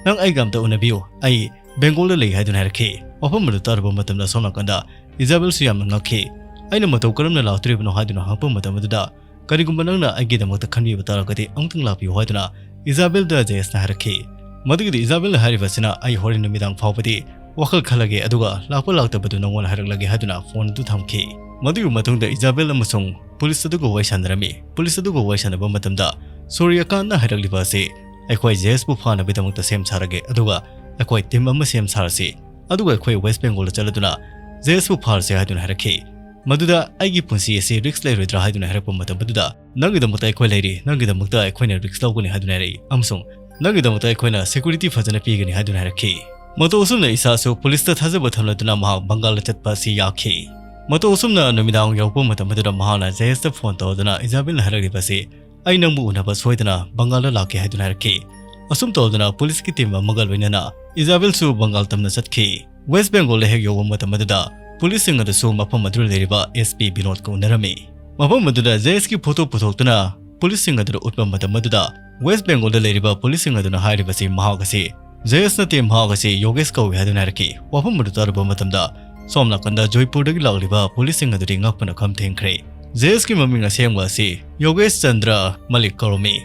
"ꯅꯪ ꯑꯩꯒ ꯑꯝꯇ ꯎꯅꯕꯤꯌꯨ, ꯑꯩ ꯕꯦꯡꯒꯣꯜꯗ ꯂꯩ" ꯍꯥꯏꯗꯨꯅ ꯍꯥꯏꯔꯛꯈꯤ꯫ ꯋꯥꯐꯝ ꯑꯗꯨ ꯇꯥꯔꯨꯕ ꯃꯇꯝꯗ ꯁꯣꯝ ꯅꯥꯀꯟꯗ ꯏꯖꯥꯕꯦꯜꯁꯨ ꯌꯥꯝꯅ ꯉꯛꯈꯤ꯫ "ꯑꯩꯅ ꯃꯇꯧ ꯀꯔꯝꯅ ꯂꯥꯛꯇꯣꯔꯤꯕꯅꯣ?" ꯍꯥꯏꯗꯨꯅ ꯍꯪꯉꯛꯄ ꯃꯇꯝ ꯑꯗꯨꯗ, "ꯀꯔꯤꯒꯨꯝꯕ ꯅꯪꯅ ꯑꯩꯒꯤꯗꯃꯛꯇ ꯈꯟꯕꯤꯕ ꯇꯥꯔꯒꯗꯤ ꯑꯃꯨꯛꯇꯪ ꯂꯥꯛꯄꯤꯌꯨ" ꯍꯥꯏꯗꯨꯅ ꯏꯖꯥꯕꯦꯜꯗ ꯖꯦꯁꯅ ꯍꯥꯏꯔꯛꯈꯤ꯫ ꯃꯗꯨꯒꯤꯗꯤ ꯏꯖꯥꯕꯦꯜꯅ ꯍꯥꯏꯔꯤꯕꯁꯤꯅ, "ꯑꯩ ꯍꯣꯔꯦꯟ ꯅꯨꯃꯤꯗꯥꯡ ꯐꯥꯎꯕꯗꯤ ꯋꯥꯈꯜ ꯈꯜꯂꯒꯦ, ꯑꯗꯨꯒ ꯂꯥꯛꯄ ꯂꯥꯛꯇꯕꯗꯨ ꯅꯉꯣꯟꯗ ꯍꯥꯏꯔꯛꯂꯒꯦ" ꯍꯥꯏꯗꯨꯅ ꯐꯣꯟ ꯑꯗꯨ ꯊꯝꯈꯤ꯫ ꯃꯗꯨꯒꯤ ꯃꯇꯨꯡꯗ ꯏꯖꯥꯕꯦꯜ ꯑꯃꯁꯨꯡ ꯄꯨꯂꯤꯁ ꯑꯗꯨꯒ ꯋꯥꯔꯤ ꯁꯥꯟꯅꯔꯝꯃꯤ꯫ ꯄꯨꯂꯤꯁ ꯑꯗꯨꯒ ꯋꯥꯔꯤ ꯁꯥꯟꯅꯕ ꯃꯇꯝꯗ ꯁꯨꯔ꯭ꯌꯀꯥꯟꯠꯅ ꯍꯥꯏꯔꯛꯂꯤꯕ ꯑꯁꯤ, "ꯑꯩꯈꯣꯏ ꯖꯦꯁꯄꯨ ꯐꯥꯅꯕꯒꯤꯗꯃꯛꯇ ꯁꯦꯝ ꯁꯥꯔꯒꯦ, ꯑꯗꯨꯒ ꯑꯩꯈꯣꯏ ꯇꯤꯝ ꯑꯃ ꯁꯦꯝ ꯁꯥꯔꯁꯤ, ꯑꯗꯨꯒ ꯑꯩꯈꯣꯏ ꯋꯦꯁ ꯕꯦꯡꯒꯣꯜꯗ ꯆꯠꯂꯗꯨꯅ ꯖꯦꯁꯄꯨ ꯐꯥꯔꯁꯤ" ꯍꯥꯏꯗꯨꯅ ꯍꯥꯏꯔꯛꯈꯤ꯫ ꯃꯗꯨꯗ, "ꯑꯩꯒꯤ ꯄꯨꯟꯁꯤ ꯑꯁꯤ ꯔꯤꯁꯛ ꯂꯩꯔꯣꯏꯗ꯭ꯔꯥ?" ꯍꯥꯏꯗꯨꯅ ꯍꯥꯏꯔꯛꯄ ꯃꯇꯝ ꯑꯗꯨꯗ, "ꯅꯪꯒꯤꯗꯃꯛꯇ ꯑꯩꯈꯣꯏ ꯂꯩꯔꯤ, ꯅꯪꯒꯤꯗꯃꯛꯇ ꯑꯩꯈꯣꯏꯅ ꯔꯤꯁꯛ ꯂꯧꯒꯅꯤ" ꯍꯥꯏꯗꯨꯅ ꯍꯥꯏꯔꯛꯏ, ꯑꯃꯁꯨꯡ "ꯅꯪꯒꯤꯗꯃꯛꯇ ꯑꯩꯈꯣꯏꯅ ꯁꯦꯀ꯭ꯌꯨꯔꯤꯇꯤ ꯐꯖꯅ ꯄꯤꯒꯅꯤ" ꯍꯥꯏꯗꯨꯅ ꯍꯥꯏꯔꯛꯈꯤ꯫ ꯃꯇꯧ ꯑꯁꯨꯝꯅ ꯏꯁꯥꯁꯨ ꯄꯨꯂꯤꯁꯇ ꯊꯥꯖꯕ ꯊꯝꯂꯗꯨꯅ ꯃꯍꯥꯛ ꯕꯪꯒꯥꯜꯗ ꯆꯠꯄ ꯑꯁꯤ ꯌꯥꯈꯤ꯫ ꯃꯇꯧ ꯑꯁꯨꯝꯅ ꯅꯨꯃꯤꯗꯥꯡ ꯌꯧꯔꯛꯄ ꯃꯇꯝ ꯑꯗꯨꯗ ꯃꯍꯥꯛꯅ ꯖꯦꯁꯇ ꯐꯣꯟ ꯇꯧꯗꯨꯅ ꯏꯖꯥꯕꯦꯜꯅ ꯍꯥꯏꯔꯛꯂꯤꯕ ꯑꯁꯤ, "ꯑꯩ ꯅꯪꯕꯨ ꯎꯅꯕ ꯁꯣꯏꯗꯅ ꯕꯪꯒꯥꯜꯗ ꯂꯥꯛꯀꯦ" ꯍꯥꯏꯗꯨꯅ ꯍꯥꯏꯔꯛꯈꯤ꯫ ꯑꯁꯨꯝ ꯇꯧꯗꯨꯅ ꯄꯨꯂꯤꯁꯀꯤ ꯇꯤꯝ ꯑꯃꯒ ꯂꯣꯏꯅꯅ ꯏꯖꯥꯕꯦꯜꯁꯨ ꯕꯪꯒꯥꯜ ꯇꯝꯅ ꯆꯠꯈꯤ꯫ ꯋꯦꯁ ꯕꯦꯡꯒꯣꯜꯗ ꯍꯦꯛ ꯌꯧꯕ ꯃꯇꯝ ꯑꯗꯨꯗ ꯄꯨꯂꯤꯁꯁꯤꯡ ꯑꯗꯨꯁꯨ ꯃꯐꯝ ꯑꯗꯨꯗ ꯂꯩꯔꯤꯕ ꯑꯦꯁ ꯄꯤ ꯕꯤꯅꯣꯗꯀ ꯎꯅꯔꯝꯃꯤ꯫ ꯃꯐꯝ ꯑꯗꯨꯗ ꯖꯦꯁꯀꯤ ꯐꯣꯇꯣ ꯄꯨꯊꯣꯛꯇꯨꯅ ꯄꯨꯂꯤꯁꯁꯤꯡ ꯑꯗꯨꯗ ꯎꯠꯄ ꯃꯇꯝ ꯑꯗꯨꯗ, ꯋꯦꯁ ꯕꯦꯡꯒꯣꯜꯗ ꯂꯩꯔꯤꯕ ꯄꯨꯂꯤꯁꯁꯤꯡ ꯑꯗꯨꯅ ꯍꯥꯏꯔꯤꯕꯁꯤ ꯃꯍꯥꯛ ꯑꯁꯤ ꯖꯦꯁ ꯅꯠꯇꯦ, ꯃꯍꯥꯛ ꯑꯁꯤ ꯌꯣꯒꯦꯁ ꯀꯧꯏ ꯍꯥꯏꯗꯨꯅ ꯍꯥꯏꯔꯛꯈꯤ꯫ ꯋꯥꯐꯝ ꯑꯗꯨ ꯇꯥꯔꯨꯕ ꯃꯇꯝꯗ ꯁꯣꯝ ꯅꯥꯀꯟꯗ ꯖꯣꯏꯄꯨꯔꯗꯒꯤ ꯂꯥꯛꯂꯤꯕ ꯄꯨꯂꯤꯁꯁꯤꯡ ꯑꯗꯨꯗꯤ ꯉꯛꯄꯅ ꯈꯝ ꯊꯦꯡꯈ꯭ꯔꯦ꯫ ꯖꯦꯁꯀꯤ ꯃꯃꯤꯡ ꯑꯁꯦꯡꯕ ꯑꯁꯤ ꯌꯣꯒꯦꯁ ꯆꯟꯗ꯭ꯔ ꯃꯂꯤꯛ ꯀꯧꯔꯝꯃꯤ꯫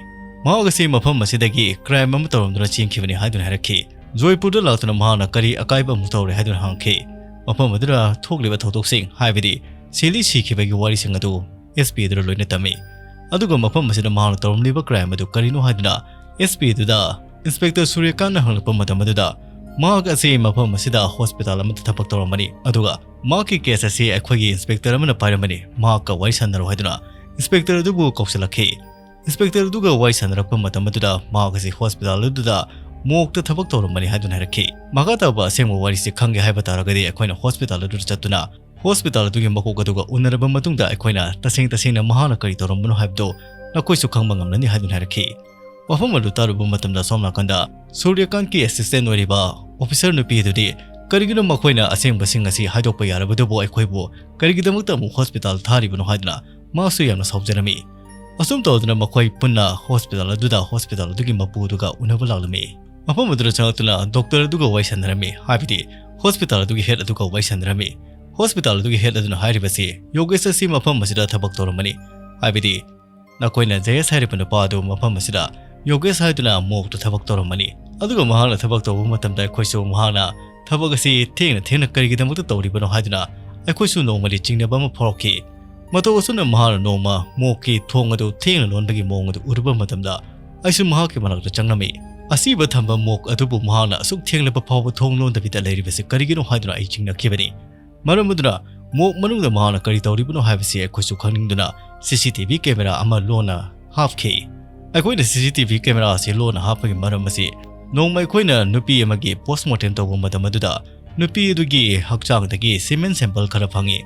ꯃꯍꯥꯛ ꯑꯁꯤ ꯃꯐꯝ ꯑꯁꯤꯗꯒꯤ ꯀ꯭ꯔꯥꯏꯝ ꯑꯃ ꯇꯧꯔꯝꯗꯨꯅ ꯆꯦꯟꯈꯤꯕꯅꯤ ꯍꯥꯏꯗꯨꯅ ꯍꯥꯏꯔꯛꯈꯤ꯫ ꯖꯣꯏꯄꯨꯔꯗ ꯂꯥꯛꯇꯨꯅ ꯃꯍꯥꯛꯅ ꯀꯔꯤ ꯑꯀꯥꯏꯕ ꯑꯃꯨꯛ ꯇꯧꯔꯦ ꯍꯥꯏꯗꯨꯅ ꯍꯪꯈꯤ꯫ ꯃꯐꯝ ꯑꯗꯨꯗ ꯊꯣꯛꯂꯤꯕ ꯊꯧꯗꯣꯛꯁꯤꯡ, ꯍꯥꯏꯕꯗꯤ ꯁꯦꯂꯤ ꯁꯤꯈꯤꯕꯒꯤ ꯋꯥꯔꯤꯁꯤꯡ ꯑꯗꯨ ꯑꯦꯁ ꯄꯤ ꯑꯗꯨꯗ ꯂꯣꯏꯅ ꯇꯝꯃꯤ꯫ ꯑꯗꯨꯒ ꯃꯐꯝ ꯑꯁꯤꯗ ꯃꯍꯥꯛꯅ ꯇꯧꯔꯝꯂꯤꯕ ꯀ꯭ꯔꯥꯏꯝ ꯑꯗꯨ ꯀꯔꯤꯅꯣ ꯍꯥꯏꯗꯨꯅ ꯑꯦꯁ ꯄꯤ ꯑꯗꯨꯗ ꯏꯟꯁꯄꯦꯛꯇꯔ ꯁꯨꯔ꯭ꯌꯀꯥꯟꯠꯅ ꯍꯪꯂꯛꯄ ꯃꯇꯝ ꯑꯗꯨꯗ, ꯃꯍꯥꯛ ꯑꯁꯤ ꯃꯐꯝ ꯑꯁꯤꯗ ꯍꯣꯁꯄꯤꯇꯥꯜ ꯑꯃꯗ ꯊꯕꯛ ꯇꯧꯔꯝꯕꯅꯤ, ꯑꯗꯨꯒ ꯃꯍꯥꯛꯀꯤ ꯀꯦꯁ ꯑꯁꯤ ꯑꯩꯈꯣꯏꯒꯤ ꯏꯟꯁꯄꯦꯛꯇꯔ ꯑꯃꯅ ꯄꯥꯏꯔꯝꯕꯅꯤ, ꯃꯍꯥꯛꯀ ꯋꯥꯔꯤ ꯁꯥꯟꯅꯔꯣ ꯍꯥꯏꯗꯨꯅ ꯏꯟꯁꯄꯦꯛꯇꯔ ꯑꯗꯨꯕꯨ ꯀꯧꯁꯤꯜꯂꯛꯈꯤ꯫ ꯏꯟꯁꯄꯦꯛꯇꯔ ꯑꯗꯨꯒ ꯋꯥꯔꯤ ꯁꯥꯟꯅꯔꯛꯄ ꯃꯇꯝ ꯑꯗꯨꯗ ꯃꯍꯥꯛ ꯑꯁꯤ ꯍꯣꯁꯄꯤꯇꯥꯜ ꯑꯗꯨꯗ ꯃꯣꯔꯒꯇ ꯊꯕꯛ ꯇꯧꯔꯝꯕꯅꯤ ꯍꯥꯏꯗꯨꯅ ꯍꯥꯏꯔꯛꯈꯤ꯫ ꯃꯈꯥ ꯇꯥꯕ ꯑꯁꯦꯡꯕ ꯋꯥꯔꯤꯁꯤ ꯈꯪꯒꯦ ꯍꯥꯏꯕ ꯇꯥꯔꯒꯗꯤ ꯑꯩꯈꯣꯏꯅ ꯍꯣꯁꯄꯤꯇꯥꯜ ꯑꯗꯨꯗ ꯆꯠꯇꯨꯅ ꯍꯣꯁꯄꯤꯇꯥꯜ ꯑꯗꯨꯒꯤ ꯃꯀꯣꯛ ꯑꯗꯨꯒ ꯎꯅꯔꯕ ꯃꯇꯨꯡꯗ ꯑꯩꯈꯣꯏꯅ ꯇꯁꯦꯡ ꯇꯁꯦꯡꯅ ꯃꯍꯥꯛꯅ ꯀꯔꯤ ꯇꯧꯔꯝꯕꯅꯣ ꯍꯥꯏꯕꯗꯨ ꯅꯈꯣꯏꯁꯨ ꯈꯪꯕ ꯉꯝꯂꯅꯤ ꯍꯥꯏꯗꯨꯅ ꯍꯥꯏꯔꯛꯈꯤ꯫ ꯋꯥꯐꯝ ꯑꯗꯨ ꯇꯥꯔꯨꯕ ꯃꯇꯝꯗ ꯁꯣꯝ ꯅꯥꯀꯟꯗ ꯁꯨꯔ꯭ꯌꯀꯥꯟꯠꯀꯤ ꯑꯦꯁꯤꯁꯇꯦꯟ ꯑꯣꯏꯔꯤꯕ ꯑꯣꯐꯤꯁꯔ ꯅꯨꯄꯤ ꯑꯗꯨꯗꯤ ꯀꯔꯤꯒꯤꯅꯣ ꯃꯈꯣꯏꯅ ꯑꯁꯦꯡꯕꯁꯤꯡ ꯑꯁꯤ ꯍꯥꯏꯗꯣꯛꯄ ꯌꯥꯔꯕꯗꯨꯕꯨ ꯑꯩꯈꯣꯏꯕꯨ ꯀꯔꯤꯒꯤꯗꯃꯛꯇ ꯑꯃꯨꯛ ꯍꯣꯁꯄꯤꯇꯥꯜ ꯊꯥꯔꯤꯕꯅꯣ ꯍꯥꯏꯗꯨꯅ ꯃꯍꯥꯛꯁꯨ ꯌꯥꯝꯅ ꯁꯥꯎꯖꯔꯝꯃꯤ꯫ ꯑꯁꯨꯝ ꯇꯧꯗꯨꯅ ꯃꯈꯣꯏ ꯄꯨꯟꯅ ꯍꯣꯁꯄꯤꯇꯥꯜ ꯑꯗꯨꯗ ꯍꯣꯁꯄꯤꯇꯥꯜ ꯑꯗꯨꯒꯤ ꯃꯄꯨ ꯑꯗꯨꯒ ꯎꯅꯕ ꯂꯥꯛꯂꯝꯃꯤ꯫ ꯃꯐꯝ ꯑꯗꯨꯗ ꯆꯪꯂꯛꯇꯨꯅ ꯗꯣꯛꯇꯔ ꯑꯗꯨꯒ ꯋꯥꯔꯤ ꯁꯥꯟꯅꯔꯝꯃꯤ, ꯍꯥꯏꯕꯗꯤ ꯍꯣꯁꯄꯤꯇꯥꯜ ꯑꯗꯨꯒꯤ ꯍꯦꯗ ꯑꯗꯨꯒ ꯋꯥꯔꯤ ꯁꯥꯟꯅꯔꯝꯃꯤ꯫ ꯍꯣꯁꯄꯤꯇꯥꯜ ꯑꯗꯨꯒꯤ ꯍꯦꯗ ꯑꯗꯨꯅ ꯍꯥꯏꯔꯤꯕꯁꯤ ꯌꯣꯒꯦꯁ ꯑꯁꯤ ꯃꯐꯝ ꯑꯁꯤꯗ ꯊꯕꯛ ꯇꯧꯔꯝꯕꯅꯤ, ꯍꯥꯏꯕꯗꯤ ꯅꯈꯣꯏꯅ ꯖꯦꯌꯁ ꯍꯥꯏꯔꯤꯕ ꯅꯨꯄꯥ ꯑꯗꯨ ꯃꯐꯝ ꯑꯁꯤꯗ ꯌꯣꯒꯦꯁ ꯍꯥꯏꯗꯨꯅ ꯃꯣꯛꯇ ꯊꯕꯛ ꯇꯧꯔꯝꯕꯅꯤ꯫ ꯑꯗꯨꯒ ꯃꯍꯥꯛꯅ ꯊꯕꯛ ꯇꯧꯕ ꯃꯇꯝꯗ ꯑꯩꯈꯣꯏꯁꯨ ꯃꯍꯥꯛꯅ ꯊꯕꯛ ꯑꯁꯤ ꯊꯦꯡꯅ ꯊꯦꯡꯅ ꯀꯔꯤꯒꯤꯗꯃꯛꯇ ꯇꯧꯔꯤꯕꯅꯣ ꯍꯥꯏꯗꯨꯅ ꯑꯩꯈꯣꯏꯁꯨ ꯅꯣꯡꯃꯗꯤ ꯆꯤꯡꯅꯕ ꯑꯃ ꯐꯥꯎꯔꯛꯈꯤ꯫ ꯃꯇꯧ ꯑꯁꯨꯝꯅ ꯃꯍꯥꯛꯅ ꯅꯣꯡꯃ ꯃꯣꯛꯀꯤ ꯊꯣꯡ ꯑꯗꯨ ꯊꯦꯡꯅ ꯂꯣꯟꯕꯒꯤ ꯃꯑꯣꯡ ꯑꯗꯨ ꯎꯔꯨꯕ ꯃꯇꯝꯗ ꯑꯩꯁꯨ ꯃꯍꯥꯛꯀꯤ ꯃꯅꯥꯛꯇ ꯆꯪꯂꯝꯃꯤ꯫ ꯑꯁꯤꯕ ꯊꯝꯕ ꯃꯣꯛ ꯑꯗꯨꯕꯨ ꯃꯍꯥꯛꯅ ꯑꯁꯨꯛ ꯊꯦꯡꯂꯕ ꯐꯥꯎꯕ ꯊꯣꯡ ꯂꯣꯟꯗꯕꯤꯗ ꯂꯩꯔꯤꯕꯁꯤ ꯀꯔꯤꯒꯤꯅꯣ ꯍꯥꯏꯗꯨꯅ ꯑꯩ ꯆꯤꯡꯅꯈꯤꯕꯅꯤ꯫ ꯃꯔꯝ ꯑꯗꯨꯅ ꯃꯣꯛ ꯃꯅꯨꯡꯗ ꯃꯍꯥꯛꯅ ꯀꯔꯤ ꯇꯧꯔꯤꯕꯅꯣ ꯍꯥꯏꯕꯁꯤ ꯑꯩꯈꯣꯏꯁꯨ ꯈꯪꯅꯤꯡꯗꯨꯅ ꯁꯤ ꯁꯤ ꯇꯤ ꯚꯤ ꯀꯦꯃꯦꯔꯥ ꯑꯃ ꯂꯣꯟꯅ ꯍꯥꯞꯈꯤ꯫ ꯑꯩꯈꯣꯏꯅ ꯁꯤ ꯁꯤ ꯇꯤ ꯚꯤ ꯀꯦꯃꯦꯔꯥ ꯑꯁꯤ ꯂꯣꯟꯅ ꯍꯥꯞꯄꯒꯤ ꯃꯔꯝ ꯑꯁꯤ ꯅꯣꯡꯃ ꯑꯩꯈꯣꯏꯅ ꯅꯨꯄꯤ ꯑꯃꯒꯤ ꯄꯣꯁꯃꯣꯔꯇꯦꯝ ꯇꯧꯕ ꯃꯇꯝ ꯑꯗꯨꯗ ꯅꯨꯄꯤ ꯑꯗꯨꯒꯤ ꯍꯛꯆꯥꯡꯗꯒꯤ ꯁꯤꯃꯦꯟ ꯁꯦꯝꯄꯜ ꯈꯔ ꯐꯪꯉꯤ꯫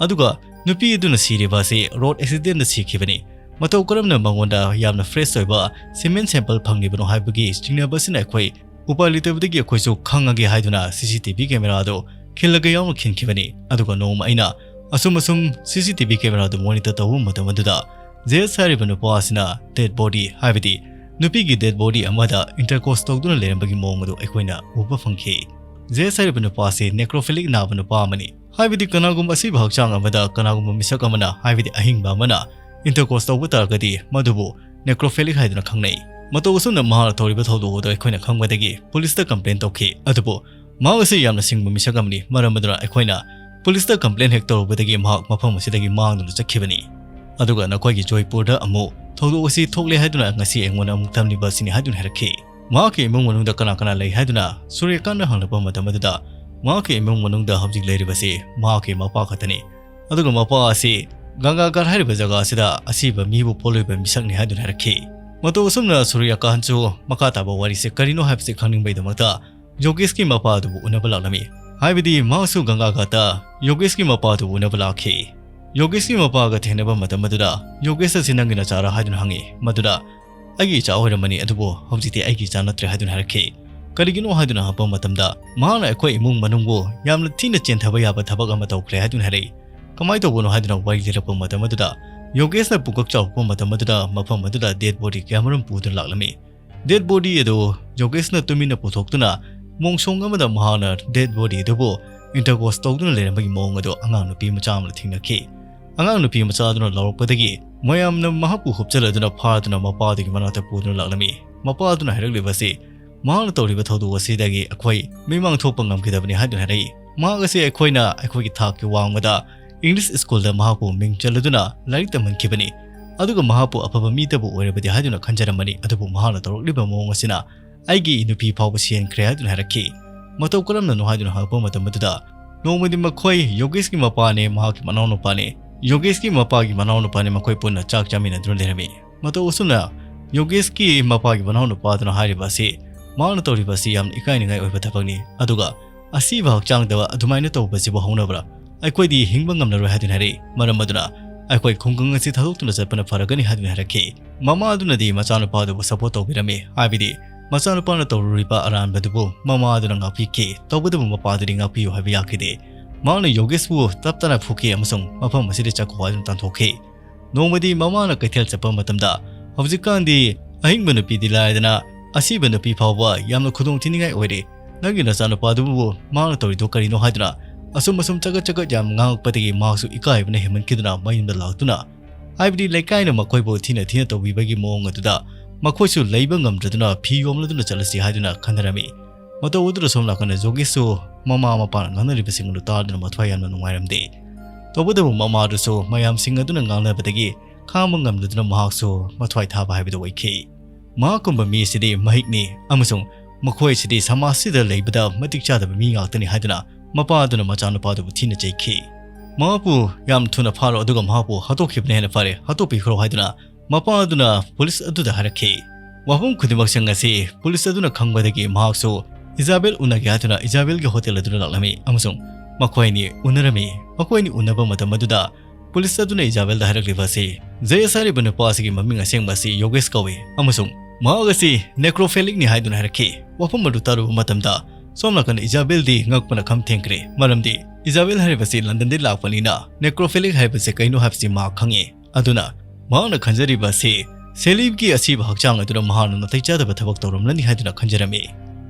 ꯑꯗꯨꯒ ꯅꯨꯄꯤ ꯑꯗꯨꯅ ꯁꯤꯔꯤꯕ ꯑꯁꯤ ꯔꯣꯗ ꯑꯦꯛꯁꯤꯗꯦꯟꯗ ꯁꯤꯈꯤꯕꯅꯤ꯫ ꯃꯇꯧ ꯀꯔꯝꯅ ꯃꯉꯣꯟꯗ ꯌꯥꯝꯅ ꯐ꯭ꯔꯦꯁ ꯑꯣꯏꯕ ꯁꯤꯃꯦꯟ ꯁꯦꯝꯄꯜ ꯐꯪꯂꯤꯕꯅꯣ ꯍꯥꯏꯕꯒꯤ ꯆꯤꯡꯅꯕ ꯑꯁꯤꯅ ꯑꯩꯈꯣꯏ ꯎꯄꯥꯏ ꯂꯩꯇꯕꯗꯒꯤ ꯑꯩꯈꯣꯏꯁꯨ ꯈꯪꯉꯒꯦ ꯍꯥꯏꯗꯨꯅ ꯁꯤ ꯁꯤ ꯇꯤ ꯚꯤ ꯀꯦꯃꯦꯔꯥ ꯑꯗꯨ ꯈꯤꯜꯂꯒ ꯌꯥꯎꯅ ꯈꯤꯟꯈꯤꯕꯅꯤ꯫ ꯑꯗꯨꯒ ꯅꯣꯡꯃ ꯑꯩꯅ ꯑꯁꯨꯝ ꯑꯁꯨꯝ ꯁꯤ ꯁꯤ ꯇꯤ ꯚꯤ ꯀꯦꯃꯦꯔꯥ ꯑꯗꯨ ꯃꯣꯅꯤꯇꯔ ꯇꯧꯕ ꯃꯇꯝ ꯑꯗꯨꯗ ꯖꯦꯌꯁ ꯍꯥꯏꯔꯤꯕ ꯅꯨꯄꯥ ꯑꯁꯤꯅ ꯗꯦꯗ ꯕꯣꯗꯤ, ꯍꯥꯏꯕꯗꯤ ꯅꯨꯄꯤꯒꯤ ꯗꯦꯗ ꯕꯣꯗꯤ ꯑꯃꯗ ꯏꯟꯇꯔꯀꯣꯔꯁ ꯇꯧꯗꯨꯅ ꯂꯩꯔꯝꯕꯒꯤ ꯃꯑꯣꯡ ꯑꯗꯨ ꯑꯩꯈꯣꯏꯅ ꯎꯕ ꯐꯪꯈꯤ꯫ ꯖꯦꯌꯁ ꯍꯥꯏꯔꯤꯕ ꯅꯨꯄꯥ ꯑꯁꯤ ꯅꯦꯀ꯭ꯔꯣꯐꯤꯂꯤꯛ ꯅꯥꯕ ꯅꯨꯄꯥ ꯑꯃꯅꯤ꯫ ꯍꯥꯏꯕꯗꯤ ꯀꯅꯥꯒꯨꯝꯕ ꯑꯁꯤꯕ ꯍꯛꯆꯥꯡ ꯑꯃꯗ ꯀꯅꯥꯒꯨꯝꯕ ꯃꯤꯁꯛ ꯑꯃꯅ, ꯍꯥꯏꯕꯗꯤ ꯑꯍꯤꯡꯕ ꯑꯃꯅ ꯏꯟꯇꯔꯀꯣꯔꯁ ꯇꯧꯕ ꯇꯥꯔꯒꯗꯤ ꯃꯗꯨꯕꯨ ꯅꯦꯀ꯭ꯔꯣꯐꯤꯂꯤꯛ ꯍꯥꯏꯗꯨꯅ ꯈꯪꯅꯩ꯫ ꯃꯇꯧ ꯑꯁꯨꯝꯅ ꯃꯍꯥꯛꯅ ꯇꯧꯔꯤꯕ ꯊꯧꯗꯣꯛ ꯑꯗꯨ ꯑꯩꯈꯣꯏꯅ ꯈꯪꯕꯗꯒꯤ ꯄꯨꯂꯤꯁꯇ ꯀꯝꯄ꯭ꯂꯦꯟ ꯇꯧꯈꯤ꯫ ꯑꯗꯨꯕꯨ ꯃꯍꯥꯛ ꯑꯁꯤ ꯌꯥꯝꯅ ꯁꯤꯡꯕ ꯃꯤꯁꯛ ꯑꯃꯅꯤ꯫ ꯃꯔꯝ ꯑꯗꯨꯅ ꯑꯩꯈꯣꯏꯅ ꯄꯨꯂꯤꯁꯇ ꯀꯝꯄ꯭ꯂꯦꯟ ꯍꯦꯛ ꯇꯧꯔꯨꯕꯗꯒꯤ ꯃꯍꯥꯛ ꯃꯐꯝ ꯑꯁꯤꯗꯒꯤ ꯃꯥꯡꯗꯨꯅ ꯆꯠꯈꯤꯕꯅꯤ꯫ ꯑꯗꯨꯒ ꯅꯈꯣꯏꯒꯤ ꯖꯣꯏꯄꯨꯔꯗ ꯑꯃꯨꯛ ꯊꯧꯗꯣꯛ ꯑꯁꯤ ꯊꯣꯛꯂꯦ ꯍꯥꯏꯗꯨꯅ ꯉꯁꯤ ꯑꯩꯉꯣꯟꯗ ꯑꯃꯨꯛ ꯇꯝꯂꯤꯕ ꯑꯁꯤꯅꯤ ꯍꯥꯏꯗꯨꯅ ꯍꯥꯏꯔꯛꯈꯤ꯫ ꯃꯍꯥꯛꯀꯤ ꯏꯃꯨꯡ ꯃꯅꯨꯡꯗ ꯀꯅꯥ ꯀꯅꯥ ꯂꯩ ꯍꯥꯏꯗꯨꯅ ꯁꯨꯔ꯭ꯌꯀꯥꯟꯠꯅ ꯍꯪꯂꯛꯄ ꯃꯇꯝ ꯑꯗꯨꯗ ꯃꯍꯥꯛꯀꯤ ꯏꯃꯨꯡ ꯃꯅꯨꯡꯗ ꯍꯧꯖꯤꯛ ꯂꯩꯔꯤꯕꯁꯤ ꯃꯍꯥꯛꯀꯤ ꯃꯄꯥ ꯈꯛꯇꯅꯤ꯫ ꯑꯗꯨꯒ ꯃꯄꯥ ꯑꯁꯤ ꯒꯪꯒꯥꯒꯔ ꯍꯥꯏꯔꯤꯕ ꯖꯒꯥ ꯑꯁꯤꯗ ꯑꯁꯤꯕ ꯃꯤꯕꯨ ꯄꯣꯠꯂꯣꯏꯕ ꯃꯤꯁꯛꯅꯤ ꯍꯥꯏꯗꯨꯅ ꯍꯥꯏꯔꯛꯈꯤ꯫ ꯃꯇꯧ ꯑꯁꯨꯝꯅ ꯁꯨꯔ꯭ꯌꯀꯥꯟꯠꯁꯨ ꯃꯈꯥ ꯇꯥꯕ ꯋꯥꯔꯤꯁꯦ ꯀꯔꯤꯅꯣ ꯍꯥꯏꯕꯁꯤ ꯈꯪꯅꯤꯡꯕꯒꯤꯗꯃꯛꯇ ꯌꯣꯒꯦꯁꯀꯤ ꯃꯄꯥ ꯑꯗꯨꯕꯨ ꯎꯅꯕ ꯂꯥꯛꯂꯝꯃꯤ꯫ ꯍꯥꯏꯕꯗꯤ ꯃꯍꯥꯛꯁꯨ ꯒꯪꯒꯥ ꯘꯥꯠꯇ ꯌꯣꯒꯦꯁꯀꯤ ꯃꯄꯥꯗꯨ ꯎꯅꯕ ꯂꯥꯛꯈꯤ꯫ ꯌꯣꯒꯦꯁꯀꯤ ꯃꯄꯥꯒ ꯊꯦꯡꯅꯕ ꯃꯇꯝ ꯑꯗꯨꯗ ꯌꯣꯒꯦꯁ ꯑꯁꯤ ꯅꯪꯒꯤ ꯅꯆꯥꯔꯥ ꯍꯥꯏꯗꯨꯅ ꯍꯪꯉꯤ꯫ ꯃꯗꯨꯗ ꯑꯩꯒꯤ ꯏꯆꯥ ꯑꯣꯏꯔꯝꯕꯅꯤ, ꯑꯗꯨꯕꯨ ꯍꯧꯖꯤꯛꯇꯤ ꯑꯩꯒꯤ ꯏꯆꯥ ꯅꯠꯇ꯭ꯔꯦ ꯍꯥꯏꯗꯨꯅ ꯍꯥꯏꯔꯛꯈꯤ꯫ ꯀꯔꯤꯒꯤꯅꯣ ꯍꯥꯏꯗꯨꯅ ꯍꯪꯉꯛꯄ ꯃꯇꯝꯗ ꯃꯍꯥꯛꯅ ꯑꯩꯈꯣꯏ ꯏꯃꯨꯡ ꯃꯅꯨꯡꯕꯨ ꯌꯥꯝꯅ ꯊꯤꯅ ꯆꯦꯟꯊꯕ ꯌꯥꯕ ꯊꯕꯛ ꯑꯃ ꯇꯧꯈ꯭ꯔꯦ ꯍꯥꯏꯗꯨꯅ ꯍꯥꯏꯔꯛꯏ꯫ ꯀꯃꯥꯏꯅ ꯇꯧꯕꯅꯣ ꯍꯥꯏꯗꯨꯅ ꯋꯥꯔꯤ ꯂꯤꯔꯛꯄ ꯃꯇꯝ ꯑꯗꯨꯗ ꯌꯣꯒꯦꯁꯅ ꯄꯨꯡꯀꯛ ꯆꯥꯎꯔꯛꯄ ꯃꯇꯝ ꯑꯗꯨꯗ ꯃꯐꯝ ꯑꯗꯨꯗ ꯗꯦꯗ ꯕꯣꯗꯤ ꯀꯌꯥꯃꯔꯨꯝ ꯄꯨꯗꯨꯅ ꯂꯥꯛꯂꯝꯃꯤ꯫ ꯗꯦꯗ ꯕꯣꯗꯤ ꯑꯗꯨ ꯌꯣꯒꯦꯁꯅ ꯇꯨꯃꯤꯟꯅ ꯄꯨꯊꯣꯛꯇꯨꯅ ꯃꯣꯡꯁꯣꯡ ꯑꯃꯗ ꯃꯍꯥꯛꯅ ꯗꯦꯗ ꯕꯣꯗꯤ ꯑꯗꯨꯕꯨ ꯏꯟꯇꯔꯀꯣꯔꯁ ꯇꯧꯗꯨꯅ ꯂꯩꯔꯝꯕꯒꯤ ꯃꯑꯣꯡ ꯑꯗꯨ ꯑꯉꯥꯡ ꯅꯨꯄꯤ ꯃꯆꯥ ꯑꯃꯅ ꯊꯦꯡꯅꯈꯤ꯫ ꯑꯉꯥꯡ ꯅꯨꯄꯤ ꯃꯆꯥ ꯑꯗꯨꯅ ꯂꯥꯎꯔꯛꯄꯗꯒꯤ ꯃꯌꯥꯝꯅ ꯃꯍꯥꯛꯄꯨ ꯍꯨꯞꯆꯜꯂꯗꯨꯅ ꯐꯥꯗꯨꯅ ꯃꯄꯥꯗꯨꯒꯤ ꯃꯅꯥꯛꯇ ꯄꯨꯗꯨꯅ ꯂꯥꯛꯂꯝꯃꯤ꯫ ꯃꯄꯥ ꯑꯗꯨꯅ ꯍꯥꯏꯔꯛꯂꯤꯕ ꯑꯁꯤ ꯃꯍꯥꯛꯅ ꯇꯧꯔꯤꯕ ꯊꯧꯗꯣꯛ ꯑꯁꯤꯗꯒꯤ ꯑꯩꯈꯣꯏ ꯃꯤꯃꯥꯡ ꯊꯣꯛꯄ ꯉꯝꯈꯤꯗꯕꯅꯤ ꯍꯥꯏꯗꯨꯅ ꯍꯥꯏꯔꯛꯏ꯫ ꯃꯍꯥꯛ ꯑꯁꯤ ꯑꯩꯈꯣꯏꯅ ꯑꯩꯈꯣꯏꯒꯤ ꯊꯥꯛꯀꯤ ꯋꯥꯡꯃꯗ ꯏꯪꯂꯤꯁ ꯁ꯭ꯀꯨꯜꯗ ꯃꯍꯥꯛꯄꯨ ꯃꯤꯡ ꯆꯜꯂꯗꯨꯅ ꯂꯥꯏꯔꯤꯛ ꯇꯝꯍꯟꯈꯤꯕꯅꯤ꯫ ꯑꯗꯨꯒ ꯃꯍꯥꯛꯄꯨ ꯑꯐꯕ ꯃꯤꯇꯕꯨ ꯑꯣꯏꯔꯕꯗꯤ ꯍꯥꯏꯗꯨꯅ ꯈꯟꯖꯔꯝꯕꯅꯤ, ꯑꯗꯨꯕꯨ ꯃꯍꯥꯛꯅ ꯇꯧꯔꯛꯂꯤꯕ ꯃꯑꯣꯡ ꯑꯁꯤꯅ ꯑꯩꯒꯤ ꯅꯨꯄꯤ ꯐꯥꯎꯕ ꯁꯤꯍꯟꯈ꯭ꯔꯦ ꯍꯥꯏꯗꯨꯅ ꯍꯥꯏꯔꯛꯈꯤ꯫ ꯃꯇꯧ ꯀꯔꯝꯅꯅꯣ ꯍꯥꯏꯗꯨꯅ ꯍꯪꯉꯛꯄ ꯃꯇꯝ ꯑꯗꯨꯗ ꯅꯣꯡꯃꯗꯤ ꯃꯈꯣꯏ ꯌꯣꯒꯦꯁꯀꯤ ꯃꯄꯥꯅꯦ, ꯃꯍꯥꯛꯀꯤ ꯃꯅꯥꯎꯅꯨꯄꯥꯅꯦ, ꯌꯣꯒꯦꯁꯀꯤ ꯃꯄꯥꯒꯤ ꯃꯅꯥꯎꯅꯨꯄꯥꯅꯦ, ꯃꯈꯣꯏ ꯄꯨꯟꯅ ꯆꯥꯛ ꯆꯥꯃꯤꯟꯅꯗꯨꯅ ꯂꯩꯔꯝꯃꯤ꯫ ꯃꯇꯧ ꯑꯁꯨꯝꯅ ꯌꯣꯒꯦꯁꯀꯤ ꯃꯄꯥꯒꯤ ꯃꯅꯥꯎꯅꯨꯄꯥꯗꯨꯅ ꯍꯥꯏꯔꯤꯕ ꯑꯁꯤ ꯃꯍꯥꯛꯅ ꯇꯧꯔꯤꯕ ꯑꯁꯤ ꯌꯥꯝꯅ ꯏꯀꯥꯏꯅꯤꯡꯉꯥꯏ ꯑꯣꯏꯕ ꯊꯕꯛꯅꯤ, ꯑꯗꯨꯒ ꯑꯁꯤꯕ ꯍꯛꯆꯥꯡꯗ ꯑꯗꯨꯃꯥꯏꯅ ꯇꯧꯕꯁꯤꯕꯨ ꯍꯧꯅꯕ꯭ꯔꯥ? ꯑꯩꯈꯣꯏꯗꯤ ꯍꯤꯡꯕ ꯉꯝꯂꯔꯣꯏ ꯍꯥꯏꯗꯨꯅ ꯍꯥꯏꯔꯛꯏ꯫ ꯃꯔꯝ ꯑꯗꯨꯅ ꯑꯩꯈꯣꯏ ꯈꯨꯡꯒꯪ ꯑꯁꯤ ꯊꯥꯗꯣꯛꯇꯨꯅ ꯆꯠꯄꯅ ꯐꯔꯒꯅꯤ ꯍꯥꯏꯗꯨꯅ ꯍꯥꯏꯔꯛꯈꯤ꯫ ꯃꯃꯥ ꯑꯗꯨꯅꯗꯤ ꯃꯆꯥꯅꯨꯄꯥꯗꯨꯕꯨ ꯁꯄꯣꯔꯠ ꯇꯧꯕꯤꯔꯝꯃꯤ, ꯍꯥꯏꯕꯗꯤ ꯃꯆꯥꯅꯨꯄꯥꯅ ꯇꯧꯔꯨꯔꯤꯕ ꯑꯔꯥꯟꯕꯗꯨꯕꯨ ꯃꯃꯥ ꯑꯗꯨꯅ ꯉꯥꯛꯄꯤꯈꯤ꯫ ꯇꯧꯕꯇꯕꯨ ꯃꯄꯥꯗꯨꯗꯤ ꯉꯥꯛꯄꯤꯌꯨ ꯍꯥꯏꯕ ꯌꯥꯈꯤꯗꯦ꯫ ꯃꯍꯥꯛꯅ ꯌꯣꯒꯦꯁꯄꯨ ꯇꯞ ꯇꯥꯅ ꯐꯨꯈꯤ ꯑꯃꯁꯨꯡ ꯃꯐꯝ ꯑꯁꯤꯗ ꯆꯠꯈꯣ ꯍꯥꯏꯗꯨꯅ ꯇꯥꯟꯊꯣꯛꯈꯤ꯫ ꯅꯣꯡꯃꯗꯤ ꯃꯃꯥꯅ ꯀꯩꯊꯦꯜ ꯆꯠꯄ ꯃꯇꯝꯗ ꯍꯧꯖꯤꯛꯀꯥꯟꯗꯤ ꯑꯍꯤꯡꯕ ꯅꯨꯄꯤꯗꯤ ꯂꯥꯏꯔꯗꯅ ꯑꯁꯤꯕ ꯅꯨꯄꯤ ꯐꯥꯎꯕ ꯌꯥꯝꯅ ꯈꯨꯗꯣꯡ ꯊꯤꯅꯤꯡꯉꯥꯏ ꯑꯣꯏꯔꯦ꯫ ꯅꯪꯒꯤ ꯅꯆꯥꯅꯨꯄꯥꯗꯨꯕꯨ ꯃꯍꯥꯛꯅ ꯇꯧꯔꯤꯗꯣ ꯀꯔꯤꯅꯣ ꯍꯥꯏꯗꯨꯅ ꯑꯁꯨꯝ ꯑꯁꯨꯝ ꯆꯒꯠ ꯆꯒꯠ ꯌꯥꯝ ꯉꯥꯡꯉꯛꯄꯗꯒꯤ ꯃꯍꯥꯛꯁꯨ ꯏꯀꯥꯏꯕꯅ ꯍꯦꯟꯃꯟꯈꯤꯗꯨꯅ ꯃꯌꯨꯝꯗ ꯂꯥꯛꯇꯨꯅ, ꯍꯥꯏꯕꯗꯤ ꯂꯩꯀꯥꯏꯅ ꯃꯈꯣꯏꯕꯨ ꯊꯤꯅ ꯊꯤꯅ ꯇꯧꯕꯤꯕꯒꯤ ꯃꯑꯣꯡ ꯑꯗꯨꯗ ꯃꯈꯣꯏꯁꯨ ꯂꯩꯕ ꯉꯝꯗ꯭ꯔꯗꯨꯅ ꯐꯤ ꯌꯣꯝꯂꯗꯨꯅ ꯆꯠꯂꯁꯤ ꯍꯥꯏꯗꯨꯅ ꯈꯟꯅꯔꯝꯃꯤ꯫ ꯃꯇꯧ ꯑꯗꯨꯗ ꯁꯣꯝ ꯅꯥꯀꯟꯗ ꯌꯣꯒꯦꯁꯁꯨ ꯃꯃꯥ ꯃꯄꯥꯅ ꯉꯥꯡꯅꯔꯤꯕꯁꯤꯡ ꯑꯗꯨ ꯇꯥꯗꯨꯅ ꯃꯊ꯭ꯋꯥꯏ ꯌꯥꯝꯅ ꯅꯨꯡꯉꯥꯏꯔꯝꯗꯦ꯫ ꯇꯧꯕꯇꯕꯨ ꯃꯃꯥꯗꯨꯁꯨ ꯃꯌꯥꯝꯁꯤꯡ ꯑꯗꯨꯅ ꯉꯥꯡꯅꯕꯗꯒꯤ ꯈꯥꯡꯕ ꯉꯝꯗꯗꯨꯅ ꯃꯍꯥꯛꯁꯨ ꯃꯊ꯭ꯋꯥꯏ ꯊꯥꯕ ꯍꯥꯏꯕꯗꯨ ꯑꯣꯏꯈꯤ꯫ ꯃꯍꯥꯛꯀꯨꯝꯕ ꯃꯤꯁꯤꯗꯤ ꯃꯍꯤꯛꯅꯤ ꯑꯃꯁꯨꯡ ꯃꯈꯣꯏꯁꯤꯗꯤ ꯁꯃꯥꯖꯁꯤꯗ ꯂꯩꯕꯗ ꯃꯇꯤꯛ ꯆꯥꯗꯕ ꯃꯤ ꯉꯥꯛꯇꯅꯤ ꯍꯥꯏꯗꯨꯅ ꯃꯄꯥ ꯑꯗꯨꯅ ꯃꯆꯥꯅꯨꯄꯥꯗꯨꯕꯨ ꯊꯤꯅ ꯆꯩꯈꯤ꯫ ꯃꯍꯥꯛꯄꯨ ꯌꯥꯝ ꯊꯨꯅ ꯐꯥꯔꯣ, ꯑꯗꯨꯒ ꯃꯍꯥꯛꯄꯨ ꯍꯥꯠꯇꯣꯛꯈꯤꯕꯅ ꯍꯦꯟꯅ ꯐꯔꯦ, ꯍꯥꯠꯇꯣꯛꯄꯤꯈ꯭ꯔꯣ ꯍꯥꯏꯗꯨꯅ ꯃꯄꯥ ꯑꯗꯨꯅ ꯄꯨꯂꯤꯁ ꯑꯗꯨꯗ ꯍꯥꯏꯔꯛꯈꯤ꯫ ꯋꯥꯐꯝ ꯈꯨꯗꯤꯡꯃꯛꯁꯤꯡ ꯑꯁꯤ ꯄꯨꯂꯤꯁ ꯑꯗꯨꯅ ꯈꯪꯕꯗꯒꯤ ꯃꯍꯥꯛꯁꯨ ꯏꯖꯥꯕꯦꯜ ꯎꯅꯒꯦ ꯍꯥꯏꯗꯨꯅ ꯏꯖꯥꯕꯦꯜꯒꯤ ꯍꯣꯇꯦꯜ ꯑꯗꯨꯗ ꯂꯥꯛꯂꯝꯃꯤ ꯑꯃꯁꯨꯡ ꯃꯈꯣꯏ ꯑꯅꯤ ꯎꯅꯔꯝꯃꯤ꯫ ꯃꯈꯣꯏ ꯑꯅꯤ ꯎꯅꯕ ꯃꯇꯝ ꯑꯗꯨꯗ ꯄꯨꯂꯤꯁ ꯑꯗꯨꯅ ꯏꯖꯥꯕꯦꯜꯗ ꯍꯥꯏꯔꯛꯂꯤꯕ ꯑꯁꯤ, ꯖꯦꯁ ꯍꯥꯏꯔꯤꯕ ꯅꯨꯄꯥ ꯑꯁꯤꯒꯤ ꯃꯃꯤꯡ ꯑꯁꯦꯡꯕ ꯑꯁꯤ ꯌꯣꯒꯦꯁ ꯀꯧꯏ ꯑꯃꯁꯨꯡ ꯃꯍꯥꯛ ꯑꯁꯤ ꯅꯦꯀ꯭ꯔꯣꯐꯦꯂꯤꯛꯅꯤ ꯍꯥꯏꯗꯨꯅ ꯍꯥꯏꯔꯛꯈꯤ꯫ ꯋꯥꯐꯝ ꯑꯗꯨ ꯇꯥꯔꯨꯕ ꯃꯇꯝꯗ ꯁꯣꯝ ꯅꯥꯀꯟꯗ ꯏꯖꯥꯕꯦꯜꯗꯤ ꯉꯛꯄꯅ ꯈꯝ ꯊꯦꯡꯈ꯭ꯔꯦ, ꯃꯔꯝꯗꯤ ꯏꯖꯥꯕꯦꯜ ꯍꯥꯏꯔꯤꯕꯁꯤ ꯂꯟꯗꯟꯗꯒꯤ ꯂꯥꯛꯄꯅꯤꯅ ꯅꯦꯀ꯭ꯔꯣꯐꯦꯂꯤꯛ ꯍꯥꯏꯕꯁꯤ ꯀꯩꯅꯣ ꯍꯥꯏꯕꯁꯤ ꯃꯍꯥꯛ ꯈꯪꯉꯤ꯫ ꯑꯗꯨꯅ ꯃꯍꯥꯛꯅ ꯈꯟꯖꯔꯤꯕ ꯑꯁꯤ ꯁꯦꯂꯤꯕꯀꯤ ꯑꯁꯤꯕ ꯍꯛꯆꯥꯡ ꯑꯗꯨꯅ ꯃꯍꯥꯛꯅ ꯅꯥꯇꯩ ꯆꯥꯗꯕ ꯊꯕꯛ ꯇꯧꯔꯝꯂꯅꯤ ꯍꯥꯏꯗꯨꯅ ꯈꯟꯖꯔꯝꯃꯤ꯫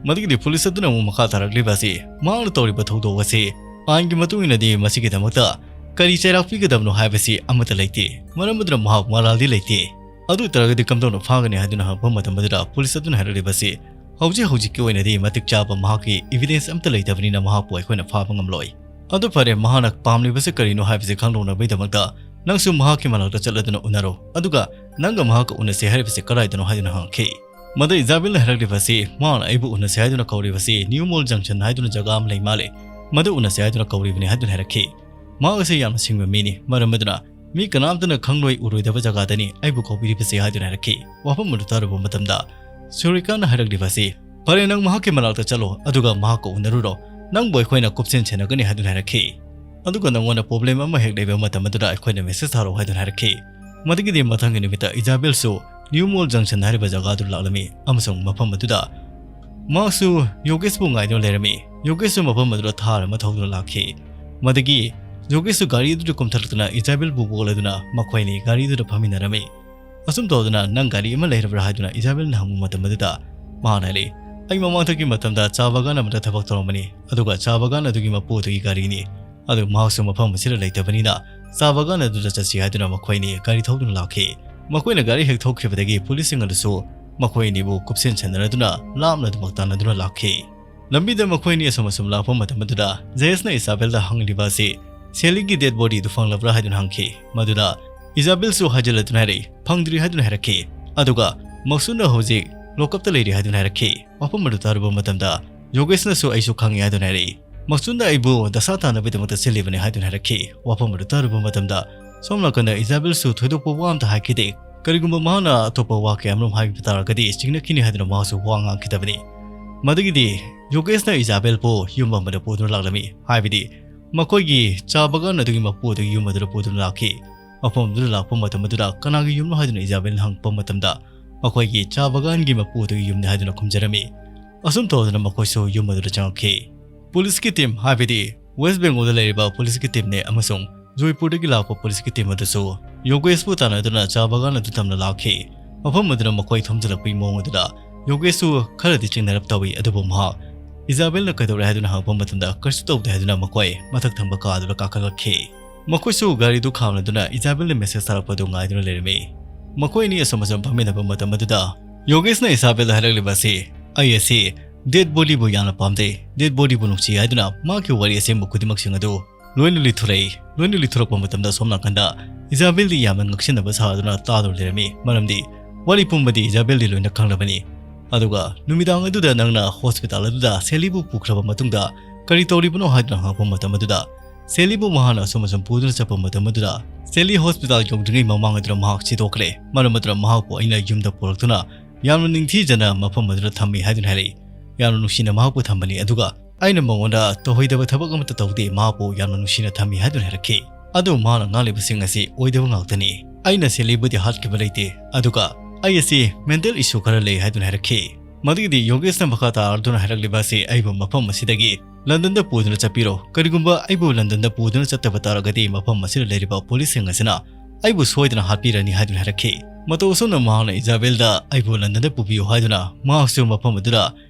ꯃꯗꯨꯒꯤꯗꯤ ꯄꯨꯂꯤꯁ ꯑꯗꯨꯅ ꯑꯃꯨꯛ ꯃꯈꯥ ꯇꯥꯔꯛꯂꯤꯕ ꯑꯁꯤ, ꯃꯍꯥꯛꯅ ꯇꯧꯔꯤꯕ ꯊꯧꯗꯣꯛ ꯑꯁꯤ ꯑꯥꯏꯟꯒꯤ ꯃꯇꯨꯡ ꯏꯟꯅꯗꯤ ꯃꯁꯤꯒꯤꯗꯃꯛꯇ ꯀꯔꯤ ꯆꯩꯔꯥꯛ ꯄꯤꯒꯗꯕꯅꯣ ꯍꯥꯏꯕꯁꯤ ꯑꯃꯠꯇ ꯂꯩꯇꯦ, ꯃꯔꯝ ꯑꯗꯨꯅ ꯃꯍꯥꯛ ꯃꯔꯥꯜꯗꯤ ꯂꯩꯇꯦ꯫ ꯑꯗꯨ ꯑꯣꯏꯇꯥꯔꯒꯗꯤ ꯀꯝꯗꯧꯅ ꯐꯥꯒꯅꯤ ꯍꯥꯏꯗꯨꯅ ꯍꯪꯂꯛꯄ ꯃꯇꯝ ꯑꯗꯨꯗ ꯄꯨꯂꯤꯁ ꯑꯗꯨꯅ ꯍꯥꯏꯔꯛꯂꯤꯕ ꯑꯁꯤ, ꯍꯧꯖꯤꯛ ꯍꯧꯖꯤꯛꯀꯤ ꯑꯣꯏꯅꯗꯤ ꯃꯇꯤꯛ ꯆꯥꯕ ꯃꯍꯥꯛꯀꯤ ꯏꯕꯤꯗꯦꯟꯁ ꯑꯃꯠꯇ ꯂꯩꯇꯕꯅꯤꯅ ꯃꯍꯥꯛꯄꯨ ꯑꯩꯈꯣꯏꯅ ꯐꯥꯕ ꯉꯝꯂꯣꯏ꯫ ꯑꯗꯨ ꯐꯔꯦ, ꯃꯍꯥꯛꯅ ꯄꯥꯝꯂꯤꯕꯁꯤ ꯀꯔꯤꯅꯣ ꯍꯥꯏꯕꯁꯤ ꯈꯪꯗꯣꯛꯅꯕꯒꯤꯗꯃꯛꯇ ꯅꯪꯁꯨ ꯃꯍꯥꯛꯀꯤ ꯃꯅꯥꯛꯇ ꯆꯠꯂꯗꯨꯅ ꯎꯅꯔꯣ, ꯑꯗꯨꯒ ꯅꯪꯒ ꯃꯍꯥꯛꯀ ꯎꯅꯁꯦ ꯍꯥꯏꯔꯤꯕꯁꯤ ꯀꯗꯥꯏꯗꯅꯣ ꯍꯥꯏꯗꯨꯅ ꯍꯪꯉꯛꯈꯤ꯫ ꯃꯗꯨ ꯏꯖꯥꯕꯦꯜꯅ ꯍꯥꯏꯔꯛꯂꯤꯕ ꯑꯁꯤ, ꯃꯍꯥꯛꯅ ꯑꯩꯕꯨ ꯎꯅꯁꯦ ꯍꯥꯏꯗꯨꯅ ꯀꯧꯔꯤꯕꯁꯤ ꯅ꯭ꯌꯨ ꯃꯣꯜ ꯖꯪꯁꯟ ꯍꯥꯏꯗꯨꯅ ꯖꯒꯥ ꯑꯃ ꯂꯩ ꯃꯥꯜꯂꯦ, ꯃꯗꯨ ꯎꯅꯁꯦ ꯍꯥꯏꯗꯨꯅ ꯀꯧꯔꯤꯕꯅꯤ ꯍꯥꯏꯗꯨꯅ ꯍꯥꯏꯔꯛꯈꯤ꯫ ꯃꯍꯥꯛ ꯑꯁꯤ ꯌꯥꯝꯅ ꯁꯤꯡꯕ ꯃꯤꯅꯤ, ꯃꯔꯝ ꯑꯗꯨꯅ ꯃꯤ ꯀꯅꯥꯝꯇꯅ ꯈꯪꯂꯣꯏ ꯎꯔꯣꯏꯗꯕ ꯖꯒꯥꯗꯅꯤ ꯑꯩꯕꯨ ꯀꯧꯕꯤꯔꯤꯕꯁꯤ ꯍꯥꯏꯗꯨꯅ ꯍꯥꯏꯔꯛꯈꯤ꯫ ꯋꯥꯐꯝ ꯑꯗꯨ ꯇꯥꯔꯨꯕ ꯃꯇꯝꯗ ꯁꯨꯔꯤꯀꯥꯅ ꯍꯥꯏꯔꯛꯂꯤꯕ ꯑꯁꯤ, ꯐꯔꯦ, ꯅꯪ ꯃꯍꯥꯛꯀꯤ ꯃꯅꯥꯛꯇ ꯆꯠꯂꯣ, ꯑꯗꯨꯒ ꯃꯍꯥꯛꯀ ꯎꯅꯔꯨꯔꯣ, ꯅꯪꯕꯨ ꯑꯩꯈꯣꯏꯅ ꯀꯨꯞꯁꯦꯟ ꯁꯦꯟꯅꯒꯅꯤ ꯍꯥꯏꯗꯨꯅ ꯍꯥꯏꯔꯛꯈꯤ꯫ ꯑꯗꯨꯒ ꯅꯪꯉꯣꯟꯗ ꯄ꯭ꯔꯣꯕ꯭ꯂꯦꯝ ꯑꯃ ꯍꯦꯛ ꯂꯩꯕ ꯃꯇꯝ ꯑꯗꯨꯗ ꯑꯩꯈꯣꯏꯗ ꯃꯦꯁꯦꯖ ꯊꯥꯔꯛꯑꯣ ꯍꯥꯏꯗꯨꯅ ꯍꯥꯏꯔꯛꯈꯤ꯫ ꯃꯗꯨꯒꯤꯗꯤ ꯃꯊꯪꯒꯤ ꯅꯨꯃꯤꯠꯇ ꯏꯖꯥꯕꯦꯜꯁꯨ ꯅ꯭ꯌꯨ ꯃꯣꯜ ꯖꯪꯁꯟ ꯍꯥꯏꯔꯤꯕ ꯖꯒꯥ ꯑꯗꯨ ꯂꯥꯛꯂꯝꯃꯤ ꯑꯃꯁꯨꯡ ꯃꯐꯝ ꯑꯗꯨꯗ ꯃꯍꯥꯛꯁꯨ ꯌꯣꯒꯦꯁꯄꯨ ꯉꯥꯏꯗꯨꯅ ꯂꯩꯔꯝꯃꯤ꯫ ꯌꯣꯒꯦꯁꯁꯨ ꯃꯐꯝ ꯑꯗꯨꯗ ꯊꯥꯔ ꯑꯃ ꯊꯧꯗꯨꯅ ꯂꯥꯛꯈꯤ꯫ ꯃꯗꯨꯒꯤ ꯌꯣꯒꯦꯁꯁꯨ ꯒꯥꯔꯤ ꯑꯗꯨꯗ ꯀꯨꯝꯊꯔꯛꯇꯨꯅ ꯏꯖꯥꯕꯦꯜꯕꯨ ꯄꯨꯒꯠꯂꯗꯨꯅ ꯃꯈꯣꯏ ꯑꯅꯤ ꯒꯥꯔꯤ ꯑꯗꯨꯗ ꯐꯝꯃꯤꯟꯅꯔꯝꯃꯤ꯫ ꯑꯁꯨꯝ ꯇꯧꯗꯨꯅ, "ꯅꯪ ꯒꯥꯔꯤ ꯑꯃ ꯂꯩꯔꯕ꯭ꯔꯥ?" ꯍꯥꯏꯗꯨꯅ ꯏꯖꯥꯕꯦꯜꯅ ꯍꯪꯕ ꯃꯇꯝ ꯑꯗꯨꯗ ꯃꯍꯥꯛꯅ ꯍꯥꯏꯔꯛꯏ, "ꯑꯩ ꯃꯃꯥꯡꯗꯒꯤ ꯃꯇꯝꯗ ꯆꯥ ꯕꯥꯒꯥꯟ ꯑꯃꯗ ꯊꯕꯛ ꯇꯧꯔꯝꯕꯅꯤ, ꯑꯗꯨꯒ ꯆꯥ ꯕꯥꯒꯥꯟ ꯑꯗꯨꯒꯤ ꯃꯄꯨ ꯑꯗꯨꯒꯤ ꯒꯥꯔꯤꯅꯤ꯫ ꯑꯗꯨ ꯃꯍꯥꯛꯁꯨ ꯃꯐꯝ ꯑꯁꯤꯗ ꯂꯩꯇꯕꯅꯤꯅ ꯆꯥ ꯕꯥꯒꯥꯟ ꯑꯗꯨꯗ ꯆꯠꯁꯤ" ꯍꯥꯏꯗꯨꯅ ꯃꯈꯣꯏ ꯑꯅꯤ ꯒꯥꯔꯤ ꯊꯧꯗꯨꯅ ꯂꯥꯛꯈꯤ꯫ ꯃꯈꯣꯏꯅ ꯒꯥꯔꯤ ꯍꯦꯛ ꯊꯧꯈꯤꯕꯗꯒꯤ ꯄꯨꯂꯤꯁꯁꯤꯡ ꯑꯗꯨꯁꯨ ꯃꯈꯣꯏ ꯑꯅꯤꯕꯨ ꯀꯨꯞꯁꯦꯟ ꯁꯦꯟꯅꯔꯗꯨꯅ ꯂꯥꯞꯅ ꯑꯗꯨꯃꯛ ꯇꯥꯟꯅꯗꯨꯅ ꯂꯥꯛꯈꯤ꯫ ꯂꯝꯕꯤꯗ ꯃꯈꯣꯏ ꯑꯅꯤ ꯑꯁꯨꯝ ꯑꯁꯨꯝ ꯂꯥꯛꯄ ꯃꯇꯝ ꯑꯗꯨꯗ ꯖꯦꯁꯅ ꯏꯖꯥꯕꯦꯜꯗ ꯍꯪꯂꯤꯕ ꯑꯁꯤ, "ꯁꯦꯂꯤꯒꯤ ꯗꯦꯗ ꯕꯣꯗꯤ ꯑꯗꯨ ꯐꯪꯂꯕ꯭ꯔꯥ?" ꯍꯥꯏꯗꯨꯅ ꯍꯪꯈꯤ꯫ ꯃꯗꯨꯗ ꯏꯖꯥꯕꯦꯜꯁꯨ ꯍꯥꯏꯖꯤꯜꯂꯗꯨꯅ ꯍꯥꯏꯔꯛꯏ, "ꯐꯪꯗ꯭ꯔꯤ" ꯍꯥꯏꯗꯨꯅ ꯍꯥꯏꯔꯛꯈꯤ꯫ ꯑꯗꯨꯒ ꯃꯛꯁꯨꯟꯅ ꯍꯧꯖꯤꯛ ꯂꯣꯀꯞꯇ ꯂꯩꯔꯤ ꯍꯥꯏꯗꯨꯅ ꯍꯥꯏꯔꯛꯈꯤ꯫ ꯋꯥꯐꯝ ꯑꯗꯨ ꯇꯥꯔꯨꯕ ꯃꯇꯝꯗ ꯌꯣꯒꯦꯁꯅꯁꯨ "ꯑꯩꯁꯨ ꯈꯪꯉꯤ" ꯍꯥꯏꯗꯨꯅ ꯍꯥꯏꯔꯛꯏ꯫ "ꯃꯛꯁꯨꯟꯅ ꯑꯩꯕꯨ ꯗꯁꯥ ꯇꯥꯅꯕꯒꯤꯗꯃꯛꯇ ꯁꯤꯜꯂꯤꯕꯅꯤ" ꯍꯥꯏꯗꯨꯅ ꯍꯥꯏꯔꯛꯈꯤ꯫ ꯋꯥꯐꯝ ꯑꯗꯨ ꯇꯥꯔꯨꯕ ꯃꯇꯝꯗ ꯁꯣꯝ ꯅꯥꯀꯟꯗ ꯏꯖꯥꯕꯦꯜꯁꯨ ꯊꯣꯏꯗꯣꯛꯄ ꯋꯥ ꯑꯝꯇ ꯍꯥꯏꯈꯤꯗꯦ꯫ ꯀꯔꯤꯒꯨꯝꯕ ꯃꯍꯥꯛꯅ ꯑꯇꯣꯞꯄ ꯋꯥ ꯀꯌꯥ ꯑꯃꯔꯣꯝ ꯍꯥꯏꯕ ꯇꯥꯔꯒꯗꯤ ꯆꯤꯡꯅꯈꯤꯅꯤ ꯍꯥꯏꯗꯨꯅ ꯃꯍꯥꯛꯁꯨ ꯋꯥ ꯉꯥꯡꯈꯤꯗꯕꯅꯤ꯫ ꯃꯗꯨꯒꯤꯗꯤ ꯌꯣꯒꯦꯁꯅ ꯏꯖꯥꯕꯦꯜꯕꯨ ꯌꯨꯝ ꯑꯃꯗ ꯄꯨꯗꯨꯅ ꯂꯥꯛꯂꯝꯃꯤ꯫ ꯍꯥꯏꯕꯗꯤ ꯃꯈꯣꯏꯒꯤ ꯆꯥ ꯕꯥꯒꯥꯟ ꯑꯗꯨꯒꯤ ꯃꯄꯨ ꯑꯗꯨꯒꯤ ꯌꯨꯝ ꯑꯗꯨꯗ ꯄꯨꯗꯨꯅ ꯂꯥꯛꯈꯤ꯫ ꯃꯐꯝ ꯑꯗꯨꯗ ꯂꯥꯛꯄ ꯃꯇꯝ ꯑꯗꯨꯗ ꯀꯅꯥꯒꯤ ꯌꯨꯝꯅꯣ ꯍꯥꯏꯗꯨꯅ ꯏꯖꯥꯕꯦꯜꯅ ꯍꯪꯉꯛꯄ ꯃꯇꯝꯗ ꯃꯈꯣꯏꯒꯤ ꯆꯥ ꯕꯥꯒꯥꯟꯒꯤ ꯃꯄꯨ ꯑꯗꯨꯒꯤ ꯌꯨꯝꯅꯤ ꯍꯥꯏꯗꯨꯅ ꯈꯨꯝꯖꯔꯝꯃꯤ꯫ ꯑꯁꯨꯝ ꯇꯧꯗꯨꯅ ꯃꯈꯣꯏꯁꯨ ꯌꯨꯝ ꯑꯗꯨꯗ ꯆꯪꯉꯛꯈꯤ꯫ ꯄꯨꯂꯤꯁꯀꯤ ꯇꯤꯝ, ꯍꯥꯏꯕꯗꯤ ꯋꯦꯁ ꯕꯦꯡꯒꯣꯜꯗ ꯂꯩꯔꯤꯕ ꯄꯨꯂꯤꯁꯀꯤ ꯇꯤꯝꯅꯦ ꯑꯃꯁꯨꯡ ꯖꯣꯏꯄꯨꯔꯗꯒꯤ ꯂꯥꯛꯄ ꯄꯨꯂꯤꯁꯀꯤ ꯇꯤꯝ ꯑꯗꯨꯁꯨ ꯌꯣꯒꯦꯁꯄꯨ ꯇꯥꯟꯅꯗꯨꯅ ꯆꯥ ꯕꯥꯒꯥꯟ ꯑꯗꯨ ꯇꯝꯅ ꯂꯥꯛꯈꯤ꯫ ꯃꯐꯝ ꯑꯗꯨꯗ ꯃꯈꯣꯏ ꯊꯣꯝꯖꯤꯜꯂꯛꯄꯒꯤ ꯃꯑꯣꯡ ꯑꯗꯨꯗ ꯌꯣꯒꯦꯁꯁꯨ ꯈꯔꯗꯤ ꯆꯤꯡꯅꯔꯞ ꯇꯧꯏ, ꯑꯗꯨꯕꯨ ꯃꯍꯥꯛ ꯏꯖꯥꯕꯦꯜꯅ ꯀꯩꯗꯧꯔꯦ ꯍꯥꯏꯗꯨꯅ ꯍꯪꯉꯛꯄ ꯃꯇꯝꯗ ꯀꯔꯤꯁꯨ ꯇꯧꯗꯦ ꯍꯥꯏꯗꯨꯅ ꯃꯈꯣꯏ ꯃꯊꯛ ꯊꯪꯕ ꯀꯥ ꯑꯗꯨꯗ ꯀꯥꯈꯠꯂꯛꯈꯤ꯫ ꯃꯈꯣꯏꯁꯨ ꯒꯥꯔꯤꯗꯨ ꯈꯥꯝꯂꯗꯨꯅ ꯏꯖꯥꯕꯦꯜꯅ ꯃꯦꯁꯦꯖ ꯊꯥꯔꯛꯄꯗꯨ ꯉꯥꯏꯗꯨꯅ ꯂꯩꯔꯝꯃꯤ꯫ ꯃꯈꯣꯏ ꯑꯅꯤ ꯑꯁꯨꯝ ꯑꯁꯨꯝ ꯐꯝꯃꯤꯟꯅꯕ ꯃꯇꯝ ꯑꯗꯨꯗ ꯌꯣꯒꯦꯁꯅ ꯏꯖꯥꯕꯦꯜꯗ ꯍꯥꯏꯔꯛꯂꯤꯕ ꯑꯁꯤ, "ꯑꯩ ꯑꯁꯤ ꯗꯦꯗ ꯕꯣꯗꯤꯕꯨ ꯌꯥꯝꯅ ꯄꯥꯝꯖꯩ, ꯗꯦꯗ ꯕꯣꯗꯤꯕꯨ ꯅꯨꯡꯁꯤ" ꯍꯥꯏꯗꯨꯅ ꯃꯍꯥꯛꯀꯤ ꯋꯥꯔꯤ ꯑꯁꯦꯡꯕ ꯈꯨꯗꯤꯡꯃꯛꯁꯤꯡ ꯑꯗꯨ ꯂꯣꯏꯅ ꯂꯤꯊꯣꯔꯛꯏ꯫ ꯂꯣꯏꯅ ꯂꯤꯊꯣꯔꯛꯄ ꯃꯇꯝꯗ ꯑꯁꯣꯝ ꯅꯥꯀꯟꯗ ꯏꯖꯥꯕꯦꯜꯗꯤ ꯌꯥꯝꯅ ꯉꯛꯁꯤꯟꯅꯕ ꯁꯥꯗꯨꯅ ꯇꯥꯗꯨꯅ ꯂꯩꯔꯝꯃꯤ, ꯃꯔꯝꯗꯤ ꯋꯥꯔꯤ ꯄꯨꯝꯕꯗꯤ ꯏꯖꯥꯕꯦꯜꯗꯤ ꯂꯣꯏꯅ ꯈꯪꯂꯕꯅꯤ꯫ ꯑꯗꯨꯒ ꯅꯨꯃꯤꯗꯥꯡ ꯑꯗꯨꯗ ꯅꯪꯅ ꯍꯣꯁꯄꯤꯇꯥꯜ ꯑꯗꯨꯗ ꯁꯦꯂꯤꯕꯨ ꯄꯨꯈ꯭ꯔꯕ ꯃꯇꯨꯡꯗ ꯀꯔꯤ ꯇꯧꯔꯤꯕꯅꯣ ꯍꯥꯏꯗꯨꯅ ꯍꯪꯉꯛꯄ ꯃꯇꯝ ꯑꯗꯨꯗ ꯁꯦꯂꯤꯕꯨ ꯃꯍꯥꯛꯅ ꯑꯁꯨꯝ ꯑꯁꯨꯝ ꯄꯨꯗꯨꯅ ꯆꯠꯄ ꯃꯇꯝ ꯑꯗꯨꯗ ꯁꯦꯂꯤ ꯍꯣꯁꯄꯤꯇꯥꯜ ꯌꯧꯗ꯭ꯔꯤꯉꯩ ꯃꯃꯥꯡ ꯑꯗꯨꯗ ꯃꯍꯥꯛ ꯁꯤꯗꯣꯛꯈ꯭ꯔꯦ꯫ ꯃꯔꯝ ꯑꯗꯨꯅ ꯃꯍꯥꯛꯄꯨ ꯑꯩꯅ ꯌꯨꯝꯗ ꯄꯨꯔꯛꯇꯨꯅ ꯌꯥꯝꯅ ꯅꯤꯡꯊꯤꯖꯅ ꯃꯐꯝ ꯑꯗꯨꯗ ꯊꯝꯃꯤ ꯍꯥꯏꯗꯨꯅ ꯍꯥꯏꯔꯛꯏ꯫ ꯌꯥꯝꯅ ꯅꯨꯡꯁꯤꯅ ꯃꯍꯥꯛꯄꯨ ꯊꯝꯕꯅꯤ, ꯑꯗꯨꯒ ꯑꯩꯅ ꯃꯉꯣꯟꯗ ꯇꯧꯍꯩꯗꯕ ꯊꯕꯛ ꯑꯃꯠꯇ ꯇꯧꯗꯦ, ꯃꯍꯥꯛꯄꯨ ꯌꯥꯝꯅ ꯅꯨꯡꯁꯤꯅ ꯊꯝꯃꯤ ꯍꯥꯏꯗꯨꯅ ꯍꯥꯏꯔꯛꯈꯤ꯫ ꯑꯗꯨ ꯃꯍꯥꯛꯅ ꯉꯥꯡꯂꯤꯕꯁꯤꯡ ꯑꯁꯤ ꯑꯣꯏꯗꯕ ꯉꯥꯛꯇꯅꯤ꯫ ꯑꯩꯅ ꯁꯦꯂꯤꯕꯨꯗꯤ ꯍꯥꯠꯈꯤꯕ ꯂꯩꯇꯦ, ꯑꯗꯨꯒ ꯑꯩ ꯑꯁꯤ ꯃꯦꯟꯇꯦꯜ ꯏꯁꯨ ꯈꯔ ꯂꯩ ꯍꯥꯏꯗꯨꯅ ꯍꯥꯏꯔꯛꯈꯤ꯫ ꯃꯗꯨꯒꯤꯗꯤ ꯌꯣꯒꯦꯁꯅ ꯃꯈꯥ ꯇꯥꯔꯗꯨꯅ ꯍꯥꯏꯔꯛꯂꯤꯕ ꯑꯁꯤ ꯑꯩꯕꯨ ꯃꯐꯝ ꯑꯁꯤꯗꯒꯤ ꯂꯟꯗꯟꯗ ꯄꯨꯗꯨꯅ ꯆꯠꯄꯤꯔꯣ꯫ ꯀꯔꯤꯒꯨꯝꯕ ꯑꯩꯕꯨ ꯂꯟꯗꯟꯗ ꯄꯨꯗꯨꯅ ꯆꯠꯇꯕ ꯇꯥꯔꯒꯗꯤ ꯃꯐꯝ ꯑꯁꯤꯗ ꯂꯩꯔꯤꯕ ꯄꯨꯂꯤꯁꯁꯤꯡ ꯑꯁꯤꯅ ꯑꯩꯕꯨ ꯁꯣꯏꯗꯅ ꯍꯥꯠꯄꯤꯔꯅꯤ ꯍꯥꯏꯗꯨꯅ ꯍꯥꯏꯔꯛꯈꯤ꯫ ꯃꯇꯧ ꯑꯁꯨꯝꯅ ꯃꯍꯥꯛꯅ ꯏꯖꯥꯕꯦꯜꯗ ꯑꯩꯕꯨ ꯂꯟꯗꯟꯗ ꯄꯨꯕꯤꯌꯨ ꯍꯥꯏꯗꯨꯅ ꯃꯍꯥꯛꯁꯨ ꯃꯐꯝ ꯑꯗꯨꯗ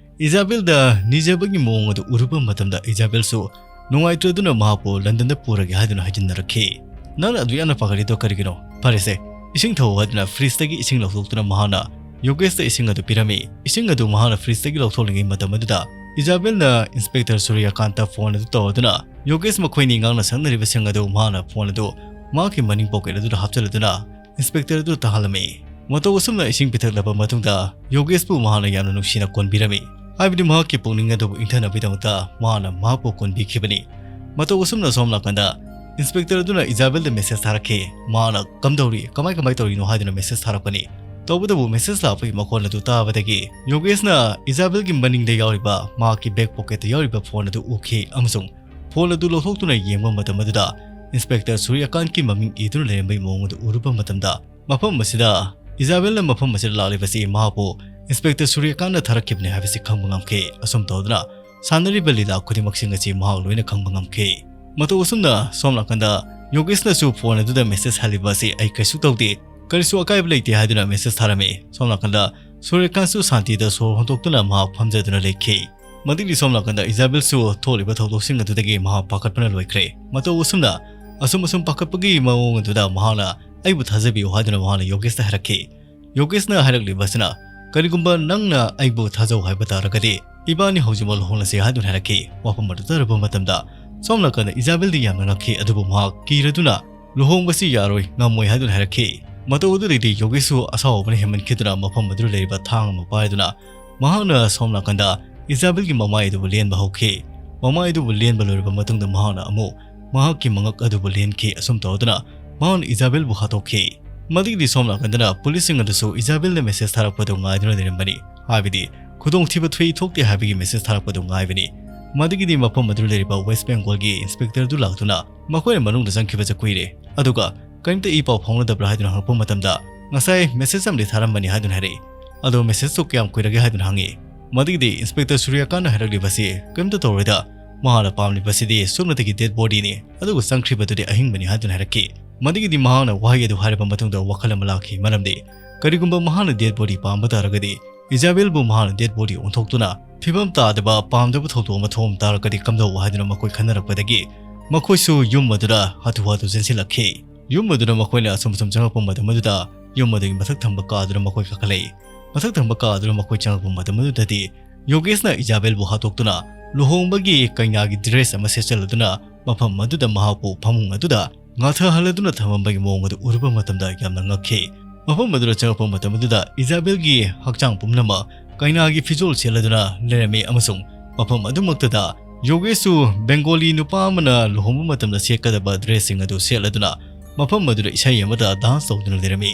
ꯏꯖꯥꯕꯦꯜꯗ ꯅꯤꯖꯕꯒꯤ ꯃꯑꯣꯡ ꯑꯗꯨ ꯎꯔꯨꯕ ꯃꯇꯝꯗ ꯏꯖꯥꯕꯦꯜꯁꯨ ꯅꯨꯡꯉꯥꯏꯇ꯭ꯔꯗꯨꯅ ꯃꯍꯥꯛꯄꯨ ꯂꯟꯗꯟꯗ ꯄꯨꯔꯒꯦ ꯍꯥꯏꯗꯨꯅ ꯍꯥꯏꯖꯤꯟꯅꯔꯛꯈꯤ꯫ "ꯅꯪꯅ ꯑꯗꯨ ꯌꯥꯝꯅ ꯄꯥꯈꯠꯂꯤꯗꯣ ꯀꯔꯤꯒꯤꯅꯣ? ꯐꯔꯦꯁꯦ, ꯏꯁꯤꯡ ꯊꯛꯑꯣ" ꯍꯥꯏꯗꯨꯅ ꯐ꯭ꯔꯤꯖꯇꯒꯤ ꯏꯁꯤꯡ ꯂꯧꯊꯣꯛꯇꯨꯅ ꯃꯍꯥꯛꯅ ꯌꯣꯒꯦꯁꯇ ꯏꯁꯤꯡ ꯑꯗꯨ ꯄꯤꯔꯝꯃꯤ꯫ ꯏꯁꯤꯡ ꯑꯗꯨ ꯃꯍꯥꯛꯅ ꯐ꯭ꯔꯤꯖꯇꯒꯤ ꯂꯧꯊꯣꯛꯂꯤꯉꯩ ꯃꯇꯝ ꯑꯗꯨꯗ ꯏꯖꯥꯕꯦꯜꯅ ꯏꯟꯁꯄꯦꯛꯇꯔ ꯁꯨꯔꯤꯌꯥꯀꯥꯟꯇ ꯐꯣꯟ ꯑꯗꯨ ꯇꯧꯔꯗꯨꯅ ꯌꯣꯒꯦꯁ ꯃꯈꯣꯏꯅꯤ ꯉꯥꯡꯅ ꯁꯛꯅꯔꯤꯕꯁꯤꯡ ꯑꯗꯨ ꯃꯍꯥꯛꯅ ꯐꯣꯟ ꯑꯗꯨ ꯃꯍꯥꯛꯀꯤ ꯃꯅꯤꯡ ꯄꯣꯀꯦꯠ ꯑꯗꯨꯗ ꯍꯥꯞꯆꯤꯜꯂꯗꯨꯅ ꯏꯟꯁꯄꯦꯛꯇꯔ ꯑꯗꯨ ꯇꯥꯍꯜꯂꯝꯃꯤ꯫ ꯃꯇꯧ ꯑꯁꯨꯝꯅ ꯏꯁꯤꯡ ꯄꯤꯊꯛꯂꯕ ꯃꯇꯨꯡꯗ ꯌꯣꯒꯦꯁꯄꯨ ꯃꯍꯥꯛꯅ ꯌꯥꯝꯅ ꯅꯨꯡꯁꯤꯅ ꯀꯣꯟꯕꯤꯔꯝꯃꯤ꯫ ꯍꯥꯏꯕꯗꯤ ꯃꯍꯥꯛꯀꯤ ꯄꯨꯛꯅꯤꯡ ꯑꯗꯨꯕꯨ ꯏꯪꯊꯅꯕꯒꯤꯗꯃꯛꯇ ꯃꯍꯥꯛꯅ ꯃꯍꯥꯛꯄꯨ ꯀꯣꯟꯕꯤꯈꯤꯕꯅꯤ꯫ ꯃꯇꯧ ꯑꯁꯨꯝꯅ ꯁꯣꯝ ꯅꯥꯀꯟꯗ ꯏꯟꯁꯄꯦꯛꯇꯔ ꯑꯗꯨꯅ ꯏꯖꯥꯕꯦꯜꯗ ꯃꯦꯁꯦꯖ ꯊꯥꯔꯛꯈꯤ꯫ ꯃꯍꯥꯛꯅ "ꯀꯝꯗꯧꯔꯤ? ꯀꯃꯥꯏ ꯀꯃꯥꯏ ꯇꯧꯔꯤꯅꯣ?" ꯍꯥꯏꯗꯨꯅ ꯃꯦꯁꯦꯖ ꯊꯥꯔꯛꯄꯅꯤ꯫ ꯇꯧꯕꯇꯕꯨ message ꯂꯥꯛꯄꯒꯤ ꯃꯈꯣꯟ ꯑꯗꯨ ꯇꯥꯕꯗꯒꯤ ꯌꯣꯒꯦꯁꯅ ꯏꯖꯥꯕꯦꯜꯒꯤ ꯃꯅꯤꯡꯗ ꯌꯥꯎꯔꯤꯕ ꯃꯍꯥꯛꯀꯤ back pocketꯇ ꯌꯥꯎꯔꯤꯕ phone ꯑꯗꯨ ꯎꯈꯤ ꯑꯃꯁꯨꯡ phone ꯑꯗꯨ ꯂꯧꯊꯣꯛꯇꯨꯅ ꯌꯦꯡꯕ ꯃꯇꯝ ꯑꯗꯨꯗ Inspector ꯁꯨꯔꯌꯀꯥꯟꯠꯀꯤ ꯃꯃꯤꯡ ꯏꯗꯨꯅ ꯂꯩꯔꯝꯕꯒꯤ ꯃꯑꯣꯡ ꯑꯗꯨ ꯎꯔꯨꯕ ꯃꯇꯝꯗ ꯃꯐꯝ ꯑꯁꯤꯗ ꯏꯖꯥꯕꯦꯜꯅ ꯃꯐꯝ ꯑꯁꯤꯗ ꯂꯥꯛꯂꯤꯕꯁꯤ ꯃꯍꯥꯛꯄꯨ Inspector ꯁꯨꯔꯌꯀꯥꯟꯠꯅ ꯊꯥꯔꯛꯈꯤꯕꯅꯤ ꯍꯥꯏꯕꯁꯤ ꯈꯪꯕ ꯉꯝꯈꯤ꯫ ꯑꯁꯨꯝ ꯇꯧꯗꯨꯅ ꯁꯥꯟꯅꯔꯤꯕ ꯂꯤꯂꯥ ꯈꯨꯗꯤꯡꯃꯛꯁꯤꯡ ꯑꯁꯤ ꯃꯍꯥꯛ ꯂꯣꯏꯅ ꯈꯪꯕ ꯉꯝꯈꯤ꯫ ꯃꯇꯧ ꯑꯁꯨꯝꯅ ꯁꯣꯝ ꯅꯥꯀꯟꯗ ꯌꯣꯒꯦꯁꯅꯁꯨ phone ꯑꯗꯨꯗ message ꯍꯜꯂꯤꯕ ꯑꯁꯤ "ꯑꯩ ꯀꯩꯁꯨ ꯇꯧꯗꯦ, ꯀꯔꯤꯁꯨ ꯑꯀꯥꯏꯕ ꯂꯩꯇꯦ" ꯍꯥꯏꯗꯨꯅ message ꯊꯥꯔꯝꯃꯤ꯫ ꯁꯣꯝ ꯅꯥꯀꯟꯗ ꯁꯨꯔꯌꯀꯥꯟꯠꯁꯨ ꯁꯥꯟꯇꯤꯗ ꯁꯣꯔ ꯍꯣꯟꯗꯣꯛꯇꯨꯅ ꯃꯍꯥꯛ ꯐꯝꯖꯗꯨꯅ ꯂꯩꯈꯤ꯫ ꯃꯗꯨꯒꯤ ꯁꯣꯝ ꯅꯥꯀꯟꯗ ꯏꯖꯥꯕꯦꯜꯁꯨ ꯊꯣꯛꯂꯤꯕ ꯊꯧꯗꯣꯛꯁꯤꯡ ꯑꯗꯨꯗꯒꯤ ꯃꯍꯥꯛ ꯄꯥꯈꯠꯄꯅ ꯂꯣꯏꯈ꯭ꯔꯦ꯫ ꯃꯇꯧ ꯑꯁꯨꯝꯅ ꯑꯁꯨꯝ ꯑꯁꯨꯝ ꯄꯥꯈꯠꯄꯒꯤ ꯃꯑꯣꯡ ꯑꯗꯨꯗ ꯃꯍꯥꯛꯅ "ꯑꯩꯕꯨ ꯊꯥꯖꯕꯤꯌꯨ" ꯍꯥꯏꯗꯨꯅ ꯃꯍꯥꯛꯅ ꯌꯣꯒꯦꯁꯇ ꯍꯥꯏꯔꯛꯈꯤ꯫ ꯌꯣꯒꯦꯁꯅ ꯍꯥꯏꯔꯛꯂꯤꯕ ꯑꯁꯤꯅ, "ꯀꯔꯤꯒꯨꯝꯕ ꯅꯪꯅ ꯑꯩꯕꯨ ꯊꯥꯖꯧ ꯍꯥꯏꯕ ꯇꯥꯔꯒꯗꯤ, ꯏꯕꯥꯅꯤ ꯍꯧꯖꯤꯛꯃꯛ ꯂꯨꯍꯣꯡꯂꯁꯤ" ꯍꯥꯏꯗꯨꯅ ꯍꯥꯏꯔꯛꯈꯤ꯫ ꯋꯥꯐꯝ ꯑꯗꯨ ꯇꯥꯔꯕ ꯃꯇꯝꯗ ꯁꯣꯝ ꯅꯥꯀꯟꯗ ꯏꯖꯥꯕꯦꯜꯗꯤ ꯌꯥꯝꯅ ꯉꯛꯈꯤ, ꯑꯗꯨꯕꯨ ꯃꯍꯥꯛ ꯀꯤꯔꯗꯨꯅ "ꯂꯨꯍꯣꯡꯕꯁꯤ ꯌꯥꯔꯣꯏ, ꯉꯝꯃꯣꯏ" ꯍꯥꯏꯗꯨꯅ ꯍꯥꯏꯔꯛꯈꯤ꯫ ꯃꯇꯧ ꯑꯗꯨꯗꯩꯗꯤ ꯌꯣꯒꯦꯁꯁꯨ ꯑꯁꯥꯎꯕꯅ ꯍꯦꯟꯃꯟꯈꯤꯗꯨꯅ ꯃꯐꯝ ꯑꯗꯨꯗ ꯂꯩꯔꯤꯕ ꯊꯥꯡ ꯑꯃ ꯄꯥꯏꯗꯨꯅ ꯃꯍꯥꯛꯅ ꯁꯣꯝ ꯅꯥꯀꯟꯗ ꯏꯖꯥꯕꯦꯜꯒꯤ ꯃꯃꯥꯏ ꯑꯗꯨꯕꯨ ꯂꯦꯟꯕ ꯍꯧꯈꯤ꯫ ꯃꯃꯥꯏ ꯑꯗꯨꯕꯨ ꯂꯦꯟꯕ ꯂꯣꯏꯔꯕ ꯃꯇꯨꯡꯗ ꯃꯍꯥꯛꯅ ꯑꯃꯨꯛ ꯃꯍꯥꯛꯀꯤ ꯃꯉꯛ ꯑꯗꯨꯕꯨ ꯂꯦꯟꯈꯤ꯫ ꯑꯁꯨꯝ ꯇꯧꯗꯨꯅ ꯃꯍꯥꯛꯅ ꯏꯖꯥꯕꯦꯜꯕꯨ ꯍꯥꯠꯇꯣꯛꯈꯤ꯫ ꯃꯗꯨꯒꯤꯗꯤ ꯁꯣꯝ ꯅꯥꯀꯟꯗꯅ ꯄꯨꯂꯤꯁꯁꯤꯡ ꯑꯗꯨꯁꯨ ꯏꯖꯥꯕꯦꯜꯅ message ꯊꯥꯔꯛꯄꯗꯨ ꯉꯥꯏꯗꯨꯅ ꯂꯩꯔꯝꯕꯅꯤ꯫ ꯍꯥꯏꯕꯗꯤ ꯈꯨꯗꯣꯡꯊꯤꯕ ꯊꯣꯛꯏ ꯊꯣꯛꯇꯦ ꯍꯥꯏꯕꯒꯤ message ꯊꯥꯔꯛꯄꯗꯨ ꯉꯥꯏꯕꯅꯤ꯫ ꯃꯗꯨꯒꯤꯗꯤ ꯃꯐꯝ ꯑꯗꯨꯗ ꯂꯩꯔꯤꯕ West Bengalꯒꯤ Inspectorꯗꯨ ꯂꯥꯛꯇꯨꯅ ꯃꯈꯣꯏꯅ ꯃꯅꯨꯡꯗ ꯆꯪꯈꯤꯕꯁꯦ ꯀꯨꯏꯔꯦ, ꯑꯗꯨꯒ ꯀꯔꯤꯝꯇ ꯏ ꯄꯥꯎ ꯐꯥꯎꯅꯗꯕ꯭ꯔꯥ ꯍꯥꯏꯗꯨꯅ ꯍꯪꯂꯛꯄ ꯃꯇꯝꯗ, "ꯉꯁꯥꯏ message ꯑꯃꯗꯤ ꯊꯥꯔꯝꯕꯅꯤ" ꯍꯥꯏꯗꯨꯅ ꯍꯥꯏꯔꯛꯏ꯫ "ꯑꯗꯣ messageꯇꯨ ꯀꯌꯥꯝ ꯀꯨꯏꯔꯒꯦ?" ꯍꯥꯏꯗꯨꯅ ꯍꯪꯉꯤ꯫ ꯃꯗꯨꯒꯤꯗꯤ Inspector ꯁꯨꯔꯌꯀꯥꯟꯠꯅ ꯍꯥꯏꯔꯛꯂꯤꯕꯁꯤ, "ꯀꯔꯤꯝꯇ ꯇꯧꯔꯣꯏꯗ, ꯃꯍꯥꯛꯅ ꯄꯥꯝꯂꯤꯕꯁꯤꯗꯤ ꯁꯨꯞꯅꯇꯒꯤ dead bodyꯅꯤ, ꯑꯗꯨꯒ ꯆꯪꯈ꯭ꯔꯤꯕꯗꯨꯗꯤ ꯑꯍꯤꯡꯕꯅꯤ" ꯍꯥꯏꯗꯨꯅ ꯍꯥꯏꯔꯛꯈꯤ꯫ ꯃꯗꯨꯒꯤꯗꯤ ꯃꯍꯥꯛꯅ ꯋꯥꯍꯩ ꯑꯗꯨ ꯍꯥꯏꯔꯕ ꯃꯇꯨꯡꯗ ꯋꯥꯈꯜ ꯑꯃ ꯂꯥꯛꯈꯤ, ꯃꯔꯝꯗꯤ ꯀꯔꯤꯒꯨꯝꯕ ꯃꯍꯥꯛꯅ dead body ꯄꯥꯝꯕ ꯇꯥꯔꯒꯗꯤ ꯏꯖꯥꯕꯦꯜꯕꯨ ꯃꯍꯥꯛꯅ dead body ꯑꯣꯟꯊꯣꯛꯇꯨꯅ ꯐꯤꯕꯝ ꯇꯥꯗꯕ ꯄꯥꯝꯗꯕ ꯊꯧꯗꯣꯛ ꯑꯃ ꯊꯣꯛꯂꯝ ꯇꯥꯔꯒꯗꯤ ꯀꯝꯗꯧꯕ ꯍꯥꯏꯗꯨꯅ ꯃꯈꯣꯏ ꯈꯟꯅꯔꯛꯄꯗꯒꯤ ꯃꯈꯣꯏꯁꯨ ꯌꯨꯝ ꯑꯗꯨꯗ ꯍꯥꯊꯨ ꯍꯥꯊꯨ ꯆꯦꯟꯁꯤꯜꯂꯛꯈꯤ꯫ ꯌꯨꯝ ꯑꯗꯨꯗ ꯃꯈꯣꯏꯅ ꯑꯁꯨꯝ ꯑꯁꯨꯝ ꯆꯪꯂꯛꯄ ꯃꯇꯝ ꯑꯗꯨꯗ ꯌꯨꯝ ꯑꯗꯨꯒꯤ ꯃꯊꯛ ꯊꯪꯕ ꯀꯥ ꯑꯗꯨꯗ ꯃꯈꯣꯏ ꯀꯥꯈꯠꯂꯛꯏ꯫ ꯃꯊꯛ ꯊꯪꯕ ꯀꯥ ꯑꯗꯨꯗ ꯃꯈꯣꯏ ꯆꯪꯂꯛꯄ ꯃꯇꯝ ꯑꯗꯨꯗꯗꯤ ꯌꯣꯒꯦꯁꯅ ꯏꯖꯥꯕꯦꯜꯕꯨ ꯍꯥꯠꯇꯣꯛꯇꯨꯅ ꯂꯨꯍꯣꯡꯕꯒꯤ ꯀꯩꯅꯥꯒꯤ dress ꯑꯃ ꯁꯦꯠꯆꯜꯂꯗꯨꯅ ꯃꯐꯝ ꯑꯗꯨꯗ ꯃꯍꯥꯛꯄꯨ ꯐꯃꯨꯡ ꯑꯗꯨꯗ ꯉꯥꯊꯍꯜꯂꯗꯨꯅ ꯊꯝꯃꯝꯕꯒꯤ ꯃꯑꯣꯡ ꯑꯗꯨ ꯎꯔꯨꯕ ꯃꯇꯝꯗ ꯌꯥꯝꯅ ꯉꯛꯈꯤ꯫ ꯃꯐꯝ ꯑꯗꯨꯗ ꯆꯪꯂꯛꯄ ꯃꯇꯝ ꯑꯗꯨꯗ ꯏꯖꯥꯕꯦꯜꯒꯤ ꯍꯛꯆꯥꯡ ꯄꯨꯝꯅꯃꯛ ꯀꯩꯅꯥꯒꯤ ꯐꯤꯖꯣꯜ ꯁꯦꯠꯂꯗꯨꯅ ꯂꯩꯔꯝꯃꯤ ꯑꯃꯁꯨꯡ ꯃꯐꯝ ꯑꯗꯨꯃꯛꯇꯗ ꯌꯣꯒꯦꯁꯁꯨ ꯕꯦꯡꯒꯣꯂꯤ ꯅꯨꯄꯥ ꯑꯃꯅ ꯂꯨꯍꯣꯡꯕ ꯃꯇꯝꯗ ꯁꯦꯠꯀꯗꯕ dressꯁꯤꯡ ꯑꯗꯨ ꯁꯦꯠꯂꯗꯨꯅ ꯃꯐꯝ ꯑꯗꯨꯗ ꯏꯁꯩ ꯑꯃꯗ dance ꯇꯧꯗꯨꯅ ꯂꯩꯔꯝꯃꯤ꯫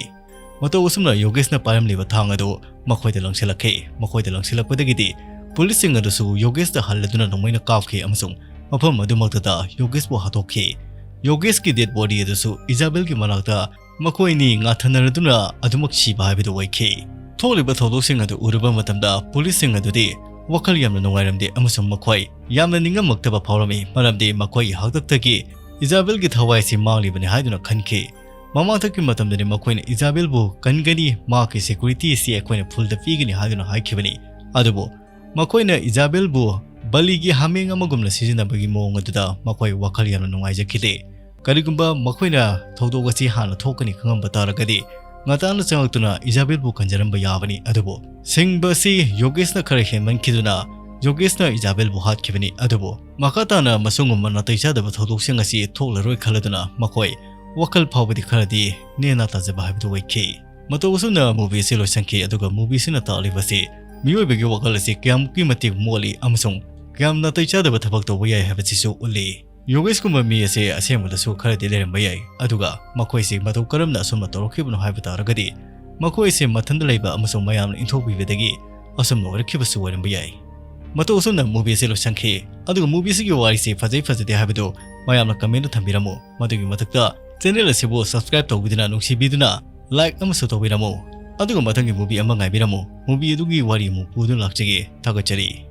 ꯃꯇꯧ ꯑꯁꯨꯝꯅ ꯌꯣꯒꯦꯁꯅ ꯄꯥꯏꯔꯝꯂꯤꯕ ꯊꯥꯡ ꯑꯗꯨ ꯃꯈꯣꯏꯗ ꯂꯪꯁꯤꯜꯂꯛꯈꯤ꯫ ꯃꯈꯣꯏꯗ ꯂꯪꯁꯤꯜꯂꯛꯄꯗꯒꯤꯗꯤ ꯄꯨꯂꯤꯁꯁꯤꯡ ꯑꯗꯨꯁꯨ ꯌꯣꯒꯦꯁꯇ ꯍꯜꯂꯗꯨꯅ ꯅꯣꯡꯃꯩꯅ ꯀꯥꯞꯈꯤ ꯑꯃꯁꯨꯡ ꯃꯐꯝ ꯑꯗꯨꯃꯛꯇꯗ ꯌꯣꯒꯦꯁꯄꯨ ꯍꯥꯠꯇꯣꯛꯈꯤ꯫ ꯌꯣꯒꯦꯁꯀꯤ ꯗꯦꯗ ꯕꯣꯗꯤ ꯑꯗꯨꯁꯨ ꯏꯖꯥꯕꯦꯜꯒꯤ ꯃꯅꯥꯛꯇ ꯃꯈꯣꯏ ꯑꯅꯤ ꯉꯥꯊꯅꯔꯗꯨꯅ ꯑꯗꯨꯃꯛ ꯁꯤꯕ ꯍꯥꯏꯕꯗꯨ ꯑꯣꯏꯈꯤ꯫ ꯊꯣꯛꯂꯤꯕ ꯊꯧꯗꯣꯛꯁꯤꯡ ꯑꯗꯨ ꯎꯔꯨꯕ ꯃꯇꯝꯗ ꯄꯨꯂꯤꯁꯁꯤꯡ ꯑꯗꯨꯗꯤ ꯋꯥꯈꯜ ꯌꯥꯝꯅ ꯅꯨꯡꯉꯥꯏꯔꯝꯗꯦ ꯑꯃꯁꯨꯡ ꯃꯈꯣꯏ ꯌꯥꯝꯅ ꯅꯤꯡꯉꯝꯃꯛꯇꯕ ꯐꯥꯎꯔꯝꯃꯤ, ꯃꯔꯝꯗꯤ ꯃꯈꯣꯏꯒꯤ ꯍꯥꯛꯇꯛꯇꯒꯤ ꯏꯖꯥꯕꯦꯜꯒꯤ ꯊꯋꯥꯏ ꯑꯁꯤ ꯃꯥꯡꯂꯤꯕꯅꯤ ꯍꯥꯏꯗꯨꯅ ꯈꯟꯈꯤ꯫ ꯃꯃꯥꯡꯊꯛꯀꯤ ꯃꯇꯝꯗꯗꯤ ꯃꯈꯣꯏꯅ ꯏꯖꯥꯕꯦꯜꯕꯨ ꯀꯟꯒꯅꯤ, ꯃꯍꯥꯛꯀꯤ ꯁꯦꯀ꯭ꯌꯨꯔꯤꯇꯤ ꯑꯁꯤ ꯑꯩꯈꯣꯏꯅ ꯐꯨꯜꯗ ꯄꯤꯒꯅꯤ ꯍꯥꯏꯗꯨꯅ ꯍꯥꯏꯈꯤꯕꯅꯤ꯫ ꯑꯗꯨꯕꯨ ꯃꯈꯣꯏꯅ ꯏꯖꯥꯕꯦꯜꯕꯨ ꯕꯂꯤꯒꯤ ꯍꯥꯃꯦꯡ ꯑꯃꯒꯨꯝꯅ ꯁꯤꯖꯤꯟꯅꯕꯒꯤ ꯃꯑꯣꯡ ꯑꯗꯨꯗ ꯃꯈꯣꯏ ꯋꯥꯈꯜ ꯌꯥꯝꯅ ꯅꯨꯡꯉꯥꯏꯖꯈꯤꯗꯦ꯫ ꯀꯔꯤꯒꯨꯝꯕ ꯃꯈꯣꯏꯅ ꯊꯧꯗꯣꯛ ꯑꯁꯤ ꯍꯥꯟꯅ ꯊꯣꯛꯀꯅꯤ ꯈꯪꯂꯝꯕ ꯇꯥꯔꯒꯗꯤ, ꯉꯟꯇꯥꯅ ꯆꯪꯂꯛꯇꯨꯅ ꯏꯖꯥꯕꯦꯜꯕꯨ ꯀꯟꯖꯔꯝꯕ ꯌꯥꯕꯅꯤ꯫ ꯑꯗꯨꯕꯨ ꯁꯤꯡꯕ ꯑꯁꯤ ꯌꯣꯒꯦꯁꯅ ꯈꯔ ꯍꯦꯟꯃꯟꯈꯤꯗꯨꯅ ꯌꯣꯒꯦꯁꯅ ꯏꯖꯥꯕꯦꯜꯕꯨ ꯍꯥꯠꯈꯤꯕꯅꯤ꯫ ꯑꯗꯨꯕꯨ ꯃꯈꯥ ꯇꯥꯅ ꯃꯁꯤꯒꯨꯝꯕ ꯅꯥꯇꯩ ꯆꯥꯗꯕ ꯊꯧꯗꯣꯛꯁꯤꯡ ꯑꯁꯤ ꯊꯣꯛꯂꯔꯣꯏ ꯈꯜꯂꯗꯨꯅ ꯃꯈꯣꯏ ꯋꯥꯈꯜ ꯐꯥꯎꯕꯗꯤ ꯈꯔꯗꯤ ꯅꯦꯅꯥ ꯇꯥꯖꯕ ꯍꯥꯏꯕꯗꯨ ꯑꯣꯏꯈꯤ꯫ ꯃꯇꯧ ꯑꯁꯨꯝꯅ movie ꯑꯁꯤ ꯂꯣꯏꯁꯤꯟꯈꯤ, ꯑꯗꯨꯒ movie ꯑꯁꯤꯅ ꯇꯥꯛꯂꯤꯕꯁꯤ ꯃꯤꯑꯣꯏꯕꯒꯤ ꯋꯥꯈꯜ ꯑꯁꯤ ꯀꯌꯥꯃꯨꯛꯀꯤ ꯃꯇꯤꯛ ꯃꯣꯠꯂꯤ ꯑꯃꯁꯨꯡ ꯀꯌꯥꯝ ꯅꯥꯇꯩ ꯆꯥꯗꯕ ꯊꯕꯛ ꯇꯧꯕ ꯌꯥꯏ ꯍꯥꯏꯕꯁꯤꯁꯨ ꯎꯠꯂꯤ꯫ ꯌꯣꯒꯦꯁꯀꯨꯝꯕ ꯃꯤ ꯑꯁꯦ ꯑꯁꯦꯡꯕꯗꯁꯨ ꯈꯔꯗꯤ ꯂꯩꯔꯝꯕ ꯌꯥꯏ, ꯑꯗꯨꯒ ꯃꯈꯣꯏꯁꯤ ꯃꯇꯧ ꯀꯔꯝꯅ ꯑꯁꯨꯝꯅ ꯇꯧꯔꯛꯈꯤꯕꯅꯣ ꯍꯥꯏꯕ ꯇꯥꯔꯒꯗꯤ, ꯃꯈꯣꯏꯁꯦ ꯃꯊꯟꯇ ꯂꯩꯕ ꯑꯃꯁꯨꯡ ꯃꯌꯥꯝꯅ ꯏꯟꯊꯣꯛꯄꯤꯕꯗꯒꯤ ꯑꯁꯨꯝꯅ ꯑꯣꯏꯔꯛꯈꯤꯕꯁꯨ ꯑꯣꯏꯔꯝꯕ ꯌꯥꯏ꯫ ꯃꯇꯧ ꯑꯁꯨꯝꯅ movie ꯑꯁꯤ ꯂꯣꯏꯁꯤꯟꯈꯤ꯫ ꯑꯗꯨꯒ movie ꯑꯁꯤꯒꯤ ꯋꯥꯔꯤꯁꯤ ꯐꯖꯩ ꯐꯖꯗꯦ ꯍꯥꯏꯕꯗꯨ ꯃꯌꯥꯝꯅ comment ꯊꯝꯕꯤꯔꯝꯃꯨ꯫ ꯃꯗꯨꯒꯤ ꯃꯊꯛꯇ channel ꯑꯁꯤꯕꯨ subscribe ꯇꯧꯕꯤꯗꯨꯅ, ꯅꯨꯡꯁꯤꯕꯤꯗꯨꯅ like ꯑꯃꯁꯨ ꯇꯧꯕꯤꯔꯝꯃꯨ꯫ ꯑꯗꯨꯒ ꯃꯊꯪꯒꯤ movie ꯑꯃ ꯉꯥꯏꯕꯤꯔꯝꯃꯨ꯫ Movie ꯑꯗꯨꯒꯤ ꯋꯥꯔꯤ ꯑꯃꯨꯛ ꯄꯨꯗꯨꯅ ꯂꯥꯛꯆꯒꯦ꯫ ꯊꯥꯒꯠꯆꯔꯤ꯫